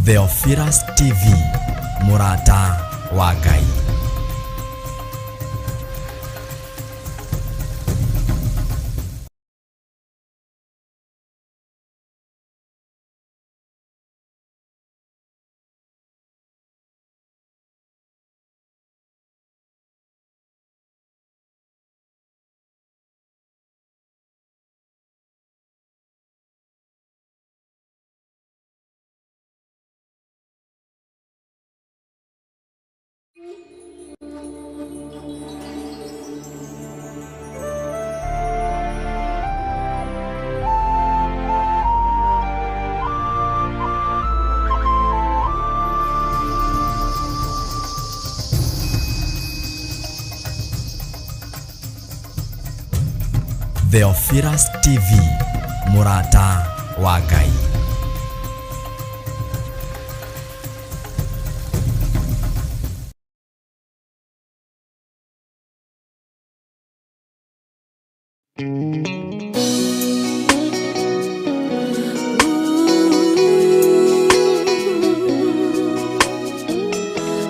Theophilus TV, mũrata wa Ngai. Theophilus TV, mũrata wa Ngai.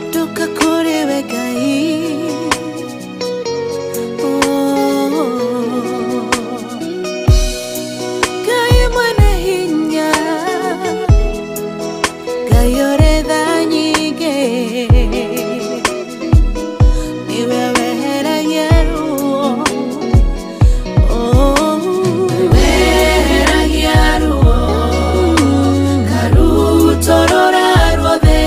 Ndoka kũrĩ we Ngai. Oh. Ngai mwene hinya, Ngai ũrĩ tha nyingĩ, nĩwe weheragia ruo. Oh. Weheragia ruo karutorora ruothe.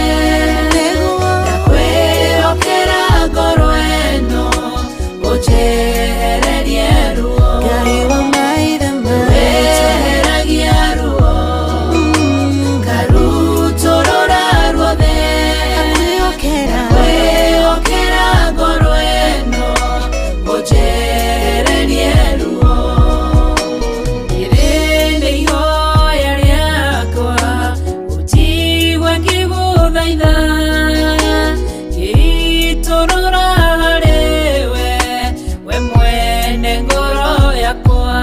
Nĩguo. Ndakwĩhokera ngoro ĩno ũnjehererie ruo. Ngai wa maithe maitũ. Weheragia ruo karutorora ruothe. Ndakwĩhokera. Ndakwĩhokera ngoro ĩno ũnjehererie ruo. Rĩrĩ nĩ ihoya rĩakwa ũnjigue ngĩgũthaitha, ngĩitũrũra harĩ we, we mwene ngoro yakwa,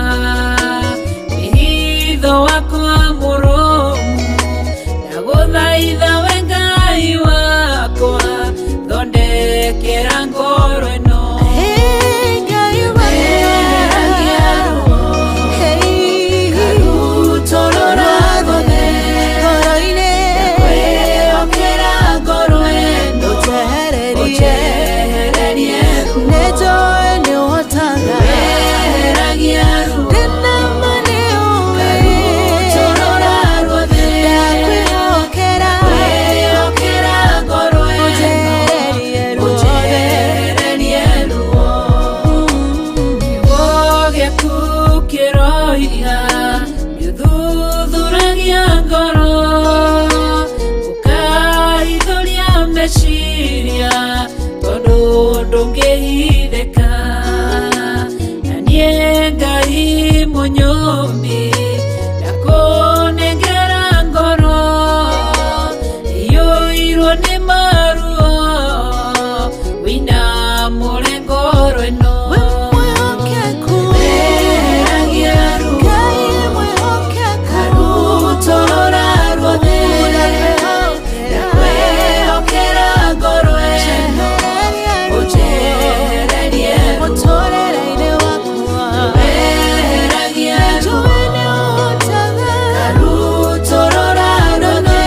wĩhitho wakwa mũrũmu. Ndagũthaitha we Ngai wakwa, thondekera ngoro ĩno. Hey, Ngai wakwa. Weheragia ruo Hey. karutorora ruothe. Ngoro-inĩ. Ndakwĩhokera ngoro ĩno Ũnjehererie. ũnjehererie ruo. Nĩnjũĩ nĩũhotaga. Weheragia ruo Ndĩna ma nĩũĩ. karutorora ruothe. Ndakwĩhokera. Ndakwĩhokera ngoro ĩno Ũnjehererie ruothe. ũnjehererie ruo. Kiugo gĩaku kĩroiga nĩũthuthuragia ngoro, ũkaithũria meciria, tondũ ndũngĩhithĩka. Na niĩ Ngai mũnyũmbi, ndakũnengera ngoro iyũirwo nĩ maruo, wĩinamũre ngoro ĩno. Wĩ mwĩhokeku. Weheragia ruo Ngai mwĩhokeku. karutorora ruothe. Ndakwĩhokera ngoro ĩno ũnjehererie ruo. Mũtũrĩre-inĩ wakwa. Weheragia ruo Njũĩ nĩũhotaga. karutorora ruothe.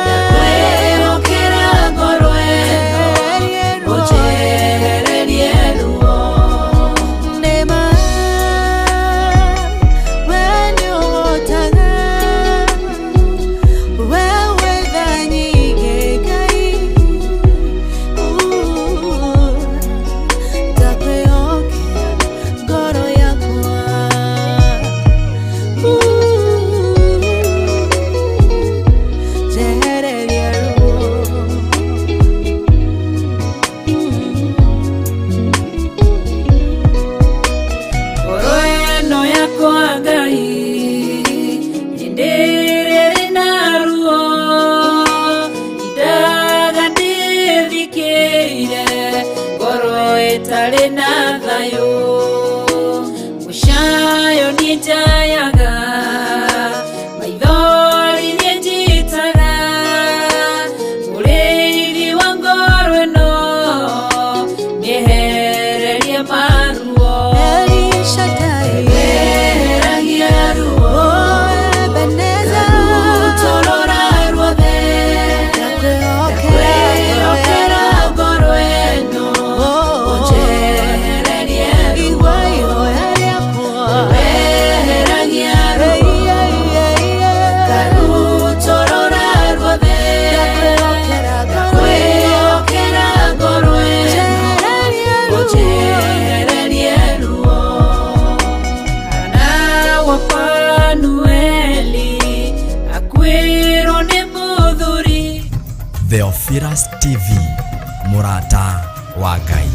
Ndakwĩhokera ngoro ĩno ũnjehererie ruo. Nĩma, we nĩũhotaga. We wĩ tha nyingĩ, Ngai. Ndakwĩhokera ngoro yakwa. Njehereria ruo. Ngoro ĩno yakwa Ngai nĩndĩrĩrĩ na ruo, indaga ndĩthikĩire ngoro ĩtarĩ na thayũ. Mũcayo niĩ njayaga, maithori niĩ njitaga. Theophilus TV, mũrata wa Ngai.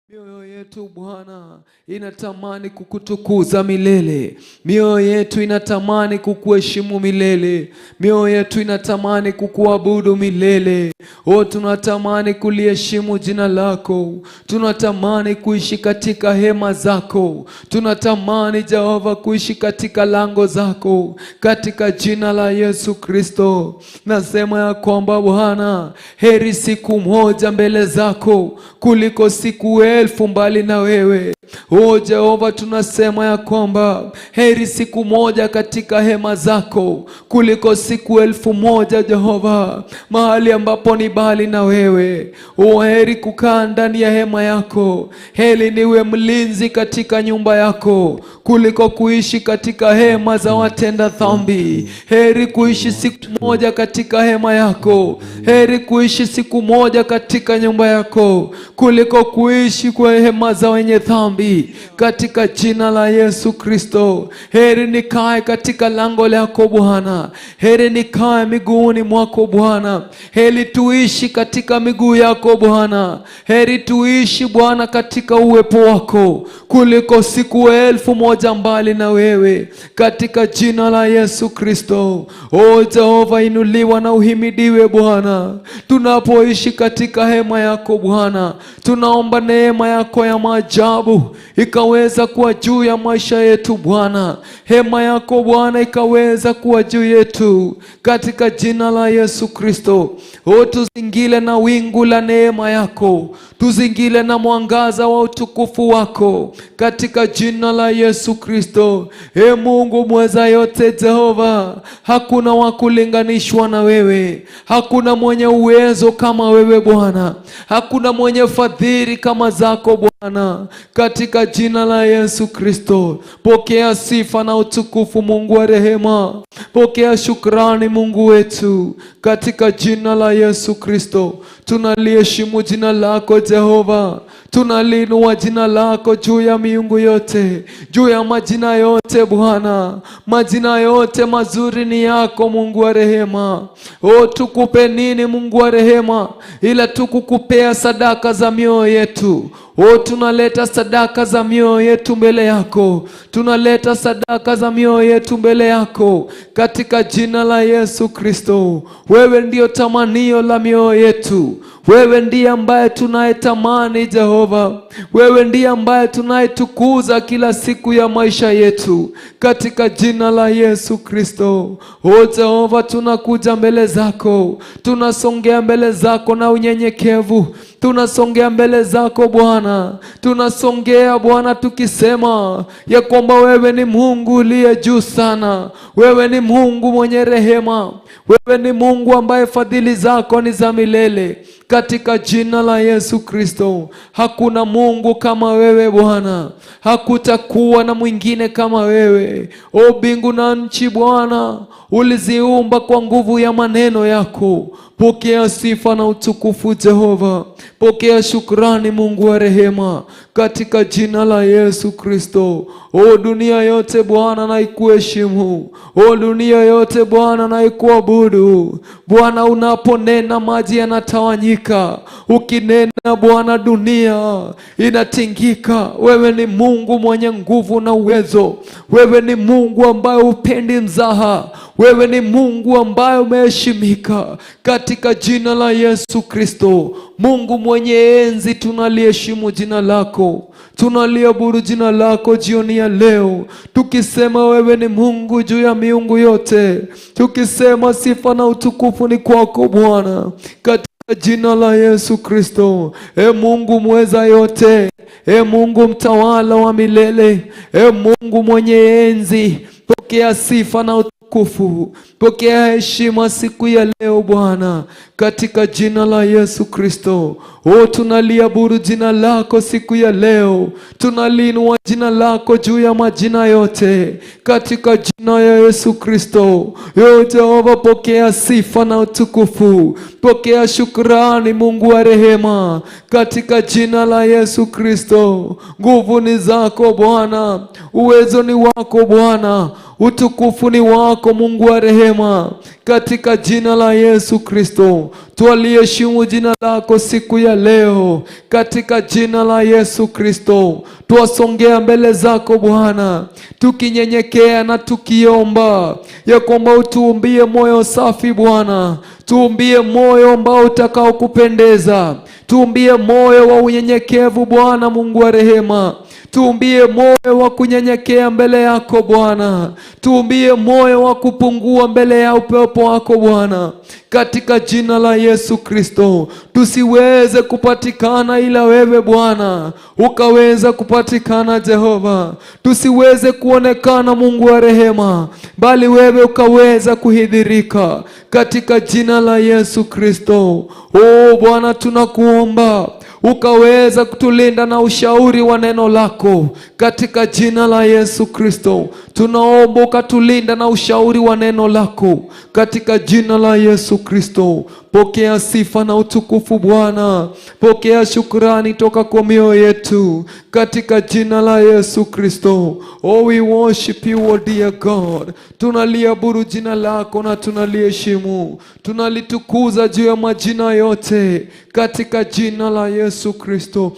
Mioyo yetu Bwana inatamani kukutukuza milele. Mioyo yetu inatamani kukuheshimu milele. Mioyo yetu inatamani kukuabudu milele. O, tunatamani kuliheshimu jina lako. Tunatamani kuishi katika hema zako. Tunatamani Jehova kuishi katika lango zako, katika jina la Yesu Kristo. Nasema ya kwamba Bwana, heri siku moja mbele zako kuliko siku 1000 mbali na wewe. O Jehova, tunasema ya kwamba heri siku moja katika hema zako kuliko siku 1000 Jehova, mahali ambapo ni bali na wewe. O, heri kukaa ndani ya hema yako, heri niwe mlinzi katika nyumba yako kuliko kuishi katika hema za watenda dhambi. Heri kuishi siku moja katika hema yako, heri kuishi siku moja katika nyumba yako kuliko kuishi kwa hema za wenye dhambi, katika jina la Yesu Kristo. Heri nikae katika lango lako Bwana, heri nikae miguuni mwako Bwana, heri tuishi katika miguu yako Bwana, heri tuishi Bwana katika uwepo wako kuliko siku 1000 mbali na wewe, katika jina la Yesu Kristo. O Jehova, inuliwa na uhimidiwe Bwana. Tunapoishi katika hema yako Bwana, tunaomba neema yako ya maajabu ikaweza kuwa juu ya maisha yetu Bwana. Hema yako Bwana ikaweza kuwa juu yetu, katika jina la Yesu Kristo. O, tuzingile na wingu la neema yako, tuzingile na mwangaza wa utukufu wako, katika jina la Yesu Kristo. E Mungu mweza yote, Jehova, hakuna wa kulinganishwa na wewe, hakuna mwenye uwezo kama wewe Bwana, hakuna mwenye fadhili kama zako Bwana, katika jina la Yesu Kristo. Pokea sifa na utukufu, Mungu wa rehema. Pokea shukrani, Mungu wetu, katika jina la Yesu Kristo. Tunaliheshimu jina lako Jehova, tunaliinua jina lako juu ya miungu yote, juu ya majina yote Bwana. Majina yote mazuri ni yako, Mungu wa rehema. O, tukupe nini Mungu wa rehema, ila tukukupea sadaka za mioyo yetu. O, tunaleta sadaka za mioyo yetu mbele yako, tunaleta sadaka za mioyo yetu mbele yako, katika jina la Yesu Kristo. Wewe ndiyo tamanio la mioyo yetu, wewe ndiye ambaye tunayetamani Jehova, wewe ndiye ambaye tunayetukuza kila siku ya maisha yetu, katika jina la Yesu Kristo. O Jehova, tunakuja mbele zako, tunasongea mbele zako na unyenyekevu, tunasongea mbele zako Bwana, tunasongea Bwana tukisema ya kwamba wewe ni Mungu uliye juu sana, wewe ni Mungu mwenye rehema, wewe ni Mungu ambaye fadhili zako ni za milele, katika jina la Yesu Kristo. Hakuna Mungu kama wewe Bwana, hakutakuwa na mwingine kama wewe. O, mbingu na nchi Bwana uliziumba kwa nguvu ya maneno yako. Pokea sifa na utukufu Jehova, pokea shukrani Mungu wa rehema, katika jina la Yesu Kristo. O, dunia yote Bwana na ikuheshimu. O, dunia yote Bwana na ikuabudu. Bwana, unaponena maji yanatawanyika, ukinena Bwana dunia inatingika. Wewe ni Mungu mwenye nguvu na uwezo, wewe ni Mungu ambaye hupendi mzaha, wewe ni Mungu ambaye umeheshimika, katika jina la Yesu Kristo. Mungu mwenye enzi, tunaliheshimu jina lako, tunaliabudu jina lako jioni ya leo, tukisema wewe ni Mungu juu ya miungu yote, tukisema sifa na utukufu ni kwako Bwana, katika jina la Yesu Kristo. E Mungu mweza yote, e Mungu mtawala wa milele, e Mungu mwenye enzi, pokea sifa na utukufu utukufu, pokea heshima siku ya leo Bwana, katika jina la Yesu Kristo. O, tunaliabudu jina lako siku ya leo, tunaliinua jina lako juu ya majina yote, katika jina ya Yesu Kristo. O Jehova, pokea sifa na utukufu, pokea shukrani, Mungu wa rehema, katika jina la Yesu Kristo. Nguvu ni zako Bwana, uwezo ni wako Bwana, utukufu ni wako Mungu wa rehema, katika jina la Yesu Kristo. Twaliheshimu jina lako siku ya leo, katika jina la Yesu Kristo. Twasongea mbele zako Bwana, tukinyenyekea na tukiomba ya kwamba utuumbie moyo safi Bwana, tuumbie moyo ambao utakaokupendeza, tuumbie moyo wa unyenyekevu Bwana Mungu wa rehema, tuumbie moyo wa kunyenyekea mbele yako Bwana, tuumbie moyo wa kupungua mbele ya upepo wako Bwana, katika jina la Yesu Kristo. Tusiweze kupatikana ila wewe Bwana ukaweza kupatikana Jehova, tusiweze kuonekana Mungu wa rehema, bali wewe ukaweza kuhidhirika katika jina la Yesu Kristo. O Bwana, tunakuomba ukaweza kutulinda na ushauri wa neno lako katika jina la Yesu Kristo. Tunaomba ukatulinda na ushauri wa neno lako katika jina la Yesu Kristo. Pokea sifa na utukufu Bwana, pokea shukrani toka kwa mioyo yetu katika jina la Yesu Kristo. Oh, we worship you, oh dear God. Tunaliabudu jina lako na tunaliheshimu, tunalitukuza juu ya majina yote katika jina la Yesu Kristo.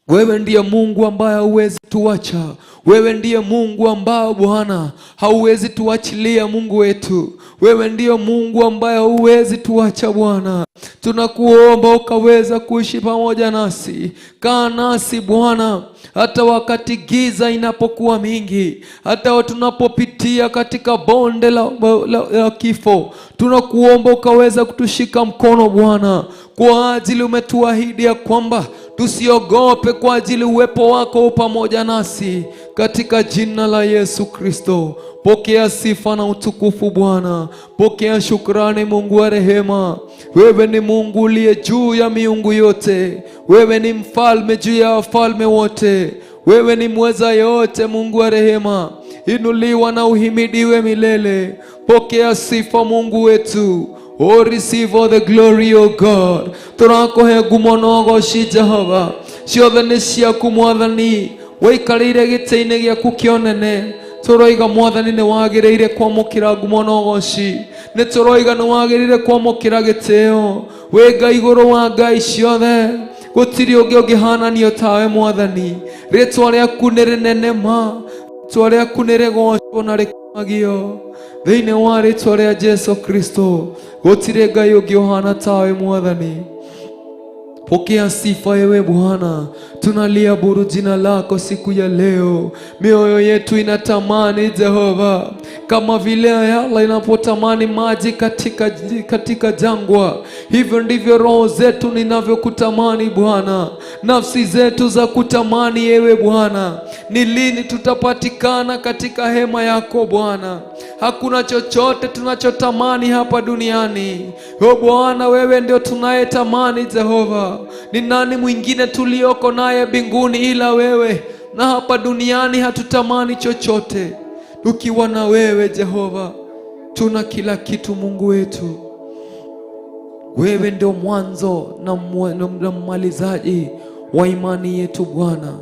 Wewe ndiye Mungu ambaye hauwezi tuacha. Wewe ndiye Mungu ambaye Bwana hauwezi tuachilia, Mungu wetu. Wewe ndiye Mungu ambaye hauwezi tuacha Bwana. Tunakuomba ukaweza kuishi pamoja nasi. Kaa nasi Bwana, hata wakati giza inapokuwa mingi, hata tunapopitia katika bonde la kifo, tunakuomba ukaweza kutushika mkono Bwana, kwa ajili umetuahidi ya kwamba tusiogope, kwa ajili uwepo wako u pamoja nasi, katika jina la Yesu Kristo. Pokea sifa na utukufu Bwana, pokea shukrani Mungu wa rehema. Wewe ni Mungu uliye juu ya miungu yote, wewe ni mfalme juu ya wafalme wote, wewe ni mweza yote, Mungu wa rehema. Inuliwa na uhimidiwe milele. Pokea sifa Mungu wetu. Oh, receive all the glory, O God. Tũrakũhe ngumo na ũgoci Jehova, ciothe nĩ ciaku Mwathani, waikarĩire gĩtĩ-inĩ gĩaku kĩa ũnene. Tũroiga Mwathani nĩ wagĩrĩire kwamũkĩra ngumo na ũgoci, nĩ tũroiga nĩ wagĩrĩire kwamũkĩra gĩtĩo. Wĩ Ngai igũrũ wa ngai ciothe, gũtirĩ ũngĩ ũngĩhananio tawe Mwathani. Rĩtwa rĩaku nĩ rĩnene ma, rĩtwa rĩaku nĩ rĩgocwo na rĩkumagio thĩinĩ wa rĩtwa rĩa Jesu Kristo. Gũtirĩ Ngai ũngĩ ũhana tawe Mwathani. Pokea sifa ewe Bwana, tunaliabudu jina lako siku ya leo. Mioyo yetu inatamani Jehova, kama vile ayala inapotamani maji katika jangwa, hivyo ndivyo roho zetu ninavyokutamani Bwana, nafsi zetu za kutamani ewe Bwana. Ni lini tutapatikana katika hema yako Bwana? Hakuna chochote tunachotamani hapa duniani. O Bwana, wewe ndio tunayetamani Jehova. Ni nani mwingine tulioko naye mbinguni ila wewe? Na hapa duniani hatutamani chochote. Tukiwa na wewe Jehova, tuna kila kitu Mungu wetu. Wewe ndio mwanzo na mmalizaji wa imani yetu Bwana.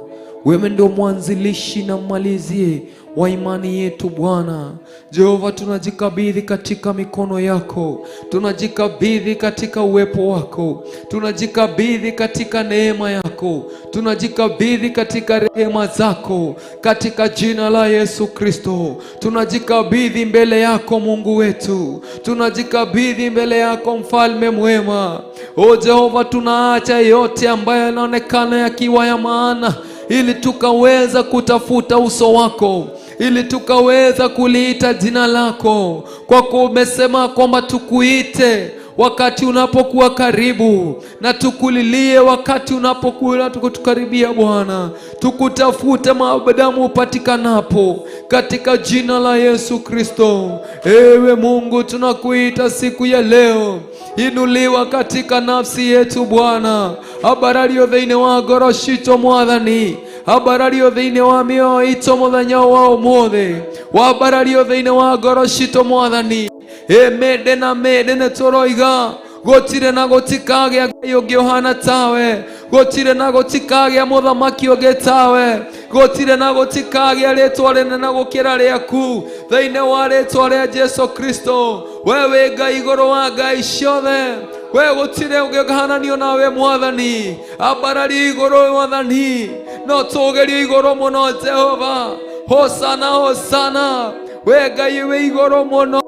Wewe ndio mwanzilishi na mmalizie wa imani yetu Bwana. Jehova, tunajikabidhi katika mikono yako, tunajikabidhi katika uwepo wako, tunajikabidhi katika neema yako, tunajikabidhi katika rehema zako, katika jina la Yesu Kristo. Tunajikabidhi mbele yako Mungu wetu, tunajikabidhi mbele yako mfalme mwema. O Jehova, tunaacha yote ambayo yanaonekana yakiwa ya maana, ili tukaweza kutafuta uso wako, ili tukaweza kuliita jina lako. Kwa kuwa umesema kwamba tukuite wakati unapokuwa karibu, na tukulilie wakati unapokuwa tukutukaribia Bwana, tukutafute maadamu upatikanapo, katika jina la Yesu Kristo. Ewe Mungu, tunakuita siku ya leo, inuliwa katika nafsi yetu Bwana, abarario thĩinĩ wa ngoro citũ Mwathani, ambarario thĩinĩ wa mĩoyo itũ mũthenya wa ũmũthĩ, wambarario thĩinĩ wa ngoro citũ Mwathani. Ĩ mĩndĩ na mĩndĩ nĩ tũroiga gũtirĩ na gũtikagĩa Ngai ũngĩ ũhana tawe, gũtirĩ na gũtikagĩa mũthamaki ũngĩ tawe, gũtirĩ na gũtikagĩa rĩtwa rĩnene gũkĩra rĩaku, thĩinĩ wa rĩtwa rĩa Jesu Kristo. We wĩ Ngai igũrũ wa ngai ciothe, we gũtirĩ ũngĩhananio nawe Mwathani. Ambarario igũrũ Mwathani, no tũgerio igũrũ mũno Jehova. Hosana, hosana, we Ngai wĩ igũrũ mũno,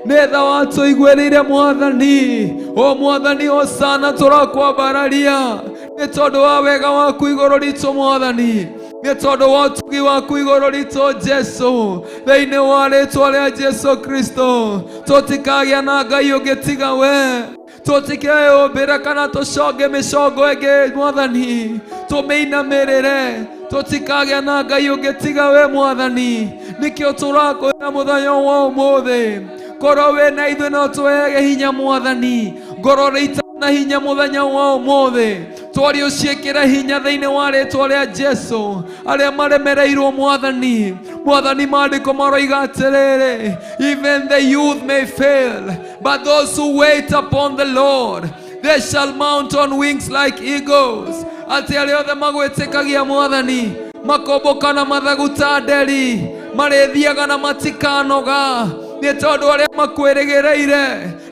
nĩ tha watũiguĩrĩire Mwathani. O Mwathani, hosana, tũrakwambararia nĩ tondũ wa wega waku igũrũ ritũ Mwathani, nĩ tondũ wa ũtugi waku igũrũ ritũ Jesu, thĩinĩ wa rĩtwa rĩa Jesu Kristo. Tũtikagĩa na Ngai ũngĩ tiga we, tũtikeyũmbĩre kana tũconge mĩcongo ĩngĩ Mwathani, tũmĩinamĩrĩre. Tũtikagĩa na Ngai ũngĩ tiga we Mwathani. Nĩkĩo tũrakwĩra mũthenya wa ũmũthĩ, korwo wĩ na ithuĩ no tũhege hinya Mwathani. Ngoro rĩ na hinya mũthenya wa ũmũthĩ, twari ũciĩkĩre hinya thĩinĩ wa rĩtwa rĩa Jesu. Arĩa maremereirwo Mwathani, Mwathani, maandĩko maroiga atĩrĩrĩ, even the youth may fail, but those who wait upon the Lord, they shall mount on wings like eagles. Atĩ arĩa othe magwĩtĩkagia Mwathani makombũka na mathagu ta nderi, marĩthiaga na matikanoga, nĩ tondũ arĩa makwĩrĩgĩrĩire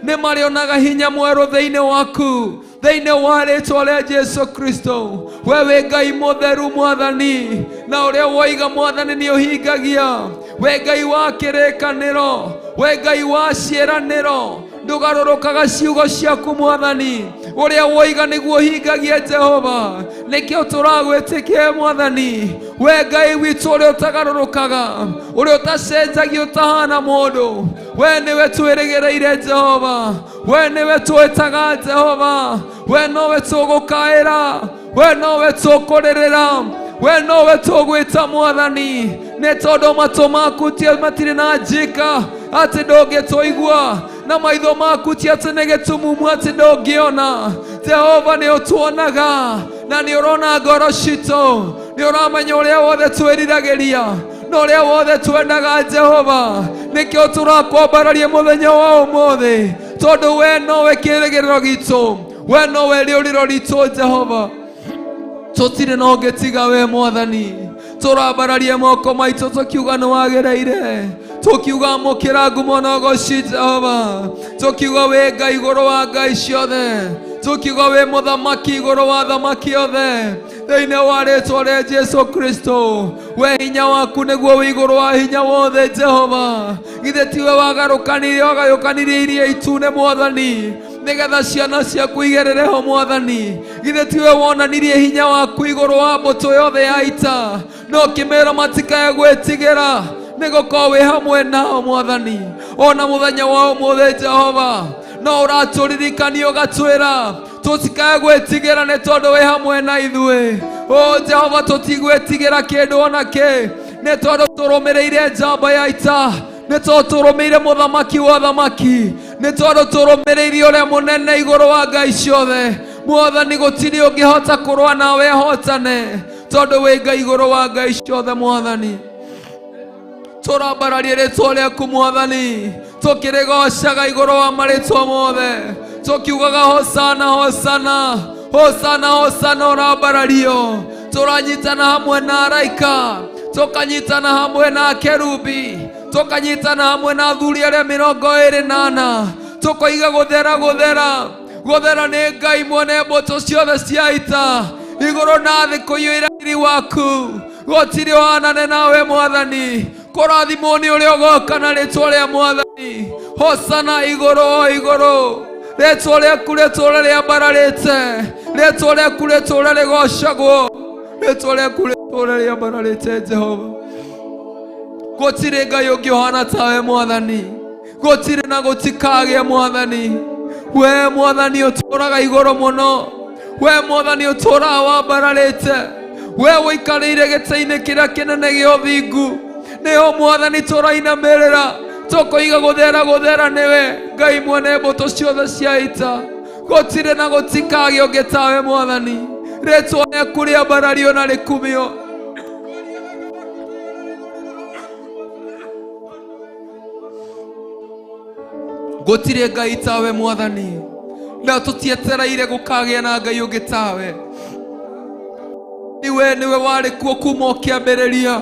nĩ marĩonaga hinya mwerũ thĩinĩ waku, thĩinĩ wa rĩtwa rĩa Jesu Kristo. We wĩ Ngai mũtheru Mwathani, na ũrĩa woiga Mwathani nĩ ũhingagia. We Ngai wa kĩrĩkanĩro, we Ngai wa ciĩranĩro, ndũgarũrũkaga ciugo ciaku Mwathani. Ũrĩa woiga nĩguo ũhingagia Jehova. Nĩkĩo tũragwĩtĩkia Mwathani, we Ngai witũ ũrĩa ũtagarũrũkaga, ũrĩa ũtacenjagia, ũtahana mũndũ. We nĩwe twĩrĩgĩrĩire Jehova, we nĩwe twĩtaga Jehova, we nowe tũgũkaĩra, we nowe tũkũrĩrĩra, we nowe tũgwĩta Mwathani, nĩ tondũ matũ maku ti matirĩ na njika atĩ ndũngĩtũigua, na maitho maku ti atĩ nĩ gĩtumumu atĩ ndũngĩona. Jehova, nĩ ũtuonaga na nĩ ũrona ngoro citũ, nĩ ũramenya ũrĩa wothe twĩriragĩria na ũrĩa wothe twendaga Jehova. Nĩkĩo tũrakwambararia mũthenya wa ũmũthĩ, tondũ we nowe kĩrĩgĩrĩro gitũ, we nowe rĩũrĩro ritũ Jehova. Tũtirĩ na ũngĩ tiga we Mwathani. Tũrambararia moko maitũ tũkiuga nĩ wagĩrĩire, tũkiuga amũkĩra ngumo na ũgoci Jehova, tũkiuga wĩ Ngai igũrũ wa ngai ciothe, tũkiuga wĩ mũthamaki igũrũ wa thamaki othe, thĩinĩ wa rĩtwa rĩa Jesu Kristo. We hinya waku nĩguo wĩ igũrũ wa hinya wothe Jehova. Githĩ tiwe wagarũkanirie wagayũkanirie iria itune Mwathani, nĩgetha ciana ciaku igerere ho Mwathani? Githĩ tiwe wonanirie hinya waku igũrũ wa mbũtũ yothe ya ita, no kĩmera matikae gwĩtigĩra, nĩgũkorwo wĩ hamwe nao Mwathani? Ona mũthenya wa ũmũthĩ Jehova, no ũratũririkania ũgatwĩra tũtikae gwĩtigĩra, nĩ tondũ wĩ hamwe na ithuĩ. O Jehova, tũtigwĩtigĩra kĩndũ ona kĩ, nĩ tondũ tũrũmĩrĩire njamba ya ita, nĩ tondũ tũrũmĩire mũthamaki wa thamaki, nĩ tondũ tũrũmĩrĩire ũrĩa mũnene igũrũ wa ngai ciothe Mwathani. Gũtirĩ ũngĩhota kũrũa nawe ahotane, tondũ wĩ Ngai igũrũ wa ngai ciothe Mwathani. Tũrambararie rĩtwa rĩaku Mwathani, tũkĩrĩgocaga igũrũ wa marĩtwa mothe, tũkiugaga hosana, hosana, hosana, hosana ũrambarario. Tũranyitana hamwe na araika, tũkanyitana hamwe na kerubi, tũkanyitana hamwe na athuri arĩa 24, tũkoiga gũthera, gũthera, gũthera nĩ Ngai mwene mbũtũ ciothe cia ita. Igũrũ na thĩ kũiyũire riri waku, gũtirĩ ũhanane nawe Mwathani. Kũrathimwo nĩ ũrĩa ũgoka na rĩtwa rĩa Mwathani. Hosana igũrũ o igũrũ. Rĩtwa rĩaku rĩtũũre rĩambararĩte, rĩtwa rĩaku rĩtũũre rĩgocagwo, rĩtwa rĩaku rĩtũũre rĩambararĩte Jehova. Gũtirĩ Ngai ũngĩ ũhana tawe Mwathani, gũtirĩ na gũtikagĩa Mwathani. We mwathani ũtũũraga igũrũ mũno, we mwathani ũtũũraga wambararĩte, we ũikarĩire gĩtĩ-inĩ kĩrĩa kĩnene gĩa ũthingu, nĩho mwathani tũrainamĩrĩra tũkoiga gũthera gũthera nĩwe Ngai mwene mbũtũ ciothe cia ita. Gũtirĩ na gũtikagĩa ũngĩ tawe mwathani, rĩtwa rĩaku rĩambarario na rĩkumio. Gũtirĩ Ngai tawe mwathani, na tũtietereire gũkagĩa na Ngai ũngĩ tawe. Iwe nĩwe warĩ kuo kuma o kĩambĩrĩria.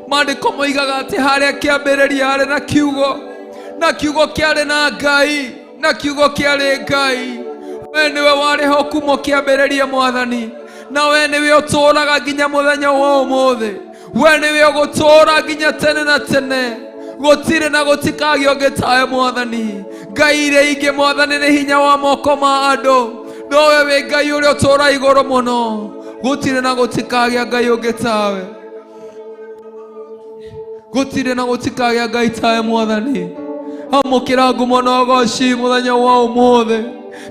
Maandĩko moigaga atĩ harĩa kĩambĩrĩria harĩ na kiugo, na kiugo kĩarĩ na Ngai, na kiugo kĩarĩ Ngai. We nĩwe warĩ ho kuma o kĩambĩrĩria mwathani, na we nĩwe ũtũũraga nginya mũthenya wa ũmũthĩ. We nĩwe ũgũtũũra nginya tene na tene. Gũtirĩ na gũtikagĩa ũngĩ tawe mwathani. Ngai iria ingĩ mwathani nĩ hinya wa moko ma andũ, no we wĩ Ngai ũrĩa ũtũũra igũrũ mũno. Gũtirĩ na gũtikagĩa Ngai ũngĩ tawe. Gũtirĩ na gũtikagĩa Ngai tawe mwathani. Amũkĩra ngumo na ũgoci mũthenya wa ũmũthĩ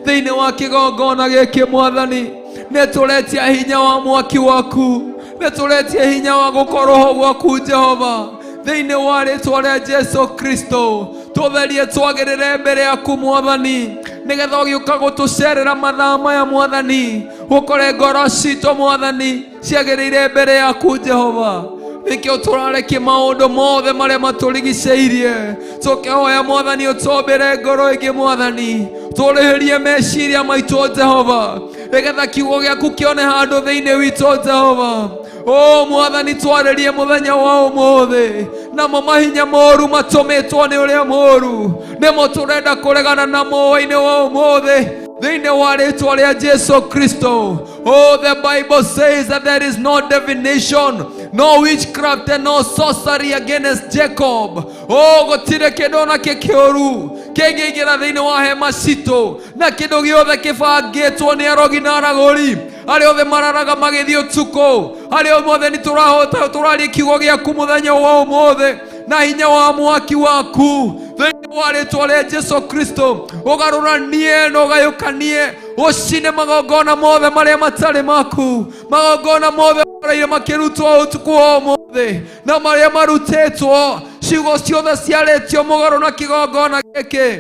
thĩinĩ wa kĩgongona gĩkĩ mwathani. Nĩ tũretia hinya wa mwaki waku, nĩ tũretia hinya wa gũkorwo ho gwaku Jehova, thĩinĩ wa rĩtwa rĩa Jesu Kristo. Tũtherie twagĩrĩre mbere yaku mwathani, nĩgetha ũgĩũka gũtũcerera mathaa maya mwathani, ũkore ngoro citũ mwathani ciagĩrĩire mbere yaku Jehova. Nĩkĩo tũrarekia maũndũ mothe marĩa matũrigicĩirie, tũkĩhoya mwathani ũtũmbĩre ngoro ĩngĩ mwathani, tũrĩhĩrie meciria maitũ Jehova, nĩgetha kiugo gĩaku kĩone handũ thĩinĩ witũ Jehova. O mwathani twarĩrie mũthenya wa ũmũthĩ, namo mahinya moru matũmĩtwo nĩ ũrĩa mũru nĩmo tũrenda kũregana namo hwaĩ-inĩ wa ũmũthĩ thĩinĩ wa rĩtwa rĩa Jesu Kristo. Oh, the Bible says that there is no divination, no witchcraft and no sorcery against Jacob. Oh, gũtirĩ kĩndũ ona kĩ kĩũru kĩngĩingĩra thĩinĩ wa hema citũ, na kĩndũ gĩothe kĩbangĩtwo nĩ arogi na aragũri arĩa othe mararaga magĩthiĩ ũtukũ, arĩa othe nĩ tũrahota tũraria kiugo gĩaku mũthenya wa ũmũthĩ na hinya wa mwaki waku thĩinĩ wa rĩtwa rĩa Jesu Kristo. Ũgarũranie na ũgayũkanie, ũcine magongona mothe marĩa matarĩ maku, magongona mothe maraire makĩrutwo ũtukũ wa ũmũthĩ na marĩa marutĩtwo, ciugo ciothe ciarĩtio mũgarũ na kĩgongona gĩkĩ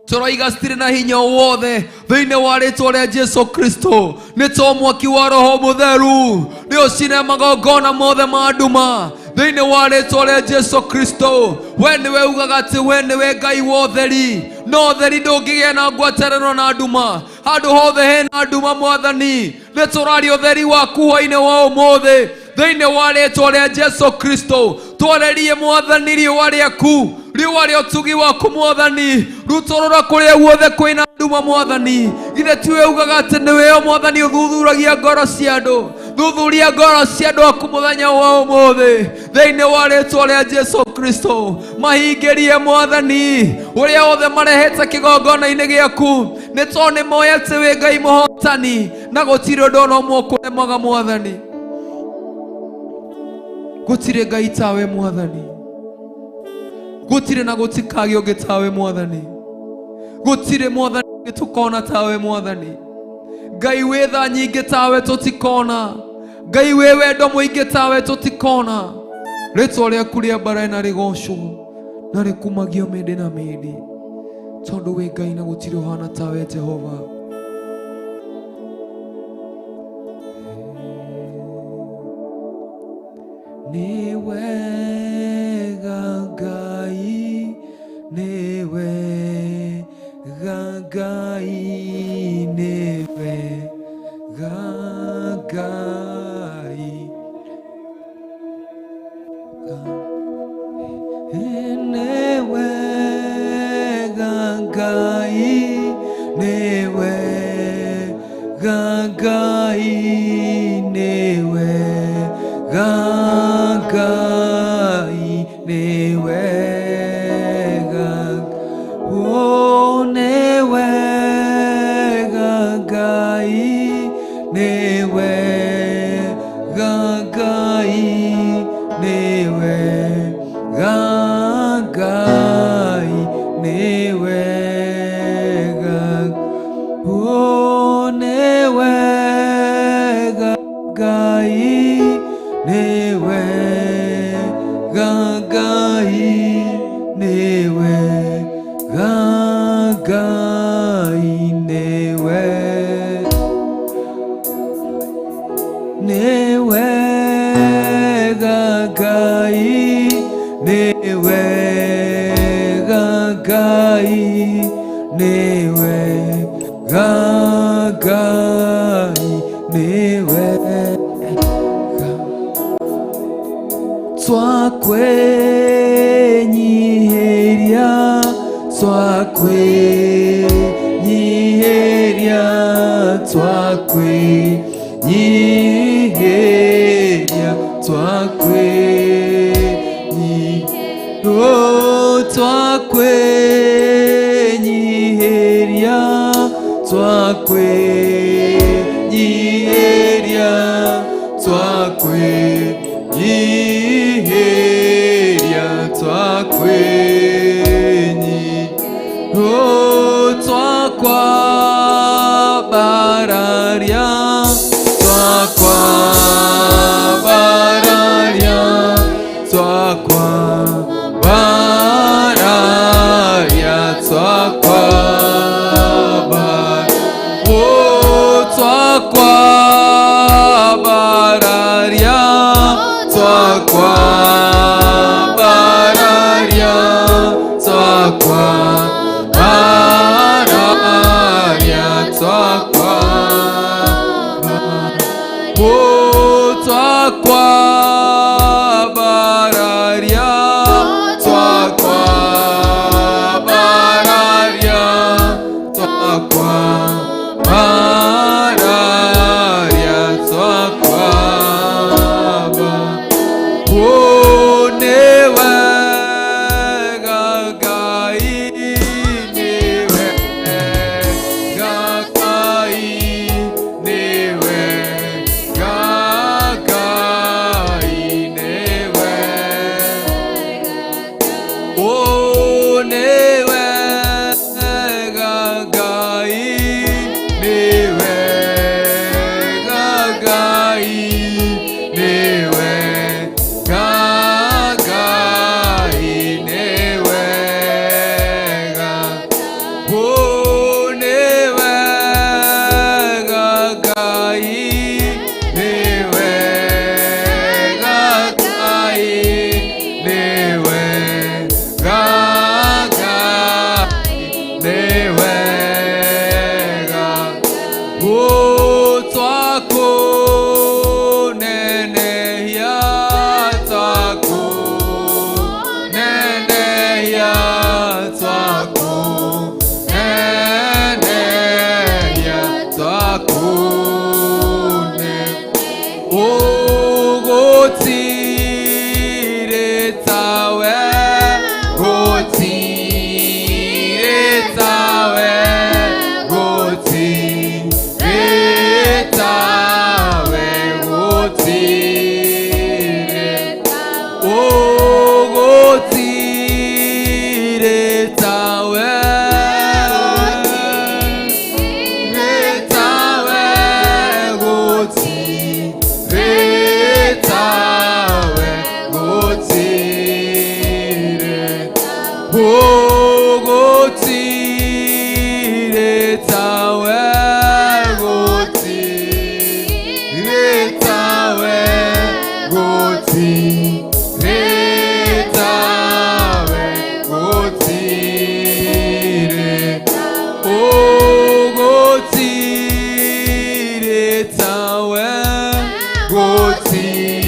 tũroiga citirĩ na hinya wothe thĩinĩ wa rĩtwa rĩa Jesu Kristo. Nĩ to mwaki wa Roho Mũtheru nĩ ũcine magongona mothe ma nduma thĩinĩ wa rĩtwa rĩa Jesu Kristo. We nĩwe ugaga atĩ we nĩwe Ngai wa ũtheri, no ũtheri ndũngĩgĩa na ngwatanĩro na nduma. Handũ hothe hena nduma mwathani, nĩ tũraria ũtheri waku hwaĩ-inĩ wa ũmũthĩ thĩinĩ wa rĩtwa rĩa Jesu Kristo. Twarĩrie mwathani riũa rĩaku, riũa rĩa ũtugi waku mwathani, rutũrũra kũrĩa guothe kwĩna nduma mwathani. Githĩ tiwe ugaga atĩ nĩwe o mwathani ũthuthuragia ngoro cia andũ? Thuthuria ngoro cia andũ aku mũthenya wa ũmũthĩ thĩinĩ wa rĩtwa rĩa Jesu Kristo. Mahingĩrie mwathani ũrĩa othe marehete kĩgongona-inĩ gĩaku, nĩ tondũ nĩ moĩ atĩ wĩ Ngai mũhotani na gũtirĩ ũndũ ona ũmwe ũkũremaga mwathani. Gũtirĩ Ngai tawe mwathani, gũtirĩ na gũtikagĩa ũngĩ tawe mwathani, gũtirĩ mwathani ũngĩ tũkona tawe mwathani. Ngai wĩ tha nyingĩ tawe tũtikona, Ngai wĩ wendo mũingĩ tawe tũtikona. Rĩtwa rĩaku rĩambarae na rĩgocwo na rĩkumagio mĩndĩ na mĩndĩ, tondũ wĩ Ngai na gũtirĩ ũhana tawe Jehova. Nĩ wega Ngai, nĩ wega Ngai, nĩ wega Ngai. Nĩ wega Ngai, nĩ wega Ngai, nĩ wega Ngai, nĩ wega. Oh, nĩ wega Ngai, nĩ wega Ngai, nĩ wega Ngai, nĩ wega. Ngai nĩwe Ngai nĩwe Ngai nĩwe nĩwe Ngai nĩwe Ngai nĩwe Ngai nĩwe Twakwenyiheria twakwenyiheria twakwenyiheria twakwenyi oh twakwenyiheria twakwenyiheria twakwenyiheria twakwenyi oh twakwabararia twakwabararia twakwabararia twakwabara oh twakwabararia twakwabararia twakwabararia twakwa oh twakwabararia twakwabararia twakwabararia twakwaba oh nĩwe Ngai nĩwe Ngai nĩwe Ngai nĩwe Oh nĩwe Ngai nĩwe Ngai nĩwe Ngai nĩwe Oh nĩwe Ngai nĩwe Ngai nĩwe Ngai nĩwe Oh twakunenehia twakunenehia twakunenehia twakune Oh gũtirĩ tawe gũtirĩ tawe gũtirĩ tawe gũtirĩ Oh gũtirĩ tawe tawe gũtirĩ tawe gũtirĩ Oh gũtirĩ tawe gũtirĩ tawe gũtirĩ tawe gũtirĩ Oh gũtirĩ tawe gũtirĩ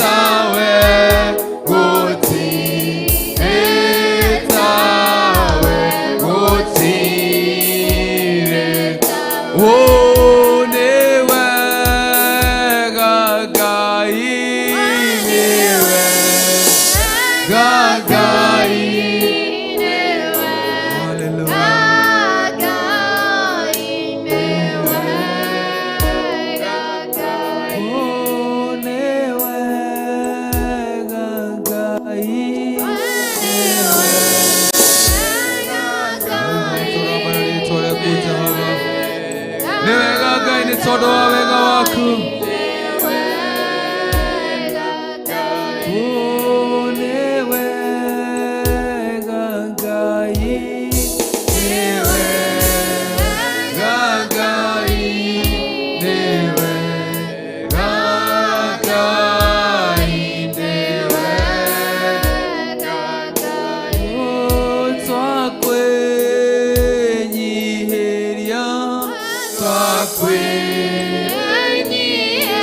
tawe gũtirĩ tawe gũtirĩ Oh nĩwe Ngai nĩwe Ngai Hallelujah.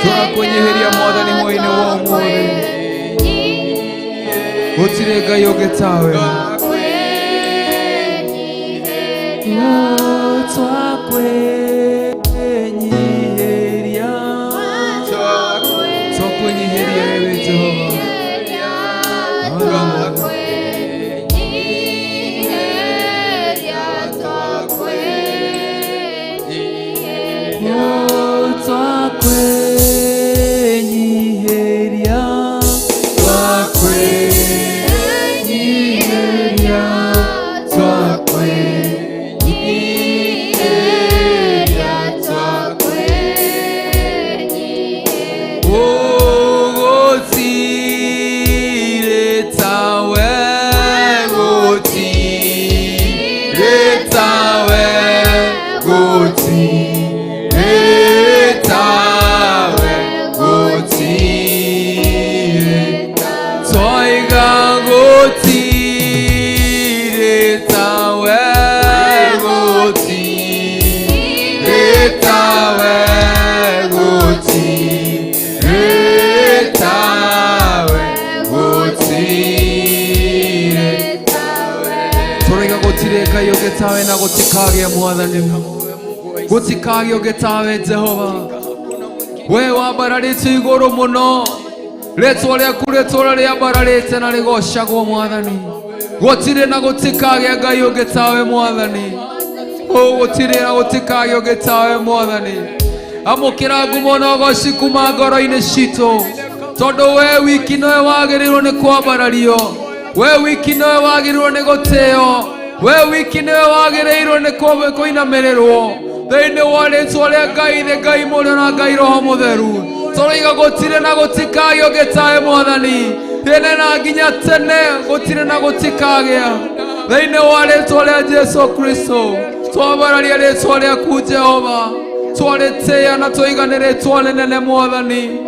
Tũrakũnyihĩria Mwathani hwaĩ-inĩ wa ũmũthĩ. Gũtirĩ Ngai ũngĩ tawe. Twakwĩnyihĩria, twakwĩnyihĩria wewe Jehova. Twakwĩnyihĩria, twakwĩnyihĩria, twakwĩnyihĩria, Gũtirĩ tawe, gũtirĩ tawe, gũtirĩ tawe, gũtirĩ. Toiga gũtirĩ tawe, gũtirĩ tawe, gũtirĩ tawe, gũtirĩ. Tũraiga gũtirĩ Ngai ũngĩ tawe na gũtikagĩa Mwathani, gũtikagĩa ũngĩ tawe Jehova. We wambararĩtio igũrũ mũno, rĩtwa rĩaku rĩtũra rĩambararĩte na rĩgocagwo Mwathani. Gũtirĩ na gũtikagĩa Ngai ũngĩ tawe Mwathani. Gũtirĩ na gũtikagĩa ũngĩ tawe Mwathani. Amũkĩra ngumo na ũgoci kuma ngoro-inĩ citũ, tondũ we wiki nowe wagĩrĩirwo nĩ kwambarario, we wiki nowe wagĩrĩirwo nĩ gũtĩo, we wiki nĩwe wagĩrĩirwo nĩ kũinamĩrĩrwo thĩinĩ wa rĩtwa rĩa Ngai Ithe, Ngai Mũriũ na Ngai Roho Mũtheru. Tũroiga gũtirĩ na gũtikagĩa ũngĩ tawe Mwathani, tene na nginya tene, gũtirĩ na gũtikagĩa thĩinĩ wa rĩtwa rĩa Jesu Kristo. Twambararia rĩtwa rĩaku Jehova, twarĩtĩĩa na tũiga nĩ rĩtwa rĩnene Mwathani.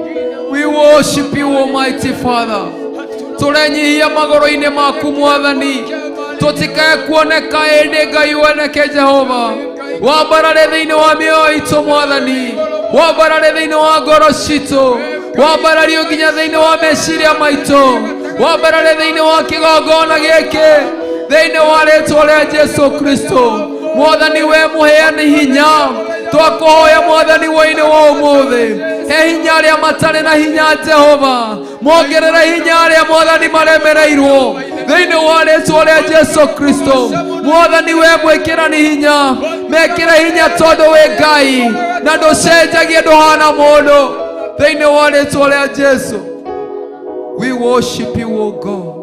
We worship you, Almighty Father. Tũrenyihia magũrũ-inĩ maku Mwathani, tũtikae kuoneka ĩndĩ Ngai woneke Jehova. Wambarare thĩinĩ wa mĩoyo itũ Mwathani, wambarare thĩinĩ wa ngoro citũ, wambarario nginya thĩinĩ wa meciria maitũ, wambarare thĩinĩ wa kĩgongona gĩkĩ thĩinĩ wa rĩtwa rĩa Jesu Kristo. Mwathani we mũheani hinya, twakũhoya Mwathani wĩinĩ wa ũmũthĩ, he hinya arĩa matarĩ na hinya Jehova, mongerere hinya arĩa Mwathani maremereirwo thĩinĩ wa rĩtwa rĩa Jesu Kristo. Mwathani we mwĩkĩrani hinya, mekĩre hinya tondũ wĩ Ngai na ndũcenjagia, ndũhana mũndũ, thĩinĩ wa rĩtwa rĩa Jesu. We worship you, O God.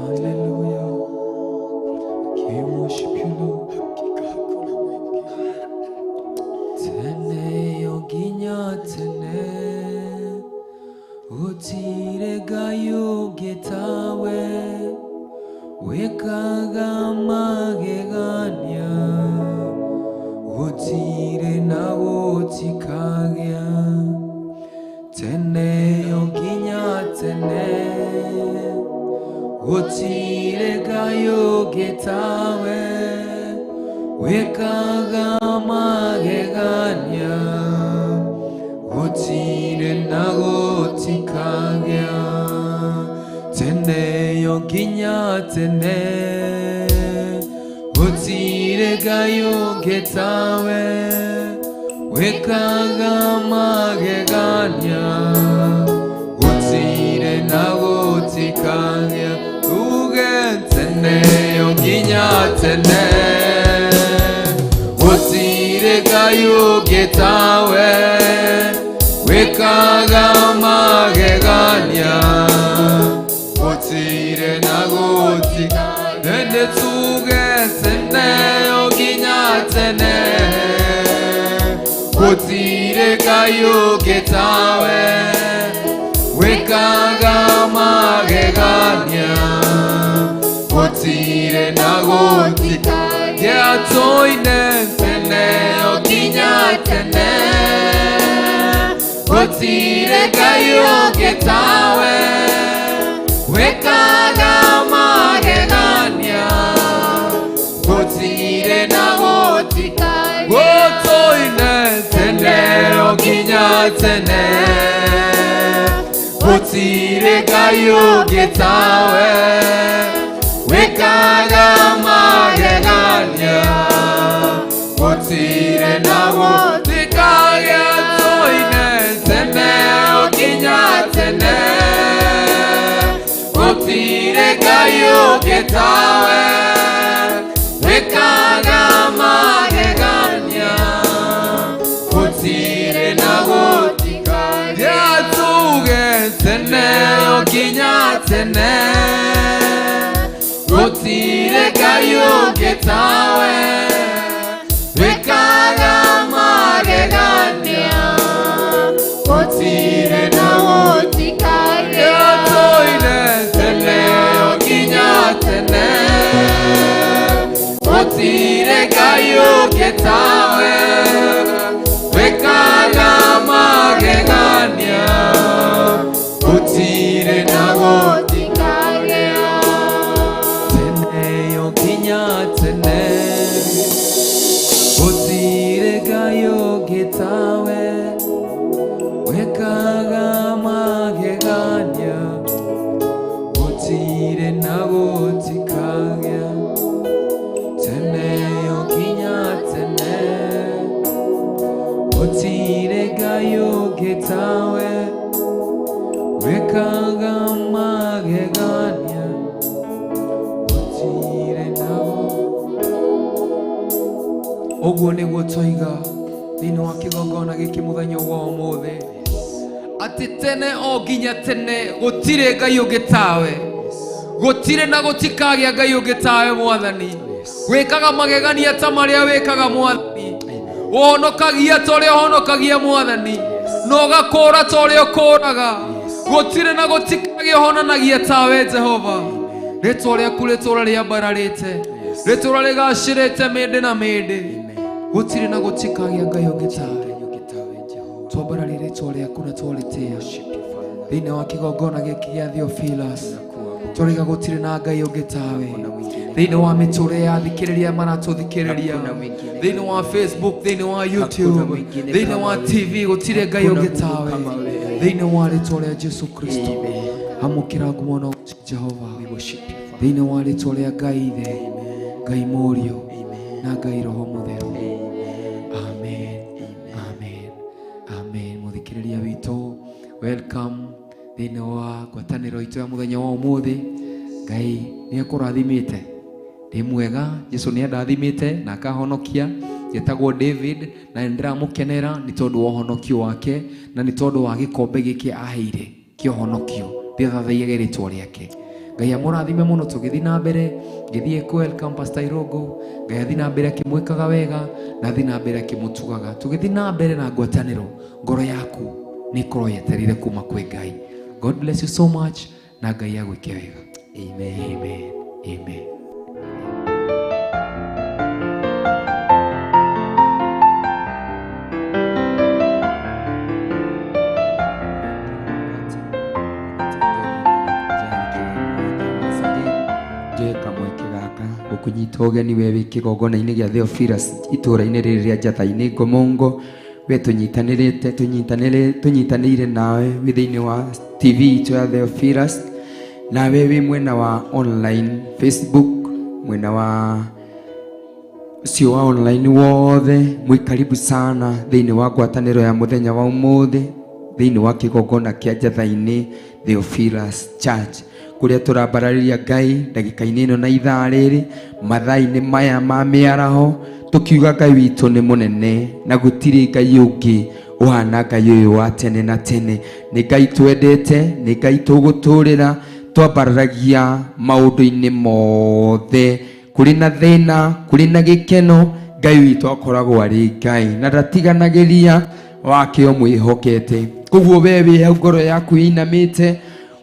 Hallelujah. We worship you, Lord. Tene yo nginya tene, gũtirĩ Ngai ũngĩ tawe, wĩkaga magegania, gũtirĩ na gũtikagĩa. Tene yo nginya tene, gũtirĩ Ngai ũngĩ tawe, wĩkaga magegania, gũtirĩ na gũtikagĩa. Tene yo nginya tene, gũtirĩ Ngai ũngĩ tawe, wĩkaga magegania, gũtirĩ na gũtikagĩa. Uge tene yo nginya tene, gũtirĩ Ngai ũngĩ tawe, wĩkaga magegania, gũtirĩ na gũtikagĩa. Ende tuge tene yo nginya tene, gũtirĩ Ngai ũngĩ tawe, wĩkaga magegania, gũtirĩ na gũtikagĩa. Tũine tene yo nginya tene, gũtirĩ Ngai ũngĩ tawe, wĩkaga magegania, gũtirĩ na gũtikagĩa. tene gũtirĩ Ngai ũngĩ tawe wĩkaga magegania gũtirĩ na gũtikagĩa tũine tene o nginya tene gũtirĩ Ngai ũngĩ tawe wĩkaga magegania gũtirĩ na gũtikagĩa tuge tene o nginya tene gũtirĩ Ngai ũngĩ tawe wĩkaga magegania gũtirĩ na gũtikagĩa tũine tene o nginya tene gũtirĩ Ngai ũngĩ tawe wĩkaga magegania gũtirĩ na gũtikagĩa tene o nginya tene gũtirĩ Ngai ũngĩ tawe wĩkaga magegania gũtirĩ na gũtikagĩa tene o nginya tene gũtirĩ Ngai ũngĩ tawe wĩkaga magegania gũtirĩ na ũguo nĩguo twoiga thĩinĩ wa kĩgongona gĩkĩ mũthenya wa ũmũthĩ atĩ tene o nginya tene gũtirĩ Ngai ũngĩ tawe gũtirĩ na gũtikagĩa Ngai ũngĩ tawe mwathani wĩkaga magegania ta marĩa wĩkaga mwathani ũhonokagia ta ũrĩa ũhonokagia mwathani na ũgakũũra ta ũrĩa ũkũũraga gũtirĩ na gũtikagĩa ũhonanagia tawe Jehova rĩtwa rĩaku rĩtũra rĩambararĩte rĩtũra rĩgacĩrĩte mĩndĩ na mĩndĩ gũtirĩ na gũtikagĩa Ngai ũngĩ tawe twambararie rĩtwa rĩaku na twarĩtĩa thĩinĩ wa kĩgongona gĩkĩ gĩa Theophilus tũraiga gũtirĩ na Ngai ũngĩ tawe thĩinĩ wa mĩtũrĩre ya athikĩrĩria maratũthikĩrĩria thĩinĩ wa Facebook thĩinĩ wa YouTube thĩinĩ wa TV gũtirĩ Ngai ũngĩ tawe thĩinĩ wa rĩtwa rĩa Jesu Kristo amũkĩra ngumo na ũgoci Jehova thĩinĩ wa rĩtwa rĩa Ngai Ithe Ngai Mũriũ na Ngai Roho Mũtheru amen amen amen mũthikĩrĩria witũ welcome thĩinĩ wa ngwatanĩro itũ ya mũthenya wa ũmũthĩ Ngai nĩ akũrathimĩte ndĩ mwega Jesu nĩ andathimĩte na akahonokia njĩtagwo David na nĩ ndĩramũkenera nĩ tondũ wa ũhonokio wake na nĩ tondũ wa gĩkombe gĩkĩ aheire kĩa ũhonokio ndĩthathaiyage rĩtwa rĩake Ngai amũrathime mũno tũgĩthiĩ na mbere ngĩthiĩ kũ welcome Pastor Irongo Ngai athiĩ na mbere akĩmwĩkaga wega na athiĩ na mbere akĩmũtugaga tũgĩthiĩ na mbere na ngwatanĩro ngoro yaku nĩ ĩkorwo yetereire kuma kwĩ Ngai God bless you so much na Ngai agwĩke wega amen amen amen. Njoe kamweke gaka gũkũnyita ũgeni we wĩ kĩgongona-inĩ gĩa Theophilus itũũra-inĩ rĩrĩ rĩa Njatha-inĩ Ngomongo we tũnyitanĩrĩte tũnyitanĩire nawe wĩ thĩinĩ wa TV itũ ya Theophilus nawe wĩ mwena wa online Facebook mwena wa ũcio wa online wothe mwĩ karibu sana thĩinĩ wa ngwatanĩro ya mũthenya wa ũmũthĩ thĩinĩ wa kĩgongona kĩa Njatha-inĩ Theophilus Church kũrĩa tũrambararĩria Ngai ndagĩka-inĩ ĩno na ithaa rĩrĩ mathaa-inĩ maya ma mĩaraho tũkiuga Ngai witũ nĩ mũnene na gũtirĩ Ngai ũngĩ ũhana Ngai ũyũ wa tene na tene nĩ Ngai twendete nĩ Ngai tũgũtũrĩra twambararagia maũndũ-inĩ mothe kũrĩ na thĩna kũrĩ na gĩkeno Ngai witũ akoragwo arĩ Ngai na ndatiganagĩria wake ũmwĩhokete koguo we wĩ hau ngoro yaku ĩinamĩte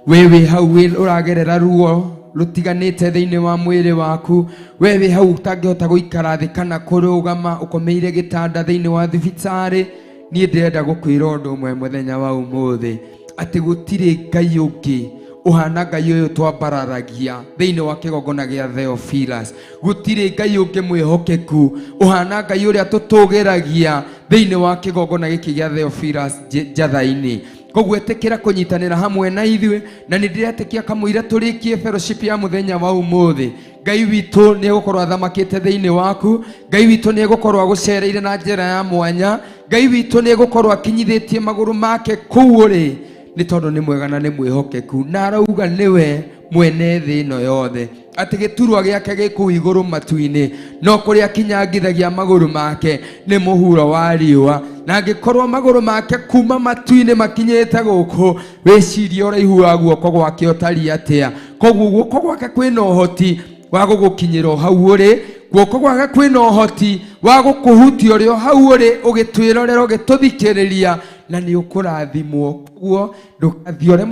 we wĩ hau ũragerera ruo rũtiganĩte thĩinĩ wa mwĩrĩ waku we wĩ hau ũtangĩhota gũikara thĩ kana kũrũgama ũkomeire gĩtanda thĩinĩ wa thibitarĩ niĩ ndĩrenda gũkwĩra ũndũ ũmwe mũthenya wa ũmũthĩ atĩ gũtirĩ Ngai ũngĩ ũhana Ngai ũyũ twambararagia thĩinĩ wa kĩgongona gĩa Theophilus gũtirĩ Ngai ũngĩ mwĩhokeku ũhana Ngai ũrĩa tũtũgĩragia thĩinĩ wa kĩgongona gĩkĩ gĩa Theophilus Njatha-inĩ. Koguo ĩtĩkĩra kũnyitanĩra hamwe na ithuĩ, na nĩ ndĩretĩkia kamũira tũrĩkie fellowship ya mũthenya wa ũmũthĩ, Ngai witũ nĩ egũkorwo athamakĩte thĩinĩ waku, Ngai witũ nĩ egũkorwo agũcereire na njĩra ya mwanya, Ngai witũ nĩ egũkorwo akinyithĩtie magũrũ make kũu ũrĩ, nĩ tondũ nĩ mwega na nĩ mwĩhokeku, na arauga nĩwe mwene thĩ ĩno yothe, atĩ gĩturwa gĩake gĩ kũu igũrũ matu-inĩ, no kũrĩa akinyangithagia magũrũ make nĩ mũhuro wa riũa. Na angĩkorwo magũrũ make kuma matu-inĩ makinyĩte gũkũ, wĩcirie ũraihu wa guoko gwake ũtariĩ atĩa. Koguo guoko gwake kwĩna ũhoti wa gũgũkinyĩra o hau ũrĩ, guoko gwake kwĩna ũhoti wa gũkũhutia ũrĩ o hau ũrĩ, ũgĩtwĩrorera, ũgĩtũthikĩrĩria, na nĩ ũkũrathimwo. Koguo ndũgathiore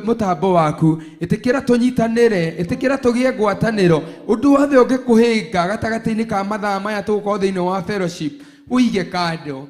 mũtambo waku, ĩtĩkĩra tũnyitanĩre, ĩtĩkĩra tũgĩe ngwatanĩro. Ũndũ wothe ũngĩkũhĩnga gatagatĩ-inĩ ka mathaa maya tũgũkorwo thĩinĩ wa fellowship, ũige kando,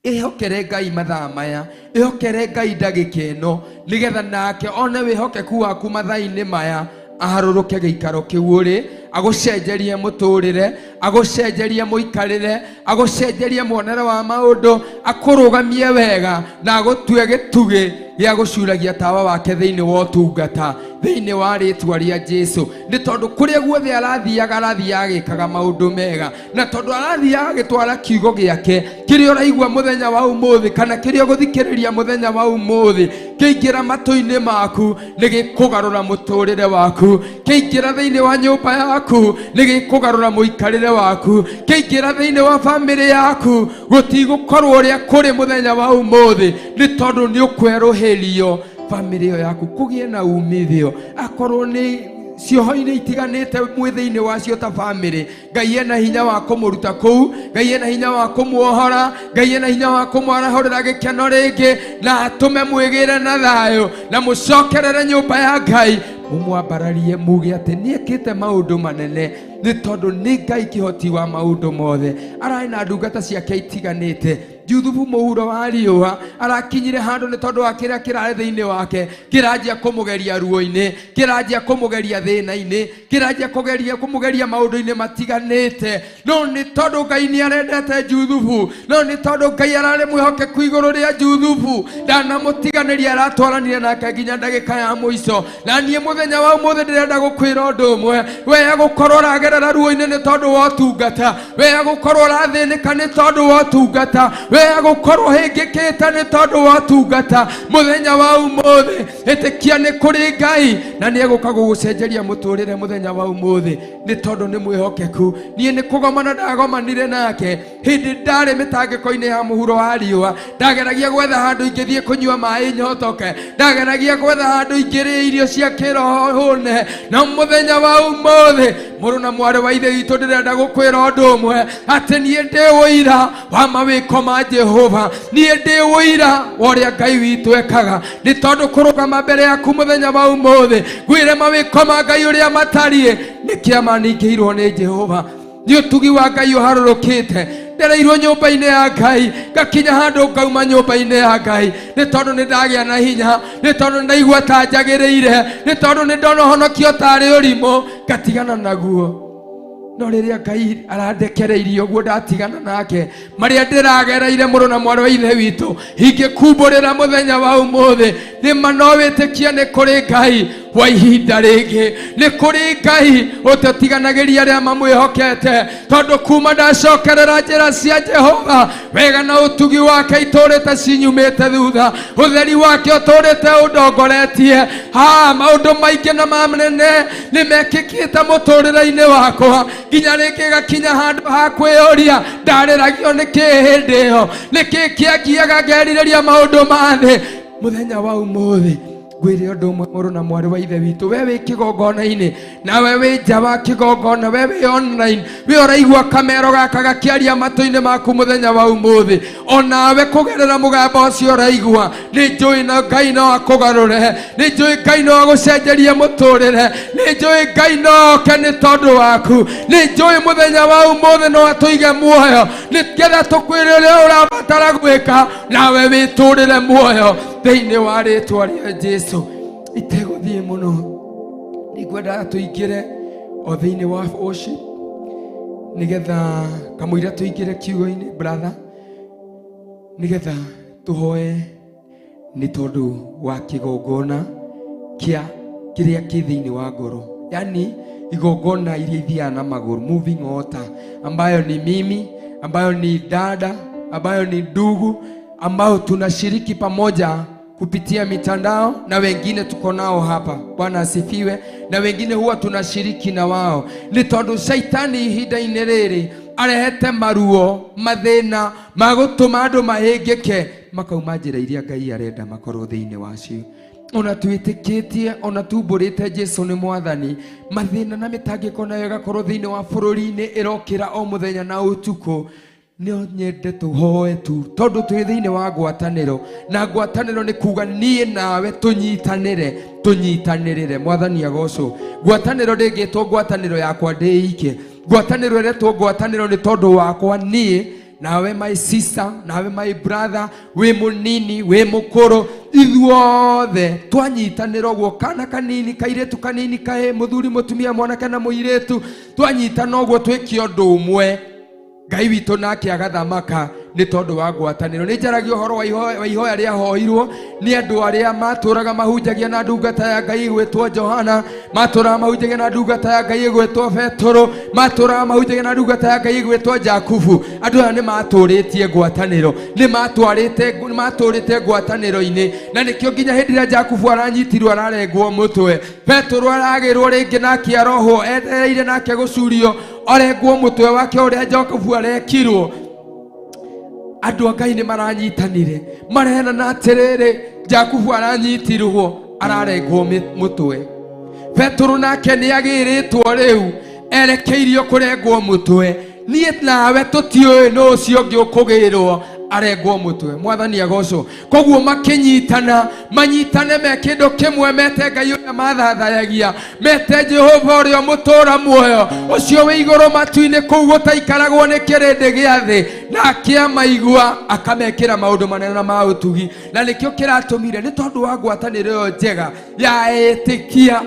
ĩhokere Ngai mathaa maya, ĩhokere Ngai ndagĩka ĩno, nĩgetha nake one wĩhokeku waku mathaa-inĩ maya, aharũrũke gĩikaro kĩu ũrĩ, agũcenjerie mũtũrĩre, agũcenjerie mũikarĩre, agũcenjerie muonere wa maũndũ, akũrũgamie wega, na agũtue gĩtugĩ gĩa gũcuragia tawa wake thĩinĩ wa ũtungata, thĩinĩ wa rĩtwa rĩa Jesũ. Nĩ tondũ kũrĩa guothe arathiaga, arathiaga agĩkaga maũndũ mega, na tondũ arathiaga agĩtwara kiugo gĩake kĩrĩa ũraigua mũthenya wa ũmũthĩ, kana kĩrĩa ũgũthikĩrĩria mũthenya wa ũmũthĩ, kĩingĩra matũ-inĩ maku nĩ gĩkũgarũra mũtũrĩre waku, kĩingĩra thĩinĩ wa nyũmba yaku nĩ gĩkũgarũra mũikarĩre waku, kĩingĩra thĩinĩ wa bamĩrĩ yaku gũtigũkorwo ũrĩa kũrĩ mũthenya wa ũmũthĩ, nĩ tondũ nĩ ũkwerũhĩrio bamĩrĩ ĩyo yaku kũgĩe na umithio. Akorwo nĩ cioho-inĩ itiganĩte mwĩ thĩinĩ wacio ta bamĩrĩ, Ngai ena hinya wa kũmũruta kũu, Ngai ena hinya wa kũmuohora, Ngai ena hinya wa kũmwarahũrĩra gĩkeno rĩngĩ, na atũme mwĩgĩre na thayũ, na mũcokerere nyũmba ya Ngai, mũmwambararie muge atĩ nĩekĩte maũndũ manene, nĩ tondũ nĩ Ngai kĩhoti wa maũndũ mothe. Ararĩ na ndungata ciake itiganĩte. Juthubu mũhuro wa riũa arakinyire handũ nĩ tondũ wa kĩrĩa kĩrarĩ thĩinĩ wake, kĩranjia kũmũgeria ruo-inĩ, kĩranjia kũmũgeria thĩna-inĩ, kĩranjia kũmũgeria maũndũ-inĩ matiganĩte. No nĩ tondũ Ngai nĩ arendete Juthubu, no nĩ tondũ Ngai ararĩ mwĩhokeku igũrũ rĩa Juthubu, ndanamũtiganĩria, aratwaranire nake nginya ndagĩka ya mũico. Na niĩ mũthenya wa ũmũthĩ ndĩrenda gũkwĩra ũndũ ũmwe, we agũkorwo ũragerera ruo-inĩ nĩ tondũ wa ũtungata, we agũkorwo ũrathĩnĩka nĩ tondũ wa ũtungata, we agũkorwo ũhĩngĩkĩte nĩ tondũ wa ũtungata, mũthenya wa ũmũthĩ ĩtĩkia nĩ kũrĩ Ngai, na nĩ egũka gũgũcenjeria mũtũrĩre mũthenya wa ũmũthĩ, nĩ tondũ nĩ mwĩhokeku. Niĩ nĩ kũgomana ndagomanire nake hĩndĩ ndarĩ mĩtangĩko-inĩ ya mũhuro wa riũa, ndageragia gwetha handũ ingĩthiĩ kũnyua maĩ nyotoke, ndageragia gwetha handũ ingĩrĩa irio cia kĩroho hũne. Na mũthenya wa ũmũthĩ, mũrũ na mwarĩ wa ithe witũ, ndĩrenda gũkwĩra ũndũ ũmwe, atĩ niĩ ndĩ ũira wa mawĩko ma Jehova, niĩ ndĩ ũira wa ũrĩa Ngai witũ ekaga, nĩ tondũ kũrũgama mbere yaku mũthenya wa ũmũthĩ ngwĩre mawĩko ma Ngai ũrĩa matariĩ nĩ kĩama ningĩirwo nĩ Jehova. Nĩ ũtugi wa Ngai ũharũrũkĩte, ndereirwo nyũmba-inĩ ya Ngai, ngakinya handũ ngauma nyũmba-inĩ ya Ngai, nĩ tondũ nĩ ndagĩa na hinya, nĩ tondũ nĩ ndaigua ta njagĩrĩire, nĩ tondũ nĩ ndona ũhonokio tarĩ ũrimũ, ngatigana naguo. No rĩrĩa Ngai arandekereirie ũguo ndatigana nake, marĩa ndĩragereire mũrũ na mwarĩ wa ithe witũ, ingĩkumbũrĩra mũthenya wa ũmũthĩ, nĩ ma no wĩtĩkie nĩ kũrĩ Ngai wa ihinda rĩngĩ, nĩ kũrĩ Ngai ũtatiganagĩria arĩa mamwĩhokete, tondũ kuma ndacokerera njĩra cia Jehova, wega na ũtugi wake itũrĩte cinyumĩte thutha, ũtheri wake ũtũrĩte ũndongoretie. Ha, maũndũ maingĩ na manene nĩ mekĩkĩte mũtũrĩre-inĩ wakwa, nginya rĩngĩ gakinya handũ ha kwĩyũria ndarĩragio nĩ kĩ hĩndĩ ĩyo, nĩ kĩ kĩangiaga ngerirĩria maũndũ ma thĩ. Mũthenya wa ũmũthĩ ngwĩre ũndũ ũmwe, mũrũ na mwarĩ wa ithe witũ, we wĩ kĩgongona-inĩ, nawe wĩ nja wa kĩgongona, we wĩ online, we ũraigua kamero gaka gakĩaria matũ-inĩ maku mũthenya wa ũmũthĩ, onawe kũgerera mũgambo ũcio ũraigua, nĩ njũĩ na Ngai no akũgarũre, nĩ njũĩ Ngai no agũcenjerie mũtũrĩre, nĩ njũĩ Ngai no oke nĩ tondũ waku, nĩ njũĩ mũthenya wa ũmũthĩ no atũige muoyo, nĩgetha tũkwĩre ũrĩa ũrabatara gwĩka, nawe wĩtũrĩre muoyo thĩinĩ wa rĩtwa rĩa Jesũ. Itegũthiĩ mũno, nĩngwendaga tũingĩre o thĩinĩ wa worship, nĩgetha kamũira tũingĩre kiugo-inĩ, brother. Nĩgetha tũhoe nĩ tondũ wa kĩgongona kĩa kĩrĩa kĩ thĩinĩ wa ngoro, yani igongona iria ithiaga na magũrũ, moving altar, ambayo ni mimi, ambayo ni dada, ambayo ni ndugu, ambao tunashiriki pamoja kupitia mitandao na wengine tuko nao hapa. Bwana asifiwe. Na wengine huwa tunashiriki na wao, nĩ tondũ shaitani ihinda-inĩ rĩrĩ arehete maruo, mathĩna ma gũtũma andũ mahĩngĩke makauma njĩra iria Ngai arenda makorwo thĩinĩ wacio. Ona twĩtĩkĩtie, ona tumbũrĩte Jesu nĩ mwathani, mathĩna na mĩtangĩko nayo ĩgakorwo thĩinĩ wa bũrũri-inĩ ĩrokĩra o mũthenya na ũtukũ. No nyende tũhoe tu tondũ twĩ thĩinĩ wa ngwatanĩro, na ngwatanĩro nĩ kuga niĩ nawe tũnyitanĩre, tũnyitanĩrĩre. Mwathani agocwo. Ngwatanĩro ndĩngĩtwo ngwatanĩro yakwa ndĩ ike, ngwatanĩro ĩretwo ngwatanĩro nĩ tondũ wakwa niĩ nawe, my sister, nawe my brother, wĩ mũnini wĩ mũkũrũ, ithuothe twanyitanĩra ũguo, kana kanini, kairĩtu kanini, kahĩ, mũthuri, mũtumia, mwanake na mũirĩtu, twanyitana ũguo twĩke ũndũ ũmwe, Ngai witũ nake agathamaka nĩ tondũ wa ngwatanĩro. Nĩ njaragia ũhoro wa ihoya rĩahoirwo nĩ andũ arĩa matũraga mahunjagia na ndungata ya Ngai ĩgwĩtwo Johana, matũraga mahunjagia na ndungata ya Ngai ĩgwĩtwo Petũrũ, matũraga mahunjagia na ndungata ya Ngai ĩgwĩtwo Jakubu. Andũ aya nĩ matũrĩtie ngwatanĩro, nĩ matũrĩte ngwatanĩro-inĩ, na nĩkĩo nginya hĩndĩ ĩrĩa Jakubu aranyitirwo ararengwo mũtwe, Petũrũ aragĩrwo rĩngĩ nake arohwo, etereire nake gũcurio arengwo mũtwe wake ũrĩa Jakubu arekirwo. Andũ a Ngai nĩ maranyitanire, marenana atĩrĩrĩ, Jakubu aranyitirwo ararengwo mũtwe, Petũrũ nake nĩ agĩrĩtwo rĩu erekeirio kũrengwo mũtwe, niĩ nawe tũtiũĩ nũ ũcio ũngĩ ũkũgĩrwo arengwo mũtwe. Mwathani agocwo. Koguo makĩnyitana, manyitane me kĩndũ kĩmwe, mete Ngai ũrĩa mathathayagia, mete Jehova ũrĩa mũtũra muoyo, ũcio wĩ igũrũ matu-inĩ kũu gũtaikaragwo nĩ kĩrĩndĩ gĩa thĩ, na akĩamaigua akamekĩra maũndũ manene na ma ũtugi. Na nĩkĩo kĩratũmire, nĩ tondũ wa ngwatanĩro ĩyo njega ya etĩkia,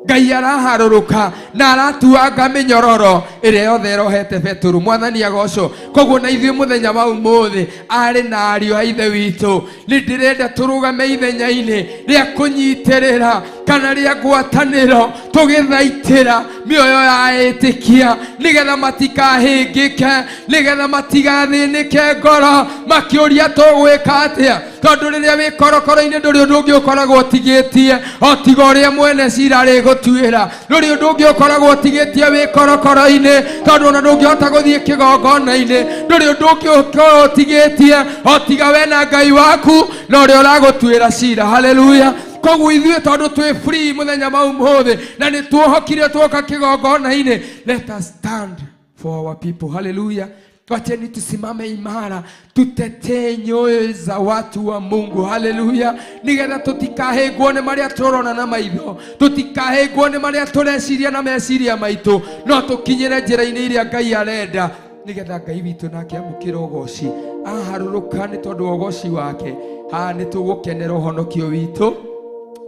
Ngai araharũrũka na aratuanga mĩnyororo ĩrĩa yothe ĩrohete Petũrũ. Mwathani agocwo. Koguo na ithuĩ mũthenya wa ũmũthĩ, arĩ na ariũ a ithe witũ, nĩ ndĩrenda tũrũgame ithenya-inĩ rĩa kũnyitĩrĩra kana rĩa ngwatanĩro, tũgĩthaitĩra mĩoyo ya etĩkia, nĩgetha matikahĩngĩke, nĩgetha matigathĩnĩke ngoro makĩũria tũgwĩka atĩa, tondũ rĩrĩa wĩ korokoro-inĩ ndũrĩ ũndũ ũngĩ ũkoragwo ũtigĩtie o tiga ũrĩa mwene cira arĩgũtuĩra. Ndũrĩ ũndũ ũngĩ ũkoragwo ũtigĩtie wĩ korokoro-inĩ, tondũ ona ndũngĩhota gũthiĩ kĩgongona-inĩ. Ndũrĩ ũndũ ũngĩ ũkoragwo ũtigĩtie o tiga we na Ngai waku na ũrĩa ũragũtuĩra cira. Haleluya. Koguo ithuĩ tondũ twĩ free mũthenya wa ũmũthĩ na nĩ tuohokire tuoka kĩgongona-inĩ, let us stand for our people. Haleluya. Wacheni tusimame imara, tutetee nyoyo za watu wa Mungu. Haleluya. Nigetha tutikahĩngwo nĩ marĩa tũrona na maitho, tutikahĩngwo nĩ marĩa tũreciria na meciria maitũ, no tũkinyĩre njĩra-inĩ iria Ngai arenda, nigetha Ngai witũ nake amũkĩre ũgoci. Aharũrũka nĩ tondũ wa ũgoci wake, haha nĩ tũgũkenera ũhonokio witũ,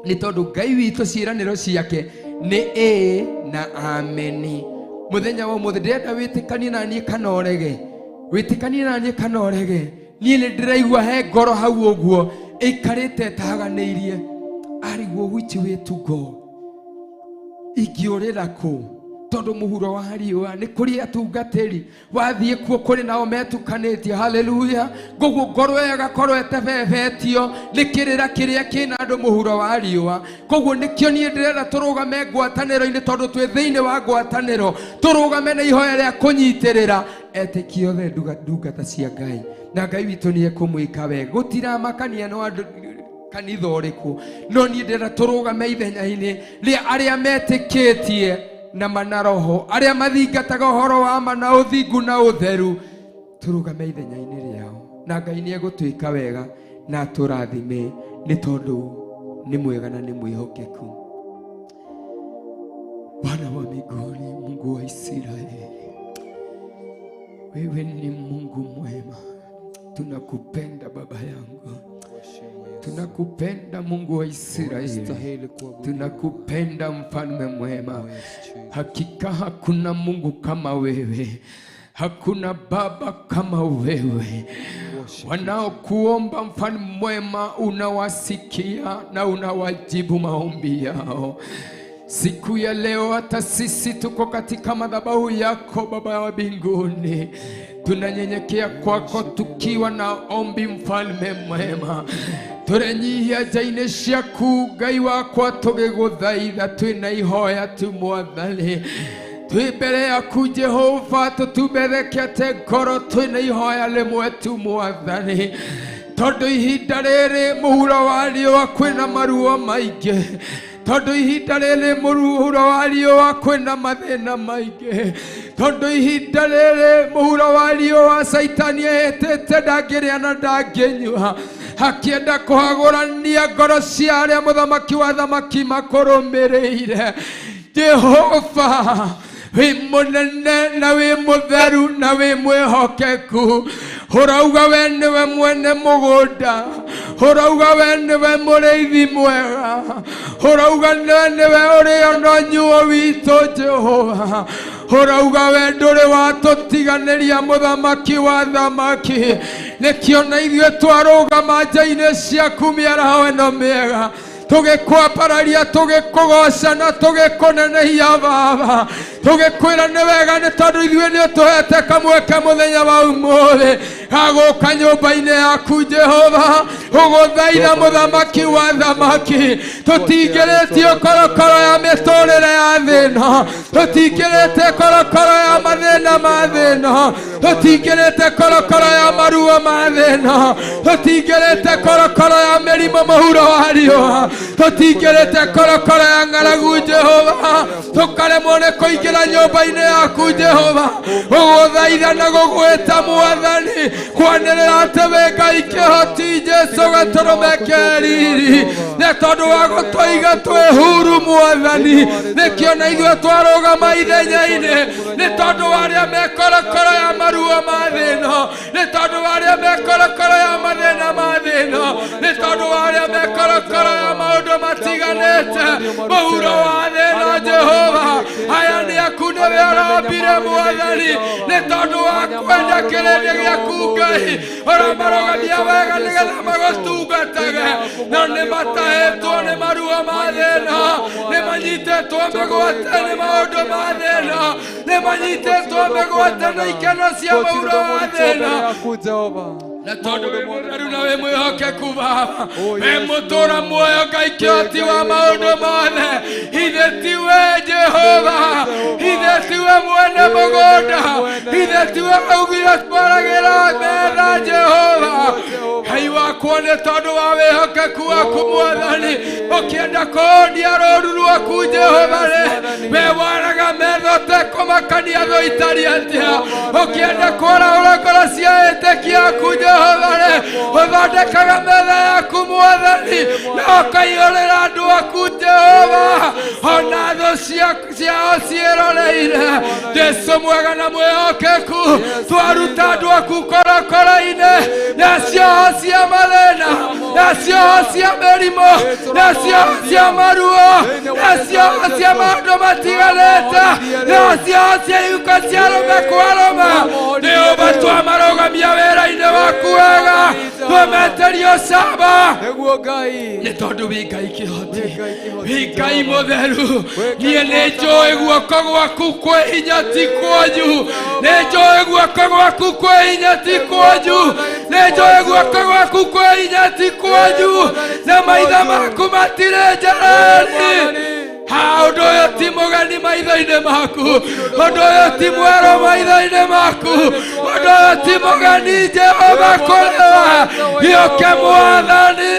nĩ tondũ Ngai witũ ciĩranĩro ciake nĩ ĩĩ na ameni. Mũthenya wa ũmũthĩ ndĩrenda wĩtĩkanie na niĩ kana ũrege, wĩtĩkanie na niĩ kana ũrege. Niĩ nĩ ndĩraigua he ngoro hau ũguo ĩikarĩte ĩtaganĩirie, arigwo which way to go, ingĩũrĩra kũ, tondũ mũhuro wa riũa nĩ kũrĩ atungatĩri, wathiĩ kuo kũrĩ nao metukanĩtie. Haleluya. Koguo ngoro ĩyo ĩgakorwo ĩtebebetio nĩ kĩrĩra kĩrĩa kĩna andũ mũhuro wa riũa. Koguo nĩkĩo niĩ ndĩrenda tũrũgame ngwatanĩro-inĩ, tondũ twĩ thĩinĩ wa ngwatanĩro, tũrũgame na ihoya rĩa kũnyitĩrĩra etĩkia othe ndungata cia Ngai, na Ngai witũ nĩ ekũmwĩka wega. Gũtiramakania no andũ kanitha ũrĩkũ, no niĩ ndĩrenda tũrũgame ithenya-inĩ rĩa arĩa metĩkĩtie na mana roho, arĩa mathingataga ũhoro wa ma na ũthingu na ũtheru, tũrũgame ithenya-inĩ rĩao, na Ngai nĩ egũtwĩka wega na atũrathime, nĩ tondũ nĩ mwega na nĩ mwĩhokeku. Bwana wa mbinguni, Mungu wa Israeli, wewe ni Mungu mwema, tunakupenda baba yangu, tunakupenda Mungu wa Israeli, tunakupenda mfalme mwema. Hakika hakuna Mungu kama wewe, hakuna baba kama wewe. Wanaokuomba mfalme mwema, unawasikia na unawajibu maombi yao. Siku ya leo hata sisi tuko katika madhabahu yako Baba wa mbinguni, tunanyenyekea kwako tukiwa na ombi mfalme mwema. Tũrenyihia nja-inĩ ciaku Ngai wakwa, tũgĩgũthaitha twĩna ihoya tu Mwathani. Twĩ mbere yaku Jehova, tũtumethekete ngoro twĩna ihoya rĩmwe tu Mwathani, tondũ ihinda rĩrĩ mũhuro wa riũa kwĩna maruo maingĩ, tondũ ihinda rĩrĩ mũhuro wa riũa kwĩna mathĩna maingĩ, tondũ ihinda rĩrĩ mũhuro wa riũa Caitani ehĩtĩte ndangĩrĩa na ndangĩnyua, akienda kũhagũrania ngoro cia arĩa mũthamaki wa thamaki makũrũmĩrĩire. Jehova wĩ mũnene na wĩ mũtheru na wĩ mwĩhokeku, ũrauga we nĩwe mwene mũgũnda, ũrauga we nĩwe mũrĩithi mwega, ũrauga we nĩwe ũrĩ ona nyuo witũ Jehova, ũrauga we ndũrĩ watũtiganĩria mũthamaki wa thamaki. Nĩkĩo na ithuĩ twarũgama nja-inĩ ciaku mĩaraho ĩno mĩega, tũgĩkwambararia, tũgĩkũgoca na tũgĩkũnenehia Baba, tũgĩkwĩra nĩ wega nĩ tondũ ithuĩ nĩ ũtũhete kamweke mũthenya wa ũmũthĩ ga gũka nyũmba-inĩ yaku Jehova, ũgũthaitha mũthamaki wa thamaki. Tũtingĩrĩtio korokoro ya mĩtũrĩre ya thĩ ĩno, tũtingĩrĩte korokoro ya mathĩna ma thĩ ĩno, tũtingĩrĩte korokoro ya maruo ma thĩ ĩno, tũtingĩrĩte korokoro ya mĩrimũ mũhuro wa riũa, tũtingĩrĩte korokoro ya ng'aragu Jehova, tũkaremwo nĩ kũingĩra nyũmba-inĩ yaku Jehova, ũgũthaitha na gũgwĩta Mwathani, kwanĩrĩra atĩ wĩ Ngai kĩhoti Jesũ gatũrũme ke riri, nĩ tondũ wa gũtũiga twĩ huru Mwathani. Nĩkĩo na ithuĩ twarũgama ithenya-inĩ, nĩ tondũ wa arĩa me korokoro ya maruo ma thĩ ĩno, nĩ tondũ wa arĩa me korokoro ya mathĩna ma thĩ ĩno, nĩ tondũ wa arĩa me korokoro ya maũndũ matiganĩte mũhuro wa thĩ ĩno Jehova, aya nĩ aku nĩwe ũrambire Mwathani, nĩ tondũ wa kwenda kĩrĩndĩ gĩaku Ngai, ũramarũgamia wega nĩgetha magũtungatage, no nĩ matahĩtwo nĩ maruo ma thĩ ĩno, nĩ manyitĩtwo mĩgwate nĩ maũndũ ma thĩ ĩno, nĩ manyitĩtwo mĩgwate nĩ ikeno cia mũhuro wa thĩ ĩno. Na tondũ wĩ mũtheru na wĩ mwĩhokeku Baba, wĩ mũtũra muoyo Ngai kĩhoti wa maũndũ mothe, ithe tiwe Jehova, ithe tiwe mwene mũgũnda, ithe tiwe waugire twaragĩra metha Jehova. Ngai wakwa nĩ tondũ wa wĩhokeku waku Mwathani, ũkĩenda kũhonia rũũru rwaku Jehova rĩ, we waraga metha ũtekũmakania thũ itariĩ atĩa, ũkĩenda kwarahũra ngoro cia etĩkia aku Jehova rĩ, ũthondekaga metha yaku Mwathani, na ũkaihũrĩra andũ aku Jehova, ona thũ ciao ciĩroreire. Jesũ mwega na mwĩhokeku, twaruta andũ aku korokoro-inĩ, na cioho cia mathĩna, na cioho cia mĩrimũ, na cioho cia maruo, na cioho cia maũndũ matiganĩte, na cioho cia ihuko cia arũme kwa arũme. Jehova, twamarũgamia wĩra-inĩ waku wega, twameterio camba, Nĩguo Ngai, nĩ tondũ wĩ Ngai kĩhoti, wĩ Ngai mũtheru. Niĩ nĩ njũĩ guoko gwaku kwĩ hinya ti kwanyu, nĩ njũĩ guoko gwaku kwĩ hinya ti kwanyu, nĩ njũĩ guoko gwaku kwĩ hinya ti kwanyu, na maitho maku matirĩ njarari. Ha, ũndũ ũyũ ti mũgeni maitho-inĩ maku, ũndũ ũyũ ti mwerũ maitho-inĩ maku, ũndũ ũyũ ti mũgeni Jehova kũrĩ we. Gĩũke Mwathani,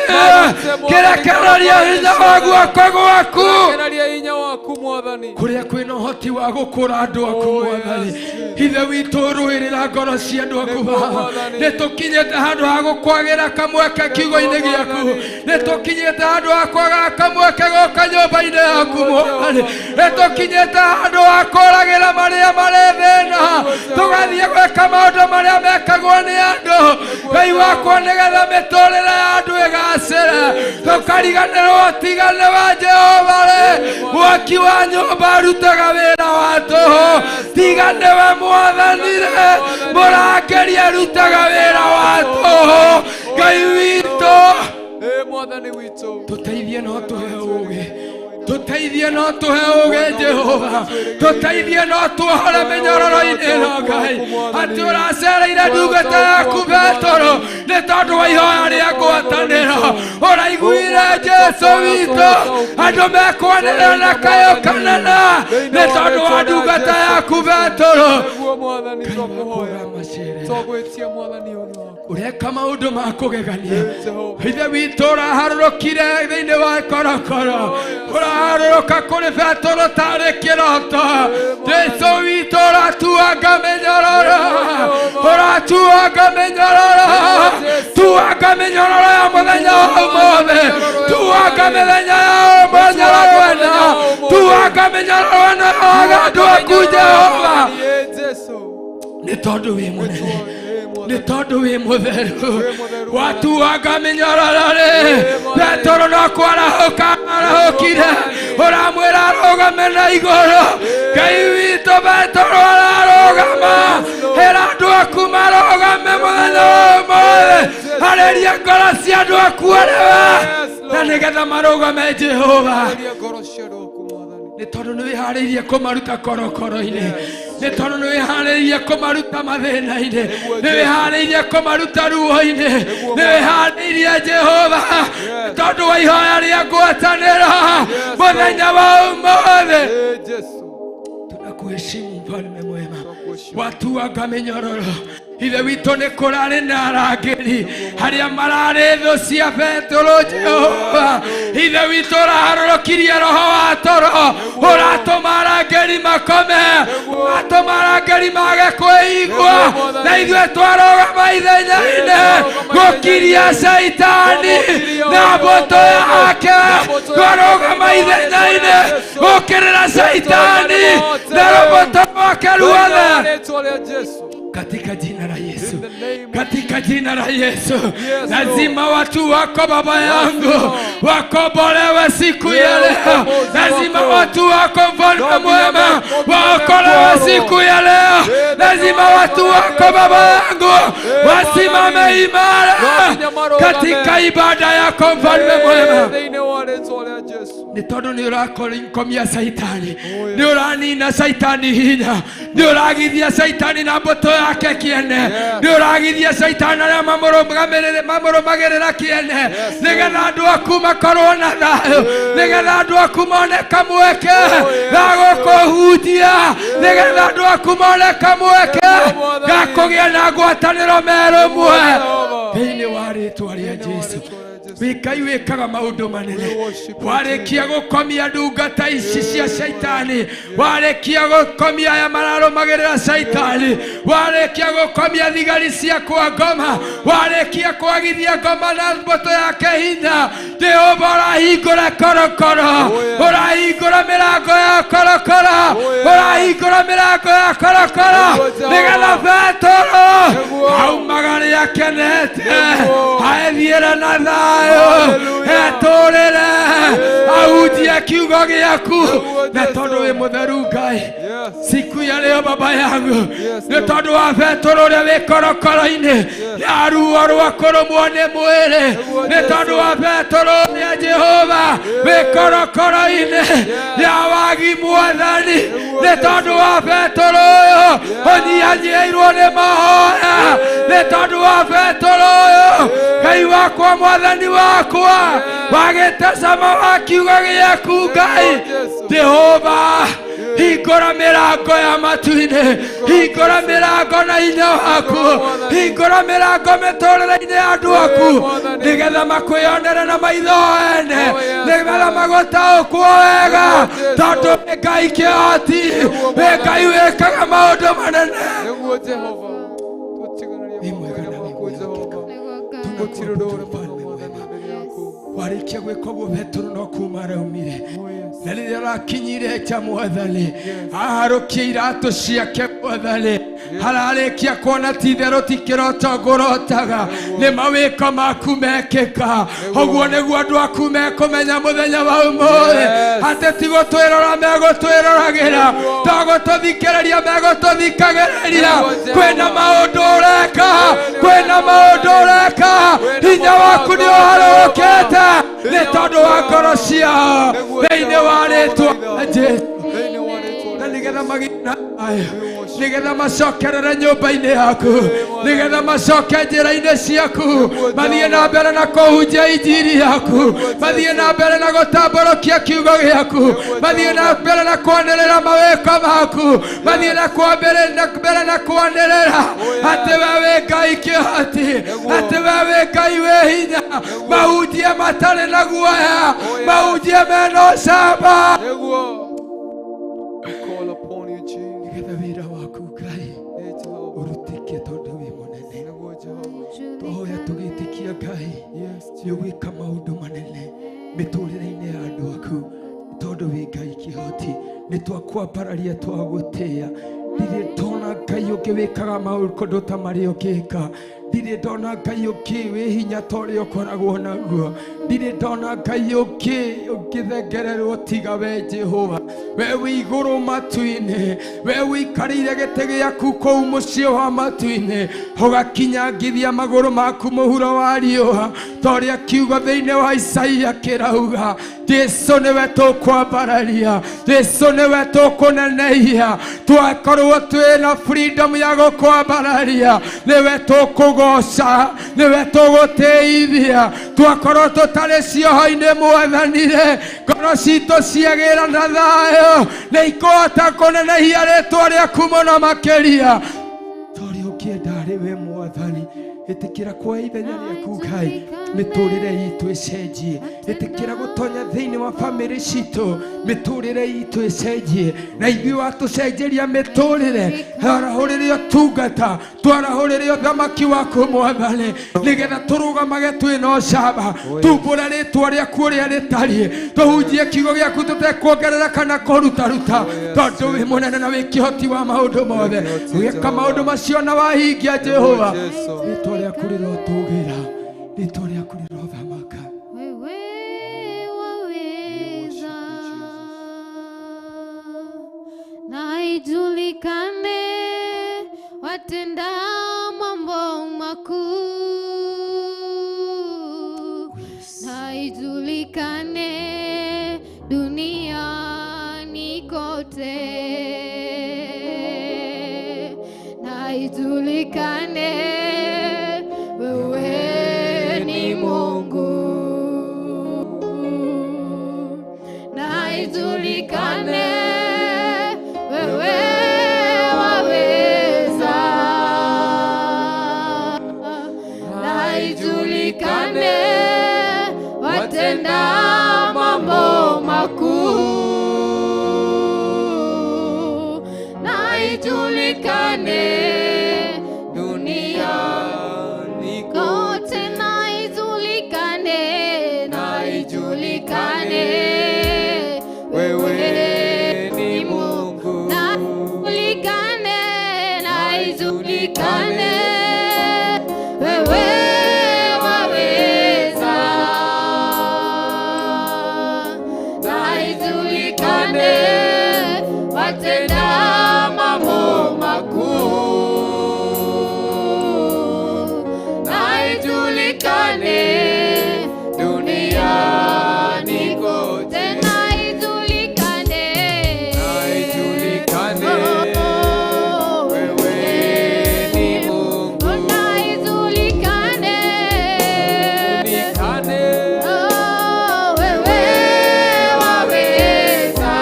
kĩrekereria hinya wa guoko gwaku Rekereria hinya waku Mwathani, kũrĩa kwĩna ũhoti wa gũkũra andũ aku Mwathani. Ithe witũ, rũĩrĩra ngoro cia andũ aku Baba. Nĩ tũkinyĩte handũ ha gũkwagĩra kamweke kiugo-inĩ gĩaku, nĩ tũkinyĩte handũ ha kwaga kamweke gũka nyũmba-inĩ yaku Mwathani, nĩ tũkinyĩte handũ ha kũragĩra marĩa marĩ thĩna, tũgathiĩ gwĩka maũndũ marĩa mekagwo nĩ andũ Ngai wakwa nĩgetha mĩtũrĩre ya andũ ĩgacĩre tũkariganĩrwo tigane wa Jehova rĩ mwaki wa nyũmba arutaga wĩra wa tũhũ tiga nĩwe Mwathani rĩ mũrangĩri arutaga wĩra wa tũhũ Ngai witũ Mwathani witũ tũteithie no tũhe ũũgĩ tũteithie no tũhe ũũgĩ Jehova tũteithie no tuohore mĩnyororo-inĩ ĩno Ngai atĩ ũracereire ndungata yaku Petero nĩ tondũ wa ihoya rĩa ngwatanĩro ũraiguire Jesũ witũ andũ mekwanĩrĩra na kayũ kanene nĩ tondũ wa ndungata yaku Petero Nĩguo Mwathani twakũhoya twagwĩtia Mwathani ũũgĩ waku ũreka maũndũ ma kũgegania ithe witũ ũraharũrũkire thĩinĩ wa korokoro ũraharũrũka kũrĩ Petero tarĩ kĩroto Jesũ witũ ũratuanga mĩnyororo ũratuanga mĩnyororo tuanga mĩnyororo ya mũthenya wa ũmũthĩ tuanga mĩthenya ya mĩnyororo ĩno tuanga mĩnyororo ĩno ya andũ aku Jehova nĩ tondũ wĩ mũnene nĩ tondũ wĩ mũtheru watuanga mĩnyororo rĩ Petero no kwarahũka arahũkire ũramwĩra arũgame na igũrũ Ngai witũ Petero ararũgama ĩra andũ aku marũgame mũthenya wa ũmũthĩ arĩria ngoro cia andũ aku arĩwe na nĩgetha marũgame Jehova nĩ tondũ nĩ wĩharĩirie kũmaruta korokoro-inĩ nĩ tondũ nĩ wĩharĩirie kũmaruta mathĩna-inĩ nĩ wĩharĩirie kũmaruta ruo-inĩ nĩ wĩharĩirie Jehova nĩ tondũ wa ihoya rĩa ngwatanĩro mũthenya wa ũmũthĩ tunakuheshimu mfalme mwema watuanga mĩnyororo ithe witũ nĩ kũrarĩ na arangĩri arĩa mararĩ thũ cia Petero Jehova ithe witũ ũraharũrũkirie roho wa toro ũratũma arangĩri makome ũratũma arangĩri mage kwĩigua na ithuĩ twarũgama ithenya-inĩ gũkiria Caitani na mbũtũ yake twarũgama ithenya-inĩ gũkĩrĩra Caitani na rũmbũtũ rwake ruothe katika jina la Yesu, katika jina la Yesu. Lazima watu wako baba yangu wakombolewe siku ya leo. Lazima watu wako mfalme mwema waokolewe siku ya leo. Lazima watu wako baba yangu wasimame imara katika ibada yako mfalme mwema. Nĩ tondũ nĩ ũrakomia Caitani, nĩ ũranina Caitani hinya, nĩ ũragithia Caitani na mbũtũ yake kĩene, nĩ ũragithia Caitani arĩa mamũrũmagĩrĩra kĩene, nĩgetha andũ aku makorwo na thayũ, nĩgetha andũ aku mone kamweke ga gũkũhunjia, nĩgetha andũ aku mone kamweke ga kũgĩa na ngwatanĩro merũmwe thĩinĩ wa rĩtwa rĩa Jesũ. Ngai wĩkaga maũndũ manene warĩkia gũkomia ndungata ici cia Caitani, warĩkia gũkomia aya mararũmagĩrĩra Caitani, warĩkia gũkomia thigari cia kwa ngoma, warĩkia kwagithia ngoma na mbũtũ yake hinya. Jehova ũrahingũra korokoro, ũrahingũra mĩrango ya korokoro, ũrahingũra mĩrango ya korokoro nĩgetha Petero aumagare akenete aethiĩre na thayũ etũrĩre ahunjie kiugo gĩaku na tondũ wĩ mũtheru Ngai siku ya leo baba yangu nĩ tondũ wa Petero ũrĩa wĩ korokoro-inĩ ya ruo rwa kũrũmwo nĩ mwĩrĩ, nĩ tondũ wa Petero ũrĩa Jehova wĩ korokoro-inĩ ya wagi Mwathani, nĩ tondũ wa Petero ũyũ ũnyihanyihĩirwo nĩ mahoya, nĩ tondũ wa Petero ũyũ Ngai wakwa Mwathani wakwa wagĩte cama wa kiugo gĩaku Ngai Jehova hingũra mĩrango ya matu-inĩ, hingũra mĩrango na hinya waku, hingũra mĩrango mĩtũrĩre-inĩ ya andũ aku nĩgetha makwĩonere na maitho ene, nĩgetha magũtaũkwo wega tondũ wĩ Ngai kĩhoti, wĩ Ngai wĩkaga maũndũ manene. Wĩ mwega na wĩ mwĩhokeku, warĩkia gwĩka ũguo Petero no kuma araumire na rĩrĩa arakinyire nja Mwathani aharũkia iratũ ciake Mwathani Hararĩkia kuona ti itherũ ti kĩroto ngũrotaga, nĩ mawĩko maku mekĩka. Ũguo nĩguo andũ aku mekũmenya mũthenya wa ũmũthĩ atĩ ti gũtwĩrora megũtwĩroragĩra, to gũtũthikĩrĩria megũtũthikagĩrĩria. Kwĩna maũndũ ũreka, kwĩna maũndũ ũreka, hinya waku nĩ ũharũrũkĩte nĩ tondũ wa ngoro ciao thĩinĩ wa rĩtwa rĩa Jesũ. Na nĩgetha magĩe na thayũ, nĩgetha macokerere nyũmba-inĩ yaku, nĩgetha macoke njĩra-inĩ ciaku, mathiĩ na mbere na kũhunjia injiri yaku, mathiĩ na mbere na gũtambũrũkia kiugo gĩaku, mathiĩ na mbere na kwanĩrĩra mawĩko maku, mathiĩ na mbere na kwanĩrĩra atĩ we wĩ Ngai kĩhoti, atĩ we wĩ Ngai wĩ hinya. Mahunjie matarĩ na guoya, mahunjie mena ũcamba. Call upon you, Jesus. Nĩgetha wĩra waku Ngai ũrutĩke tondũ wĩ mũnene. Twahoya tũgĩtĩkia Ngai nĩ ũgwĩka maũndũ manene mĩtũrĩre-inĩ ya andũ aku tondũ wĩ Ngai kĩhoti. Nĩ twakwambararia, twagũtĩĩa. Ndirĩ ndona Ngai ũngĩ wĩkaga maũndũ ta marĩa ũngĩka. Ndirĩ ndona Ngai ũngĩ wĩ hinya ta ũrĩa ũkoragwo naguo. Ndirĩ ndona Ngai ũngĩ ũngĩthengererwo tiga we Jehova. We wĩ igũrũ matu-inĩ, we wĩikarĩire gĩtĩ gĩaku kũu mũciĩ wa matu-inĩ, ũgakinyangithia magũrũ maku mũhuro wa riũa, ta ũrĩa kiugo thĩinĩ wa Isaia kĩrauga. Jesu nĩwe tũkwambararia, Jesu nĩwe tũkũnenehia. Twakorwo twĩna freedom ya gũkwambararia, nĩwe tũkũgoca, nĩwe tũgũtĩithia. Twakorwo tũtarĩ cioho-inĩ Mwathani-rĩ, ngoro citũ ciagĩra na thayũ, nĩ ikũhota kũnenehia rĩtwa rĩaku mũno makĩria. Ta ũrĩa ũngĩenda arĩ we Mwathani. Ĩtĩkĩra kuoya ithenya rĩaku Ngai, mĩtũrĩre itũ ĩcenjie. Ĩtĩkĩra gũtonya thĩinĩ wa bamĩrĩ citũ, mĩtũrĩre itũ ĩcenjie, na ithuĩ watũcenjeria mĩtũrĩre, twarahũrĩre ũtungata, twarahũrĩre ũthamaki waku Mwathani, nĩgetha tũrũgamage twĩna ũcamba, tumbũre rĩtwa rĩaku ũrĩa rĩtariĩ, tũhunjie kiugo gĩaku tũtekuongerera kana kũrutaruta, tondũ wĩ mũnene na wĩ kĩhoti wa maũndũ mothe. Wĩka maũndũ macio na wahingia Jehova, rĩtwa rĩaku rĩrotũgĩra, rĩtwa rĩaku rĩrothamaka. Wewe waweza, na ijulikane watenda mambo makuu, na ijulikane duniani kote, na ijulikane wewe ni Mungu, na ijulikane wewe waweza, na ijulikane watenda mambo makuu, na ijulikane duniani kote, na ijulikane, na ijulikane wewe ni Mungu, na ijulikane, na ijulikane wewe waweza, na ijulikane watenda mambo makuu, na ijulikane duniani kote, na ijulikane, Na ijulikane, oh, wewe ni Mungu. Na ijulikane, Ijulikane, oh, wewe waweza,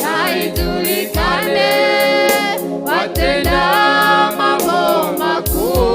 na ijulikane watenda mambo makuu,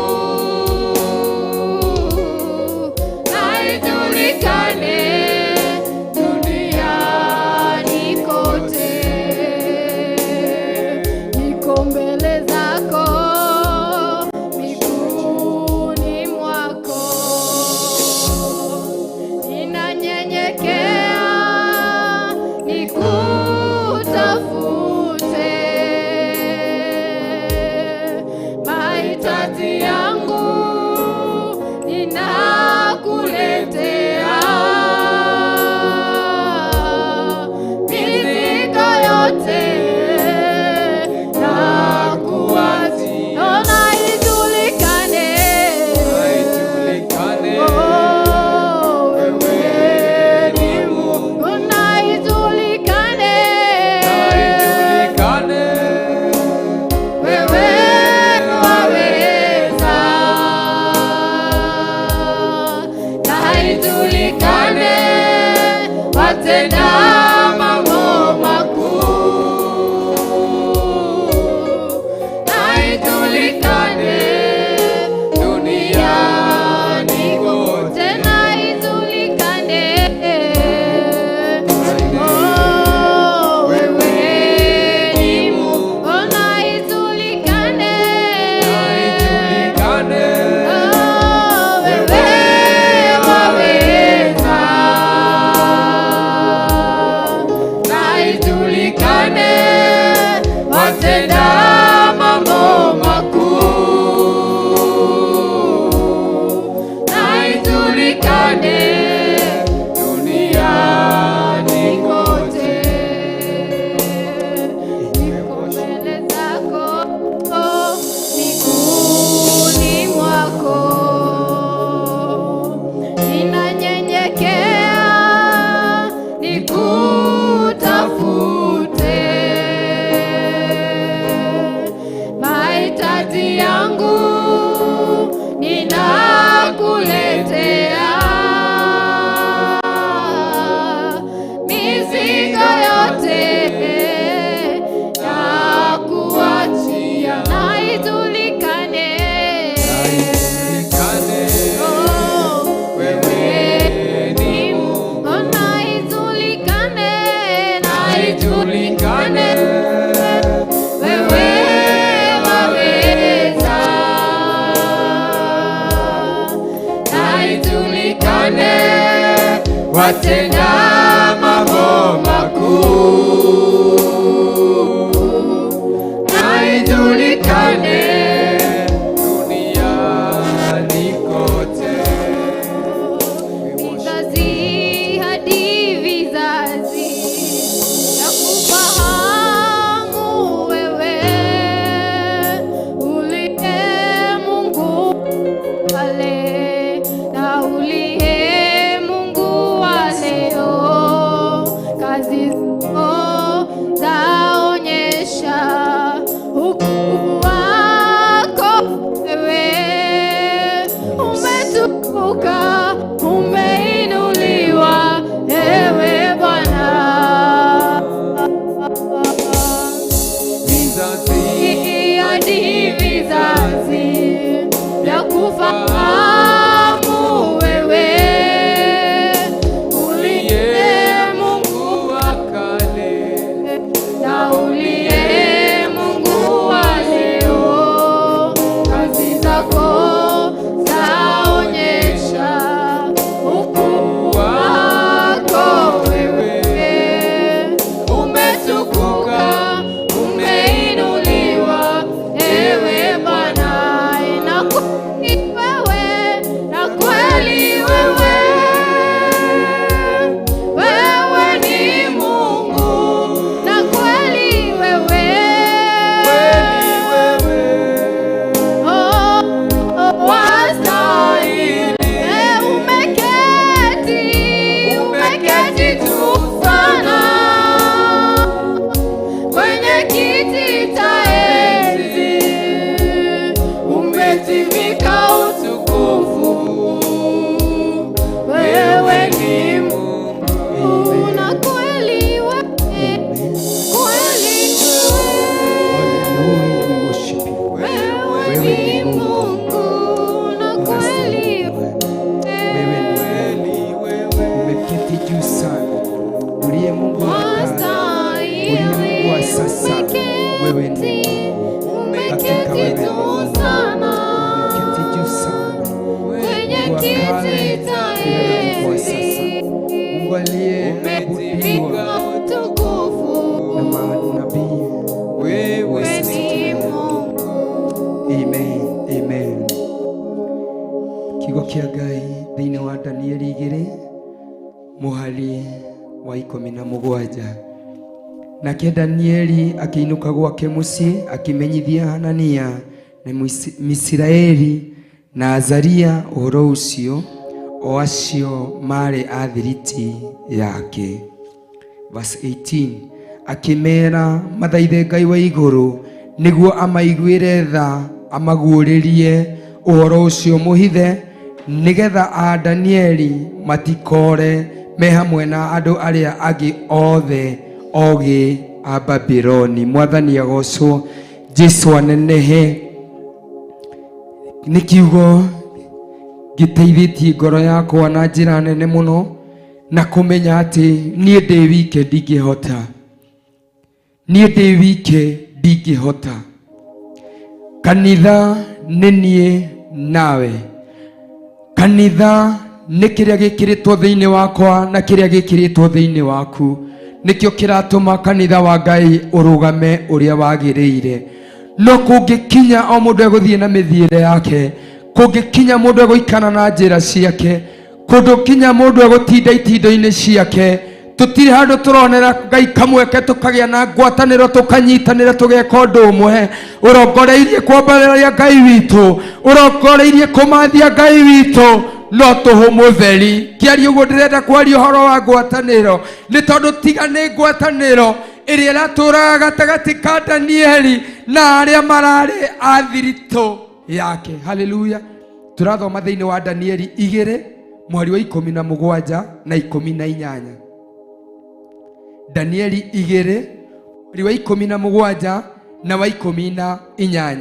Mahitaji yangu ninakuletea, mizigo yote nakuachia. Na ijulikane, oh, wewe ni Mungu. Na ijulikane, wewe waweza. Na ijulikane, watenda mambo makuu. Na ijulikane duniani kote. Na ijulikane, oh, wewe ni Mungu. Na ijulikane, oh, wewe waweza. Na ijulikane, watenda mambo makuu. Na ijulikane duniani kote. Niko mbele zako, miguuni mwako, ninanyenyekea nikutafute. Mahitaji yangu ninakuletea, mizigo yote nakuachia. Na ijulikane, oh, wewe ni Mungu. Na ijulikane, na ijulikane, wewe waweza. Na ijulikane, watenda mambo makuu. Na ijulikane duniani kote. Vizazi hadi vizazi na kufahamu wewe uliye Mungu kale na uliye Mungu wa leo, kazi zako zaonyesha ukuu wako wewe. Umetukuka, umeinuliwa, ewe Bwana. Hadi vizazi vya kufahamu wewe uliye Mungu wa kale na uliye Mungu wa leo, kazi zako zaonyesha Kiugo kĩa Ngai thĩinĩ wa Danieli 2 mũhari wa 17. Nake Danieli akĩinũka gwake mũciĩ akĩmenyithia Hanania na Misiraeli na Azaria ũhoro ũcio, o acio maarĩ a thiriti yake. Verse 18, akĩmeera mathaithe Ngai wa igũrũ nĩguo amaiguĩre tha, amaguũrĩrie ũhoro ũcio mũhithe, nĩgetha a Danieli matikore me hamwe na andũ arĩa angĩ othe ogĩ a Babironi. Mwathani agocwo, Jesu anenehe. Nĩ kiugo gĩteithĩtie ngoro yakwa na njĩra nene mũno, na kũmenya atĩ niĩ ndĩ wike ndingĩhota, niĩ ndĩ wike ndingĩhota. Kanitha nĩ niĩ nawe, kanitha nĩ kĩrĩa gĩkĩrĩtwo thĩinĩ wakwa na kĩrĩa gĩkĩrĩtwo thĩinĩ waku, nĩkĩo kĩratũma kanitha wa Ngai ũrũgame ũrĩa wagĩrĩire. No kũngĩkinya o mũndũ egũthiĩ na mĩthiĩre yake, kũngĩkinya mũndũ egũikara na njĩra ciake, kũndũ kinya mũndũ egũtinda itindo-inĩ ciake, tũtirĩ handũ tũronera Ngai kamweke tũkagĩa na ngwatanĩro, tũkanyitanĩra, tũgeka ũndũ ũmwe. Ũrongoreirie kwambarĩria Ngai witũ, ũrongoreirie kũmathia Ngai witũ, no tũhũ mũtheri. Kĩaria ũguo ndĩrenda kwaria ũhoro wa ngwatanĩro, nĩ tondũ tiga nĩ ngwatanĩro ĩrĩa ĩratũraga gatagatĩ ka Danieli na arĩa mararĩ a thiritũ yake. Haleluya. Tũrathoma thĩinĩ wa Danieli 2 mweri wa 17 na 18. Danieli 2 mweri wa 17 na wa 18.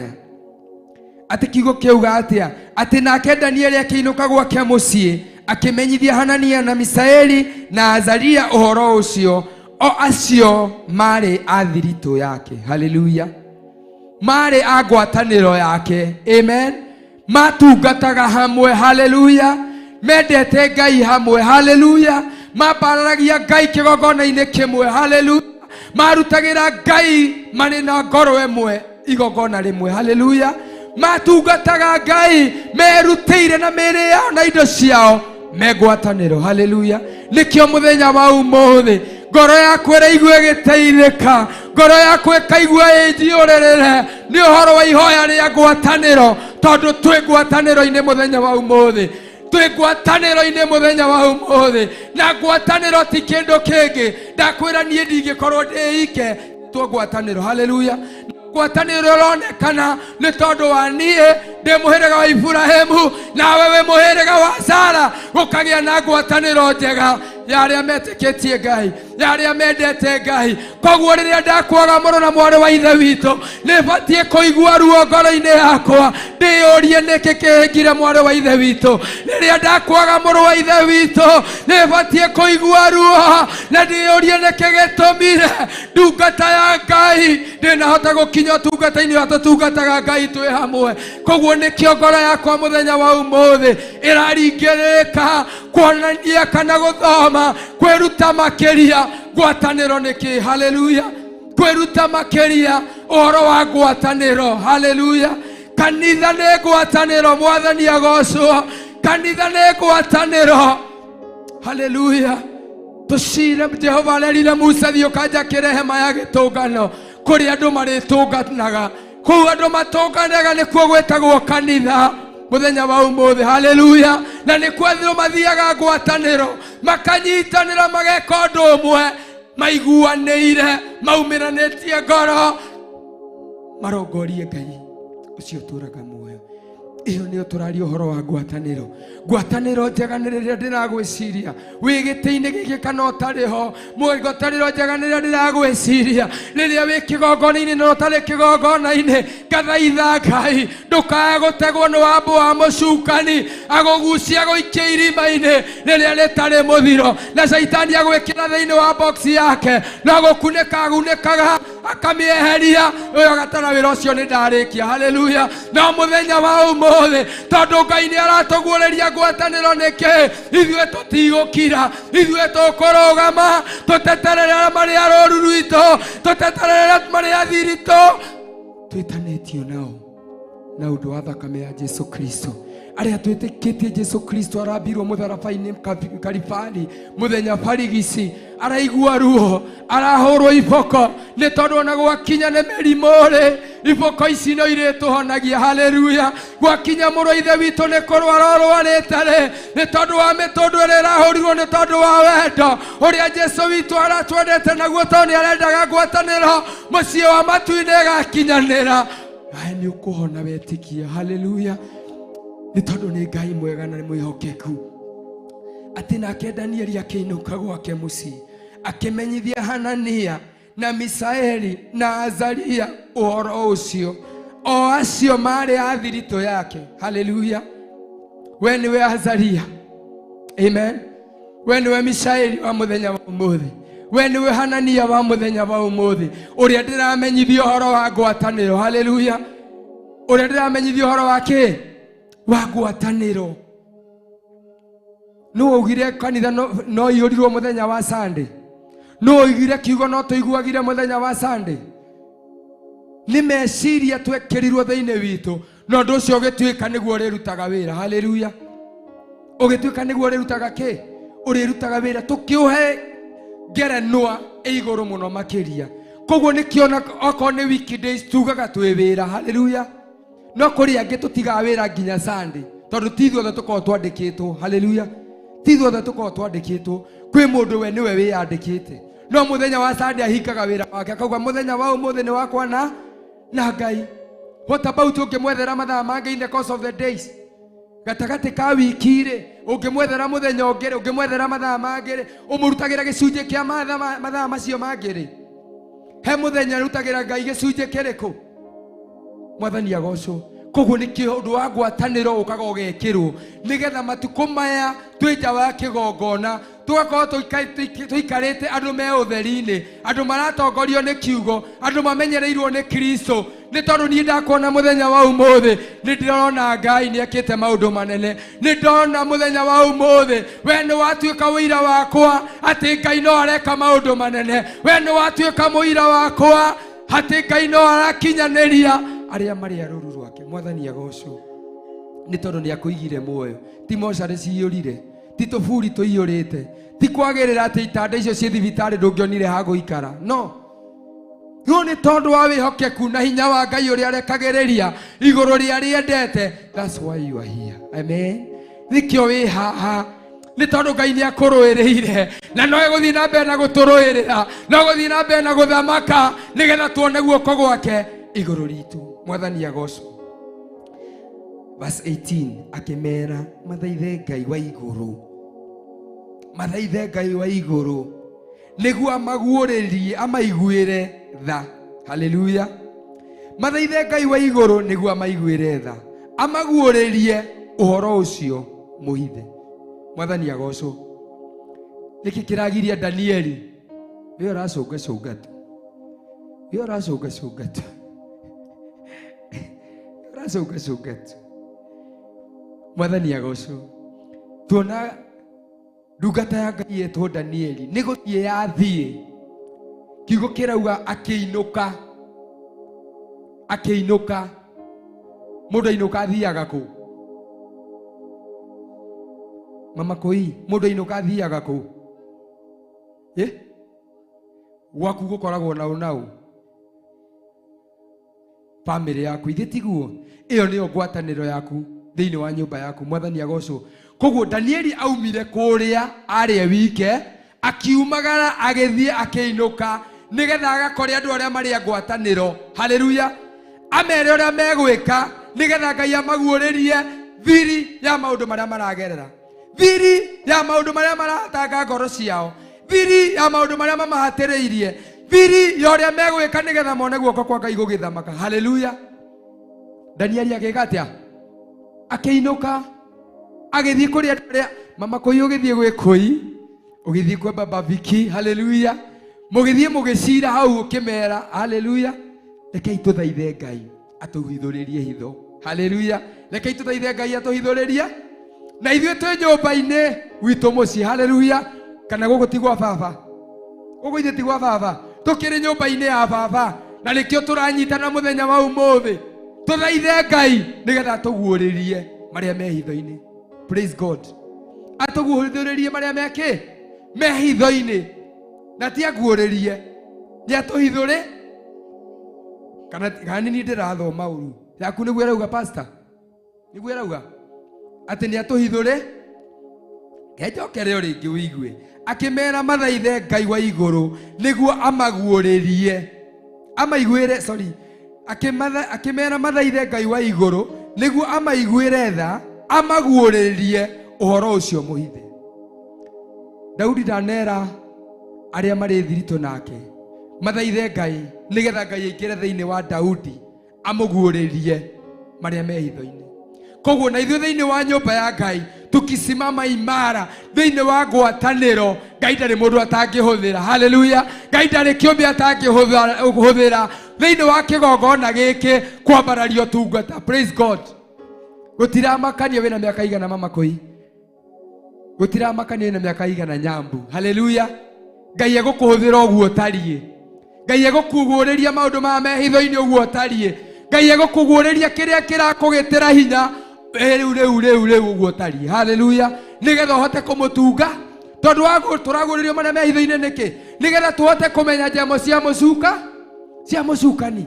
Atĩ kiugo kĩauga atĩa? Atĩ nake Danieli akĩinũka gwake mũciĩ akĩmenyithia Hanania na Misaeli na Azaria ũhoro ũcio, o acio marĩ a thiritũ yake. Haleluya. Marĩ a ngwatanĩro yake. Amen. Matungataga hamwe. Haleluya. Mendete Ngai hamwe. Haleluya. Mambararagia Ngai kĩgongona-inĩ kĩmwe. Haleluya. Marutagĩra Ngai marĩ na ngoro ĩmwe, igongona rĩmwe. Haleluya. Matungataga Ngai merutĩire na mĩĩrĩ yao na indo ciao me ngwatanĩro. Haleluya. Nĩkĩo mũthenya wa ũmũthĩ ngoro yaku ĩraigua ĩgĩteithĩka, ngoro yaku ĩkaigua ĩnjiũrĩrĩre nĩ ũhoro wa ihoya rĩa ngwatanĩro, tondũ twĩ ngwatanĩro-inĩ mũthenya wa ũmũthĩ, twĩ ngwatanĩro-inĩ mũthenya wa ũmũthĩ. Na ngwatanĩro ti kĩndũ kĩngĩ, ndakwĩra niĩ ndingĩkorwo ndĩ ike, two ngwatanĩro. Haleluya. Ngwatanĩro ĩronekana nĩ tondũ wa niĩ ndĩ mũhĩrĩga wa Iburahĩmu, nawe wĩ mũhĩrĩga wa Sara, gũkagĩa na ngwatanĩro njega ya arĩa metĩkĩtie Ngai, ya arĩa mendete Ngai. Koguo rĩrĩa ndakwaga mũrũ na mwarĩ wa ithe witũ, nĩ batiĩ kũigua ruo ngoro-inĩ yakwa, ndĩyũrie nĩkĩ kĩhĩngire mwarĩ wa ithe witũ. Rĩrĩa ndakwaga mũrũ wa ithe witũ, nĩ batiĩ kũigua ruo na ndĩyũrie nĩkĩ gĩtũmire ndungata ya Ngai ndĩnahota gũkinya ũtungata-inĩ ũrĩa tũtungataga Ngai twĩ hamwe. Koguo nĩkĩo ngoro yakwa mũthenya wa ũmũthĩ ĩraringĩrĩka kuonania kana gũthoma, kwĩruta makĩria ngwatanĩro nĩkĩ. Haleluya. Kwĩruta makĩria ũhoro wa ngwatanĩro. Haleluya. Kanitha nĩ ngwatanĩro, Mwathani agocwo. Kanitha nĩ ngwatanĩro. Haleluya. Tũcire Jehova arerire Musa, thiĩ ũkanjakĩre hema ya gĩtũngano kũrĩa andũ marĩtũnganaga. Kũu andũ matũnganaga nĩkuo gwĩtagwo kanitha mũthenya wa ũmũthĩ. Haleluya. Na nĩkuo andũ mathiaga ngwatanĩro, makanyitanĩra, mageka ũndũ ũmwe, maiguanĩire, maumĩranĩtie ngoro, marongorie Ngai ũcio ũtũraga muoyo. Ĩyo nĩyo tũraria ũhoro wa ngwatanĩro. Ngwatanĩro njega nĩ rĩrĩa ndĩragwĩciria wĩ gĩtĩ-inĩ gĩkĩ kana ũtarĩ ho. Ngwatanĩro njega nĩ rĩrĩa ndĩragwĩciria rĩrĩa wĩ kĩgongona-inĩ na ũtarĩ kĩgongona-inĩ. Ngathaitha Ngai ndũkae gũtegwo nĩ wambũ wa mũcukani agũgucie agũikie irima-inĩ rĩrĩa rĩtarĩ mũthiro, na caitani agwĩkĩra thĩinĩ wa box yake, no gũkunĩka agunĩkaga akamĩeheria. Ũyũ agatara wĩra ũcio nĩ ndarĩkia. Haleluya. No mũthenya wa ũmũthĩ, tondũ Ngai nĩ aratũguũrĩria ngwatanĩro nĩkĩ, ithuĩ tũtigũkira, ithuĩ tũkũrũgama tũteterere arĩa marĩ a rũru rwitũ, tũteterere arĩa marĩ a thiritũ twĩtanĩtio nao na ũndũ wa thakame ya Jesu Kristo. Arĩa twĩtĩkĩtie Jesu Kristo arambirwo mũtharaba-inĩ Kalibari mũthenya barigici, araigua ruo, arahũrwo iboko, nĩ tondũ ona gwakinya nĩ mĩrimũ rĩ, iboko ici no irĩtũhonagia. Haleluya. Gwakinya mũrũ ithe witũ nĩ kũrwara ũrwarĩte rĩ, nĩ tondũ wa mĩtũndũ ĩrĩa ĩrahũrirwo, nĩ tondũ wa wendo ũrĩa Jesu witũ aratwendete naguo, tondũ nĩ arendaga ngwatanĩro mũciĩ wa matu-inĩ ĩgakinyanĩra. Nawe nĩ ũkũhona wetĩkia. Haleluya. Nĩ tondũ nĩ Ngai mwega na nĩ mwĩhokeku. Atĩ nake Danieli akĩinũka gwake mũciĩ, akĩmenyithia Hanania na Misaeli na Azaria ũhoro ũcio, o acio marĩ a thiritũ yake. Haleluya. We nĩwe Azaria. Amen. We nĩwe Mishaeli wa mũthenya wa ũmũthĩ. We nĩwe Hanania wa mũthenya wa ũmũthĩ, ũrĩa ndĩramenyithia ũhoro wa ngwatanĩro. Haleluya. Ũrĩa ndĩramenyithia ũhoro wa kĩ? Wa ngwatanĩro. Nũ waugire kanitha no iyũrirwo mũthenya wa Sunday? Nũ waugire kiugo no tũiguagire mũthenya wa Sunday? Nĩ meciria twekĩrirwo thĩinĩ witũ, na ũndũ ũcio ũgĩtuĩka nĩguo ũrĩrutaga wĩra. Haleluya. Ũgĩtuĩka nĩguo ũrĩrutaga kĩ? Ũrĩrutaga wĩra. Tũkĩũhe ngerenwa ĩ igũrũ mũno makĩria. Koguo nĩkĩo okorwo nĩ weekdays tugaga twĩ wĩra. Haleluya. No kũrĩ angĩ tũtigaga wĩra nginya Sunday, tondũ ti ithuothe tũkoragwo twandĩkĩtwo. Haleluya. Ti ithuothe tũkoragwo twandĩkĩtwo. Kwĩ mũndũ we nĩwe wĩyandĩkĩte, no mũthenya wa Sunday ahingaga wĩra wake, akauga mũthenya wa ũmũthĩ nĩ wakwa na Ngai. What about ũngĩmwethera mathaa mangĩ in the course of the days? Gatagatĩ ka wiki rĩ, ũngĩmwethera mũthenya ũngĩ rĩ, ũngĩmwethera mathaa mangĩ rĩ, ũmũrutagĩra gĩcunjĩ kĩa mathaa macio mangĩ rĩ? He mũthenya rutagĩra Ngai gĩcunjĩ kĩrĩkũ? Mwathani agocwo. Koguo nĩkĩo ũndũ wa ngwatanĩro ũkaga ũgekĩrwo, nĩgetha matukũ maya twĩ nja wa kĩgongona tũgakorwo tũikarĩte andũ me ũtheri-inĩ, andũ maratongorio nĩ kiugo, andũ mamenyereirwo nĩ Kristo. Nĩ tondũ niĩ ndakuona mũthenya wa ũmũthĩ, nĩ ndĩrona Ngai nĩ ekĩte maũndũ manene. Nĩ ndona mũthenya wa ũmũthĩ we nĩ watuĩka ũira wakwa atĩ Ngai no areka maũndũ manene. We nĩ watuĩka mũira wakwa atĩ Ngai no arakinyanĩria arĩa marĩ a rũũru rwake. Mwathani agocwo, nĩ tondũ nĩ akũigire muoyo. Ti mocarĩ ciyũrire, ti tũburi tũiyũrĩte, ti kwagĩrĩra atĩ itanda icio ciĩ thibitarĩ ndũngĩonire ha gũikara. No no nĩ tondũ wa wĩhokeku na hinya wa Ngai ũrĩa arekagĩrĩria igũrũ rĩa rĩendete. That's why you are here. Amen. Nĩkĩo wĩ haha, nĩ tondũ Ngai nĩ akũrũĩrĩire, na no egũthiĩ na mbere na gũtũrũĩrĩra, no egũthiĩ na mbere na gũthamaka, nĩgetha tuone guoko gwake igũrũ ritũ. Mwathani agocwo. Verse 18, akĩmera mathaithe Ngai wa igũrũ, mathaithe Ngai wa igũrũ nĩguo amaguũrĩrie, amaiguĩre tha. Haleluya. Mathaithe Ngai wa igũrũ nĩguo amaiguĩre tha, amaguũrĩrie ũhoro ũcio mũhithe. Mwathani agocwo. Nĩkĩ kĩragiria Danieli? We ũracũngacũnga tu, we ũracũngacũnga tu, ũracũngacũnga tu. Mwathani agocwo. Tuona ndungata ya Ngai yetwo Danieli nĩ gũthiĩ yathiĩ, kiugo kĩrauga akĩinũka, akĩinũka. Mũndũ ainũka athiaga kũ? Mama kũi, mũndũ ainũka athiaga kũ? Gwaku gũkoragwo na ũ na ũ? Family yaku, ithe tiguo? Ĩyo nĩyo ngwatanĩro yaku thĩinĩ wa nyũmba yaku. Mwathani agocwo. Koguo Danieli aumire kũrĩa arĩ wike, akiumagara agĩthiĩ akĩinũka, nĩgetha agakore andũ arĩa marĩ a ngwatanĩro. Haleluya. Amere ũrĩa megwĩka, nĩgetha Ngai amaguũrĩrie thiri ya maũndũ marĩa maragerera, thiri ya maũndũ marĩa maratanga ngoro ciao, thiri ya maũndũ marĩa mamahatĩrĩirie, thiri ya ũrĩa megwĩka, nĩgetha mone guoko kwa Ngai gũgĩthamaka. Haleluya. Danieli agĩka atĩa? Akĩinũka agĩthiĩ kũrĩ andũ arĩa mama kũi, ũgĩthiĩ gwĩ kũi, ũgĩthiĩ kwa baba Viki. Haleluya. Mũgĩthiĩ mũgĩcira hau ũkĩmera, haleluya, rekei tũthaithe Ngai atũhithũrĩrie hitho. Haleluya. Rekei tũthaithe Ngai atũhithũrĩrie, na ithuĩ twĩ nyũmba-inĩ gwitũ mũciĩ. Haleluya. Kana gũkũ ti gwa baba, gũkũ ithuĩ ti gwa baba, tũkĩrĩ nyũmba-inĩ ya baba, na nĩkĩo tũranyitana mũthenya wa ũmũthĩ tũthaithe Ngai nĩgetha atũguũrĩrie. marĩa me hitho-inĩ. Praise God. Atũguũrĩrie marĩa mekĩ me hitho-inĩ, na ti aguũrĩrie, nĩ atũhithũrĩ. Kana kana nĩ niĩ ndĩrathoma ũru yaku? Nĩguo ĩrauga, pastor, nĩguo ĩrauga atĩ nĩ atũhithũrĩ. Ngenjokere o rĩngĩ ũigue. Akĩmera mathaithe Ngai wa igũrũ nĩguo amaguũrĩrie, amaiguĩre, sorry, akĩmera mathaithe Ngai wa igũrũ nĩguo amaiguĩre tha, amaguũrĩrie ũhoro ũcio mũhithe. Daudi ndanera arĩa marĩ thiritũ nake mathaithe Ngai nĩgetha Ngai aingĩre thĩinĩ wa Daudi amũguũrĩrie marĩa me hitho-inĩ. Koguo na ithuĩ thĩinĩ wa nyũmba ya Ngai tukisimama imara thĩinĩ wa ngwatanĩro, Ngai ndarĩ mũndũ atangĩhũthĩra. Haleluya! Ngai ndarĩ kĩũmbe atangĩhũthĩra thĩinĩ wa kĩgongona gĩkĩ kwambararia ũtungata. Praise God. Gũtiramakania wĩna mĩaka igana, mama kũi, gũtiramakania wĩna mĩaka igana, nyambu. Haleluya! Ngai egũkũhũthĩra ũguo ũtariĩ. Ngai egũkuguũrĩria maũndũ maya me hitho-inĩ ũguo ũtariĩ. Ngai egũkuguũrĩria kĩrĩa kĩrakũgĩtĩra hinya rĩu rĩu rĩu rĩu ũguo ũtariĩ. Haleluya! Nĩgetha ũhote kũmũtunga, tondũ wa tũraguũrĩrio marĩa me hitho-inĩ nĩkĩ? Nĩgetha tũhote kũmenya njemo cia mũcuka, cia mũcukani,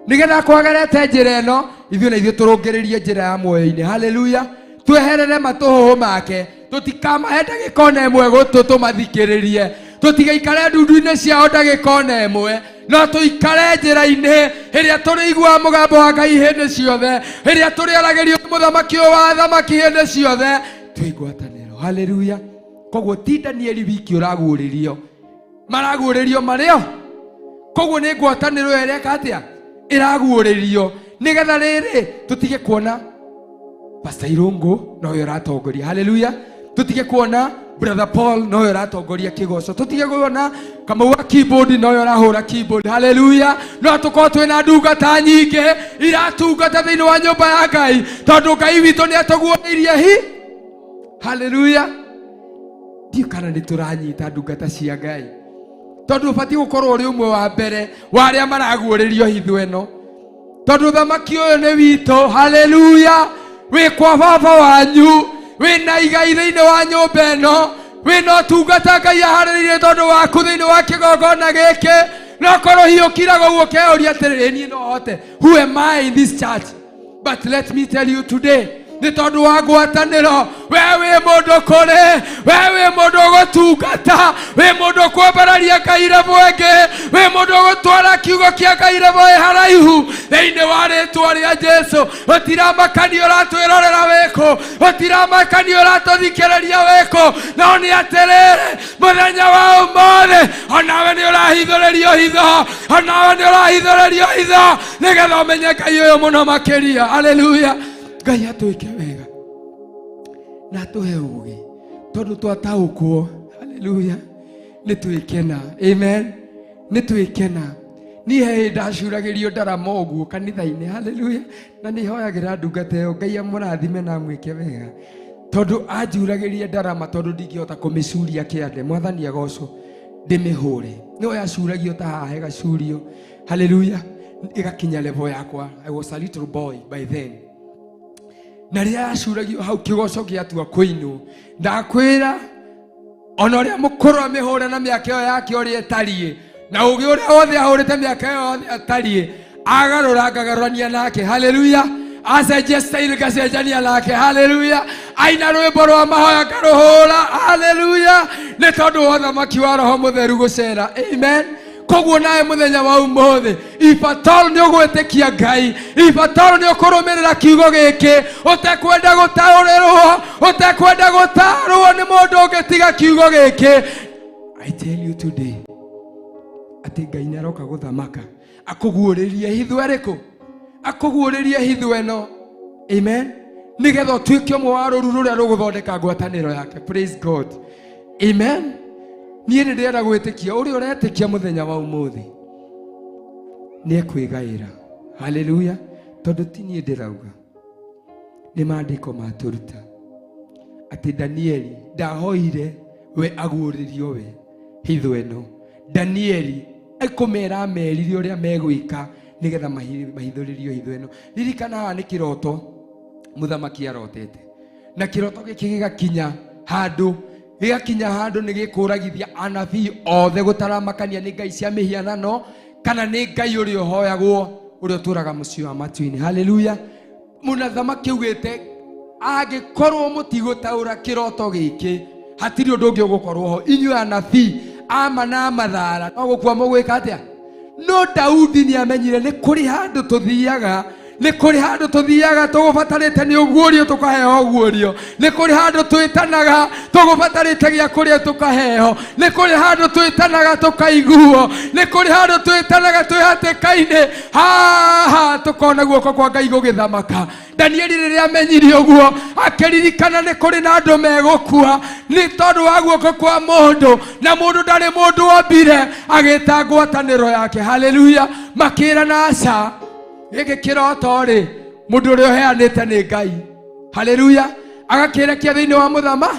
nĩgetha kwagerete njĩra ĩno, ithuĩ na ithuĩ tũrũngĩrĩrie njĩra ya muoyo-inĩ. Haleluya! Tweherere matũhũhũ make, tũtikamahe ndagĩka ona ĩmwe gũtũ tũmathikĩrĩrie, tũtigaikare ndundu-inĩ ciao ndagĩka ona ĩmwe, no tũikare njĩra-inĩ ĩrĩa tũrĩiguaga mũgambo wa Ngai hĩndĩ ciothe, ĩrĩa tũrĩaragĩrio nĩ mũthamaki ũyũ wa athamaki hĩndĩ ciothe twĩ ngwatanĩro. Haleluya! Koguo ti Danieli wiki ũraguũrĩrio, maraguũrĩrio marĩo. Koguo nĩ ngwatanĩro ĩyo ĩreka atĩa? Ĩraguũrĩrio nĩgetha rĩrĩ tũtige kuona Pastor Irungu nowe ũratongoria. Haleluya! Tũtige kuona Brother Paul nowe ũratongoria kĩgoco, tũtige kuona Kamau wa keyboard nowe ũrahũra keyboard. Haleluya! No tũkorwo twĩna ndungata nyingĩ iratungata thĩinĩ wa nyũmba ya Ngai, tondũ Ngai witũ nĩ atũguũrĩirie hi. Haleluya! Ndiũ kana nĩ tũranyita, ndungata cia Ngai, tondũ ũbatiĩ gũkorwo ũrĩ ũmwe wa mbere wa arĩa maraguũrĩrio hitho ĩno, tondũ thamaki ũyũ nĩ witũ. Haleluya! Wĩ kwa baba wanyu, wĩna igai thĩinĩ wa nyũmba ĩno, wĩna ũtungata Ngai aharĩrĩirie tondũ waku thĩinĩ wa kĩgongona gĩkĩ. No korwo hiũkiraga ũguo ũkeyũria atĩrĩrĩ, niĩ no hote? Who am I in this church? But let me tell you today, nĩ tondũ wa ngwatanĩro, we wĩ mũndũ kũrĩ, we wĩ mũndũ ũgũtungata, wĩ mũndũ ũkwambararia Ngai level ĩngĩ, wĩ mũndũ ũgũtwara kiugo kĩa Ngai level ĩ haraihu thĩinĩ wa rĩtwa rĩa Jesu. Gũtiramakania ũratwĩrorera wĩkũ, gũtiramakania ũratũthikĩrĩria wĩkũ, no nĩ atĩrĩrĩ, mũthenya wa ũmũthĩ onawe nĩ ũrahithũrĩrio hitho, onawe nĩ ũrahithũrĩrio hitho nĩgetha ũmenye Ngai ũyũ mũno makĩria. Haleluya! Ngai atwĩke wega na atũhe ũgĩ, tondũ twataũkwo, haleluya, nĩ twĩkena. Amen. Nĩ twĩkena. Niĩ he hĩndĩ ndacuragĩrio ndarama ũguo kanitha-inĩ. Haleluya! Na nĩ hoyagĩra ndungata ĩyo, Ngai amũrathime na amwĩke wega, tondũ anjuragĩrie ndarama, tondũ ndingĩhota kũmĩcuria kĩande. Mwathani agocwo. Ndĩmĩhũre no yacuragio ta haha ĩgacurio. Haleluya! Ĩgakinya level yakwa. I was a little boy by then. Na rĩrĩa yacuragio hau, kĩgoco gĩatua kũinwo, ndakwĩra, ona ũrĩa mũkũrũ amĩhũre na mĩaka ĩyo yake ũrĩa ĩtariĩ na ũgĩ ũrĩa wothe ahũrĩte mĩaka ĩyo yothe atariĩ, agarũra ngagarũrania nake. Haleluya! Acenjia style, ngacenjania nake. Haleluya! Aina rwĩmbo rwa mahoya, ngarũhũra. Haleluya! Nĩ tondũ wa ũthamaki wa Roho Mũtheru gũcera. Amen. Koguo nawe mũthenya wa ũmũthĩ, ibataro nĩ ũgwĩtĩkia Ngai, ibataro nĩ ũkũrũmĩrĩra kiugo gĩkĩ, ũtekwenda gũtaũrĩrwo, ũtekwenda gũtarwo nĩ mũndũ ũngĩ tiga kiugo gĩkĩ. I tell you today atĩ Ngai nĩ aroka gũthamaka, akũguũrĩrie hitho ĩrĩkũ, akũguũrĩrie hitho ĩno. Amen. Nĩgetha ũtuĩke ũmwe wa rũru rũrĩa rũgũthondeka ngwatanĩro yake. Praise God. Amen. Niĩ nĩ ndĩrenda gwĩtĩkia ũrĩa ũretĩkia mũthenya wa ũmũthĩ nĩ ekwĩgaĩra. Haleluya! Tondũ ti niĩ ndĩrauga, nĩ maandĩko matũruta atĩ Danieli ndahoire we aguũrĩrio we hitho ĩno. Danieli ekũmera amerire ũrĩa megwĩka nĩgetha mahithũrĩrio hitho ĩno. Ririkana haha nĩ kĩroto. Mũthamaki arotete na kĩroto gĩkĩ gĩgakinya handũ, gĩgakinya handũ nĩ gĩkũragithia anabii othe, gũtaramakania nĩ ngai cia mĩhianano kana nĩ ngai ũrĩa ũhoyagwo, ũrĩa ũtũraga mũciĩ wa matu-inĩ. Haleluya. Mũthamaki augĩte angĩkorwo mũtigũtaũra kĩroto gĩkĩ, hatirĩ ũndũ ũngĩ ũgũkorwo ho. Inyuĩ anabii ama na mathara no gũkua mũgwĩka atĩa? No Daudi nĩ amenyire nĩ kũrĩ handũ tũthiaga, nĩ kũrĩ handũ tũthiaga tũgũbatarĩte nĩ ũguũrio tũkaheo ũguũrio, nĩ kũrĩ handũ twĩtanaga tũgũbatarĩte gĩa kũrĩa tũkaheo, nĩ kũrĩ handũ twĩtanaga tũkaiguo, nĩ kũrĩ handũ twĩtanaga twĩ hatĩka-inĩ haha tũkona guoko kwa Ngai gũgĩthamaka. Danieli rĩrĩa amenyire ũguo akĩririkana nĩ kũrĩ na andũ megũkua nĩ tondũ wa guoko kwa mũndũ, na mũndũ ndarĩ mũndũ ombire, agĩta ngwatanĩro yake. Haleluya. Makĩrana aca, gĩkĩ kĩroto rĩ, mũndũ ũrĩa ũheanĩte nĩ Ngai. Haleluya. Agakĩrekia thĩinĩ wa mũthama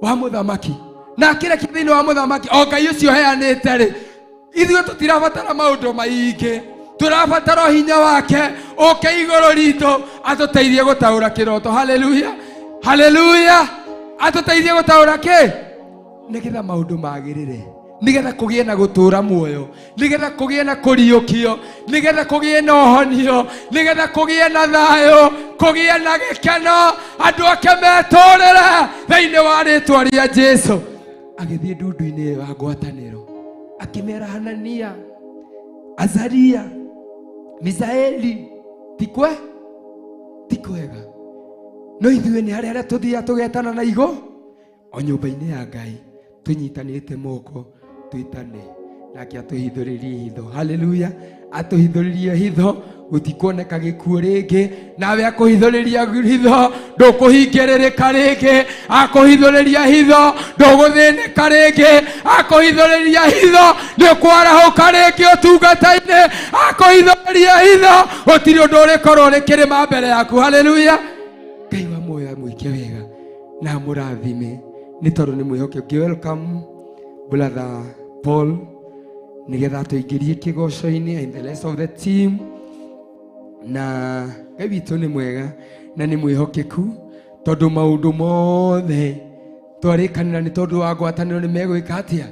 wa mũthamaki, na akĩrekia thĩinĩ wa mũthamaki o Ngai ũcio ũheanĩte rĩ, ithuĩ tũtirabatara maũndũ maingĩ, tũrabatara hinya wake ũke igũrũ ritũ atũteithie gũtaũra kĩroto. Haleluya, haleluya. Atũteithie gũtaũra kĩ, nĩgetha maũndũ magĩrĩre, nĩgetha kũgĩe na gũtũũra muoyo, nĩgetha kũgĩe na kũriũkio, nĩgetha kũgĩe na ũhonio, nĩgetha kũgĩe na thayũ, kũgĩe na gĩkeno, andũ ake metũrĩre thĩinĩ wa rĩtwa rĩa Jesu. Agĩthiĩ ndundu-inĩ ĩyo ya ngwatanĩro akĩmera Hanania, Azaria, Misaeli, tikwe ti kwega, no ithuĩ nĩ harĩa harĩa tũthiaga tũgetana na igũ o nyũmba-inĩ ya Ngai tũnyitanĩte moko twĩtane nake atũhithũrĩrie hitho. Haleluya. Atũhithũrĩrie hitho, gũtikuoneka gĩkuũ rĩngĩ, nawe akũhithũrĩria hitho ndũkũhingĩrĩrĩka rĩngĩ, akũhithũrĩria hitho ndũgũthĩnĩka rĩngĩ, akũhithũrĩria hitho nĩũkwarahũka rĩngĩ ũtungata-inĩ, akũhithũrĩria hitho gũtirĩ ũndũ ũrĩkorwo ũrĩ kĩrĩma mbere yaku. Haleluya. Ngai wa muoyo amwĩke wega na amũrathime nĩ tondũ nĩ mwĩhoke. Ngĩ welcome brother Paul nĩgetha atũingĩrie kĩgoco-inĩ and the rest of the team. Na Ngai witũ nĩ mwega na nĩ mwĩhokeku, tondũ maũndũ mothe twarĩkanĩra nĩ tondũ wa ngwatanĩro nĩ megwĩka atĩa?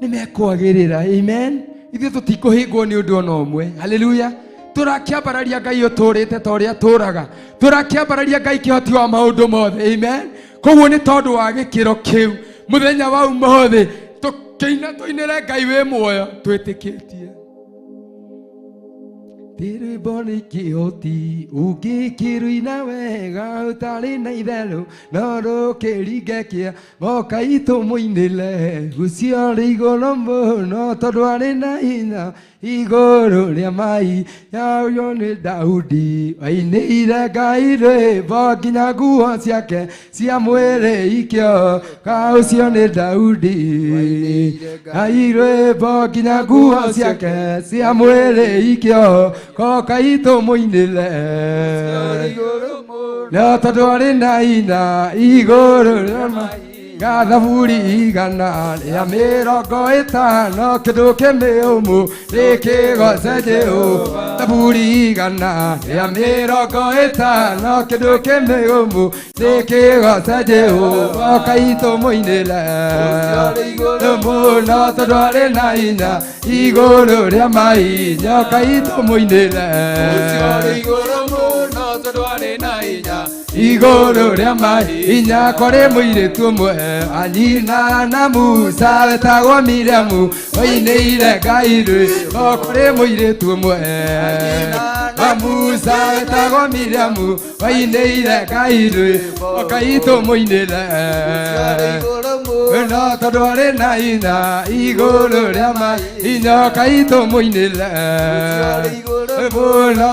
Nĩ mekwagĩrĩra. Amen. Ithuĩ tũtikũhĩngwo nĩ ũndũ ona ũmwe. Haleluya. Tũrakĩambararia Ngai ũtũrĩte ta ũrĩa tũraga, tũrakĩambararia Ngai kĩhoti wa maũndũ mothe. Amen. Koguo nĩ tondũ wa gĩkĩro kĩu mũthenya wa ũmũthĩ tũkĩina tũinĩre Ngai wĩ muoyo twĩtĩkĩtie. Rwĩmbo nĩ kĩhoti ũngĩkĩrũina wega ũtarĩ na itherũ, no rũkĩringe kĩa moka itũ mũinĩre ũcio ũrĩ igũrũ mũno, tondũ arĩ na hinya igũrũ rĩa mai yayo. Nĩ Daudi wainĩire Ngai rwĩmbo nginya nguo ciake cia mwĩrĩ ikĩo ka. Ũcio nĩ Daudi Ngai rwĩmbo nginya nguo ciake cia mwĩrĩ ikĩo koka itũ mũinĩre, no tondũ arĩ na hinya igũrũ rĩa mai. Gathaburi 150 kĩndũ kĩmĩũmũ nĩkĩgoce Jehova. Thaburi 150 kĩndũ kĩmĩũmũ nĩkĩgoce Jehova, kaitũ mũinĩre mũno tondũ arĩ na hinya igũrũ rĩa mahinya, kaitũ mũinĩre igũrũ rĩa mahinya. Kũrĩ mũirĩtu ũmwe anyina na Musa wetagwo Miriamu oinĩire Ngai rwĩmbo. Kũrĩ mũirĩtu ũmwe wa Musa wetagwo Miriamu wainĩire Ngai rwĩmbo, kaitũ mũinĩre no tondũ arĩ na hinya igũrũ rĩa mahinya, kaitũ mũinĩre mũno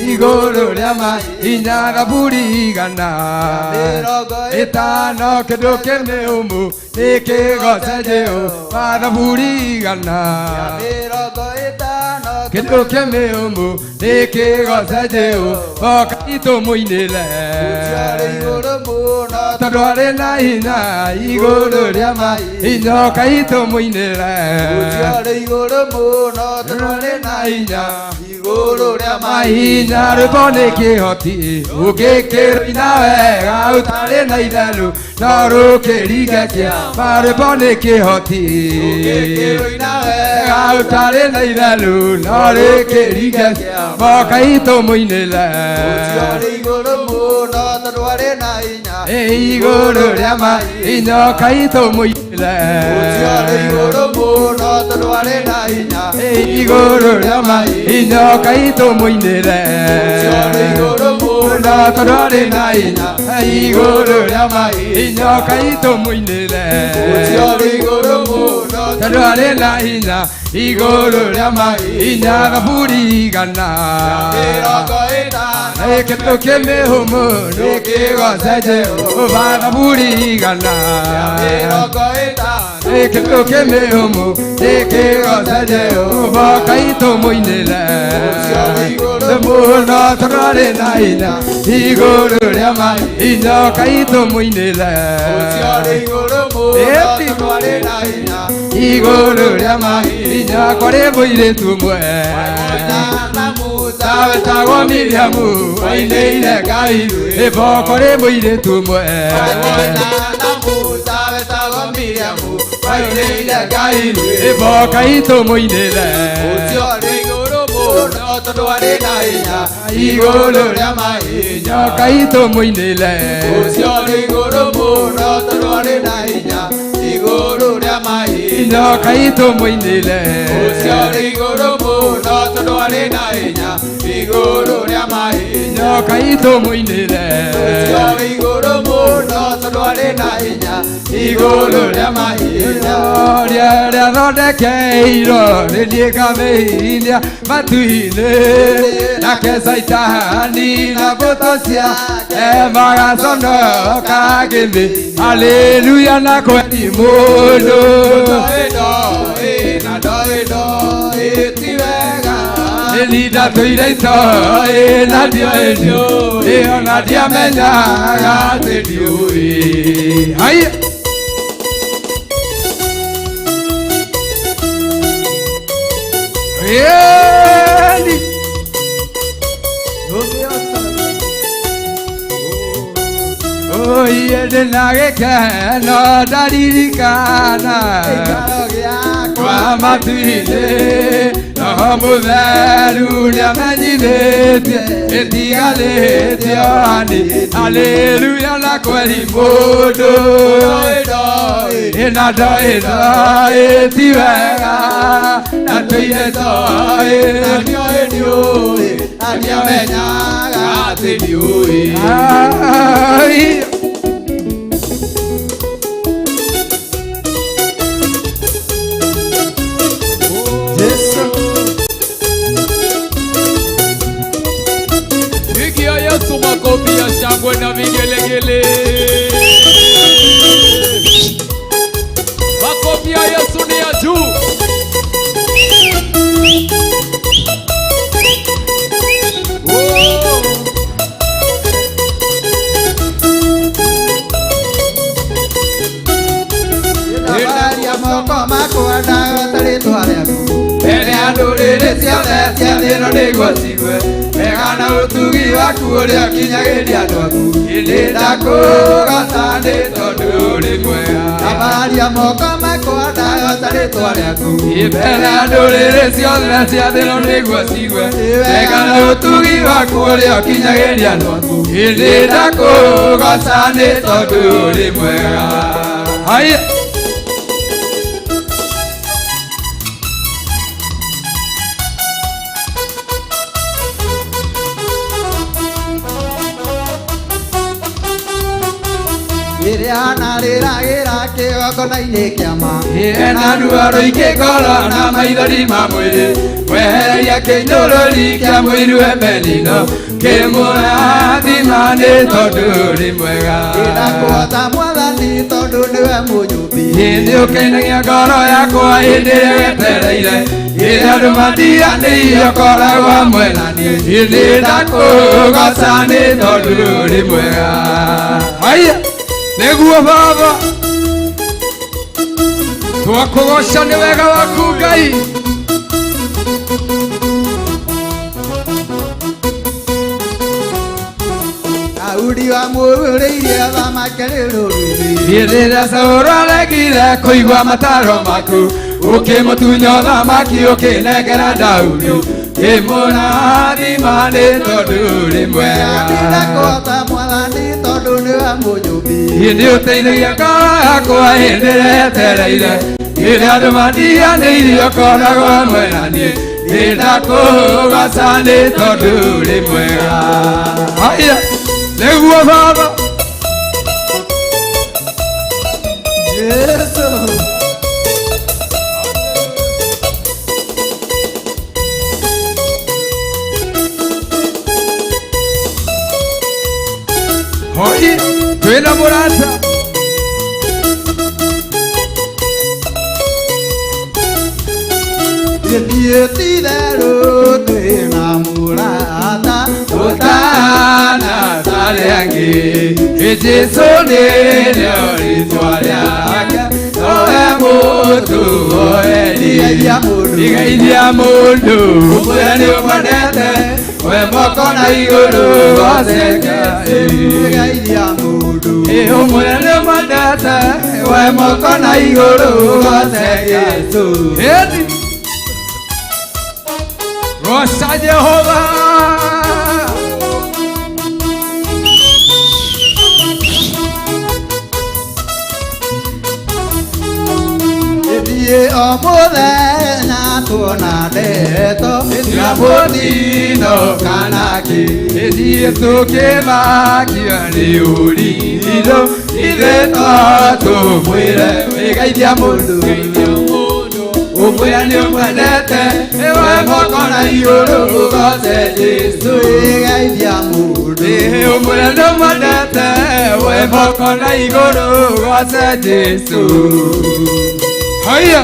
igũrũ rĩa mahinya. Thaburi 150 kĩndũ kĩmĩũmũ nĩkĩgoce Jehova. Thaburi igana kĩndũ kĩmĩũmũ nĩkĩgoce Jehova, kaitũ mũinĩre tondũ arĩ na hinya igũrũ rĩa mahinya, kaitũ mũinĩre na hinya. Igũrũ rĩa mahinya rwĩmbo nĩ kĩhoti ũngĩkĩrũina wega ũtarĩ na itherũ no rũkĩringe kĩama rwĩmbo nĩ kĩhoti Ũngĩkĩrũina wega wega ũtarĩ na itherũ no rũkĩringe kĩama kaitũ mũinĩre Ũcio ũrĩ igũrũ mũno tondũ arĩ na hinya. Igũrũ rĩa mahinya kaitũ mũinĩre Ũcio ũrĩ igũrũ mũno tondũ arĩ na hinya. Igũrũ rĩa mahinya kaitũ mũinĩre Ũcio ũrĩ igũrũ mũno no tondũ arĩ na hinya igũrũ rĩa mahinya kaitũ mũinĩre Ũcio ũrĩ igũrũ mũno tondũ arĩ na hinya igũrũ rĩa mahinya thaburi igana 50. Ĩkĩtũ kĩmĩhũmũ nĩkĩgoce Jehova thaburi igana 50. Ĩkĩtũ kĩmĩhũmũ nĩkĩgoce Jehova kaitũ mũinĩre Ũcio ũrĩ igũrũ mũno tondũ arĩ na hinya igũrũ rĩa mahinya kaitũ mũinĩre Ũcio ũrĩ igũrũ mũno Ĩti. tondũ arĩ na hinya. Igũrũ rĩa mahinya kwarĩ mũirĩtu ũmwe Na Musa wetagwo Miriamu wainĩire Ngai rwĩmbo kwarĩ mũirĩtu ũmwe Na Musa wetagwo Miriamu wainĩire Ngai rwĩmbo kaitũ mũinĩre Ũcio ũrĩ igũrũ mũno tondũ arĩ na hinya. Igũrũ rĩa mahinya kaitũ mũinĩre Ũcio ũrĩ igũrũ mũno tondũ arĩ na hinya. Igũrũ rĩa mahinya. Inya kaitũ mũinĩre Ũcio ũrĩ igũrũ mũno tondũ arĩ na hinya. Igũrũ rĩa mahinya. Inya kaitũ mũinĩre Ũcio ũrĩ igũrũ mũno tondũ arĩ na hinya. Igũrũ rĩa mahinya. Rĩathondekeirwo rĩthiĩ ngamĩinia matu-inĩ nake Caitani na mbũtũ ciake magaconoka ngĩthĩ haleluya na kweri mũndũ Ndoĩ na ndoĩ ndoĩ ti wega. Nĩ ndatũire itoĩ na ndioĩ ndiũĩ ona ndiamenyaga atĩ ndiũĩ haiya. Ĩni. Oiye ndĩna gĩkeno ndaririkana Gĩikaro gĩakwa kwa matu-inĩ Roho mũtheru nĩamenyithĩtie ĩtiganĩte ohani haleluya na kweri mũndũ Ndoĩ ndoĩ ĩna ndoĩ ndoĩ ti wega na tũire toĩ na ndioĩ ndiũĩ na ndiamenyaga atĩ ndiũĩ. Ai. Pigia Yesu makofi ya shangwe na vigelegele. Makofi ya Yesu ni ya juu. Oh. Ndambaria moko makwa ndagota rĩtwa rĩaku mbere ya ndũrĩrĩ ciothe cia thĩ ĩno nĩguo cigue wega na ũtugi waku ũrĩa ũkinyagĩria andũ aku ĩndĩ ndakũgoca nĩ tondũ ũrĩ mwega. Ndambaria moko makwa ndagota rĩtwa rĩaku Mbere ya ndũrĩrĩ ciothe cia thĩ ĩno nĩguo cigue wega na ũtugi waku ũrĩa ũkinyagĩria andũ aku ĩndĩ ndakũgoca nĩ tondũ ũrĩ mwega. Haiya. Rĩrĩa narĩragĩra kĩgongona-inĩ kĩama Ena ruo rũingĩ ngoro na maithori ma mwĩrĩ kwehereria kĩnyũrũri kĩa mũiru emenino kĩmũrathima nĩ tondũ ũrĩ mwega. Ndakũhota mwathani tondũ nĩwe mũnyũmbi Nĩ ũkenagia ngoro yakwa hĩndĩ ĩrĩa wetereire hĩndĩ andũ matiganĩirie ũkoragwo hamwe na niĩ hĩndĩ ndakũgoca nĩ tondũ ũrĩ mwega. Haiya nĩguo baba twakũgoca nĩ wega waku Ngai. Daudi wamũrĩirie thamake rũrũ-inĩ. Hĩndĩ ĩrĩa Saũlũ aregire kũigua mataro maku, ũkĩmũtunya ũthamaki ũkĩnengera Daudi, ũkĩmũrathima nĩ tondũ ũrĩ mwega. Ndĩrakũhota mwathani tondũ nĩwe mũnyũmbi. Hĩndĩ ũteithagia ngoro yakwa hĩndĩ ĩrĩa yetereire, hĩndĩ andũ mandiganĩirie ũkoragwo hamwe na niĩ. Nĩndakũgoca nĩ tondũ ũrĩ mwega. Haya, nĩguo Baba. Yesu. Hoi, twĩna mũrata. Gĩthiĩ ti-itherũ twĩna mũrata. Ũtana tarĩ angĩ, Jesũ nĩrĩo rĩtwa rĩake, nowe mũtũoeri. Igeithia mũndũ. Igeithia mũndũ, ũmwĩre nĩ ũmwendete, we moko na igũrũ goceke. Igeithia mũndũ. Ũmwĩre nĩ ũmwendete, we moko na igũrũ goceke. Jesũ. Ĩni. Goca Jehova. Gĩthiĩ o mũthenya tuona ndeto Cia mũtino kana kĩ, ithiĩ tũkĩmakio nĩ ũrirũ, ithuĩ no tũmwĩre wĩgeithia mũndũ, ũmwĩre nĩ ũmwendete, we moko na igũrũ ũgoce Jesũ. Igeithia mũndũ. Ũmwĩre nĩ ũmwendete, we moko na igũrũ ũgoce Jesũ. Haya.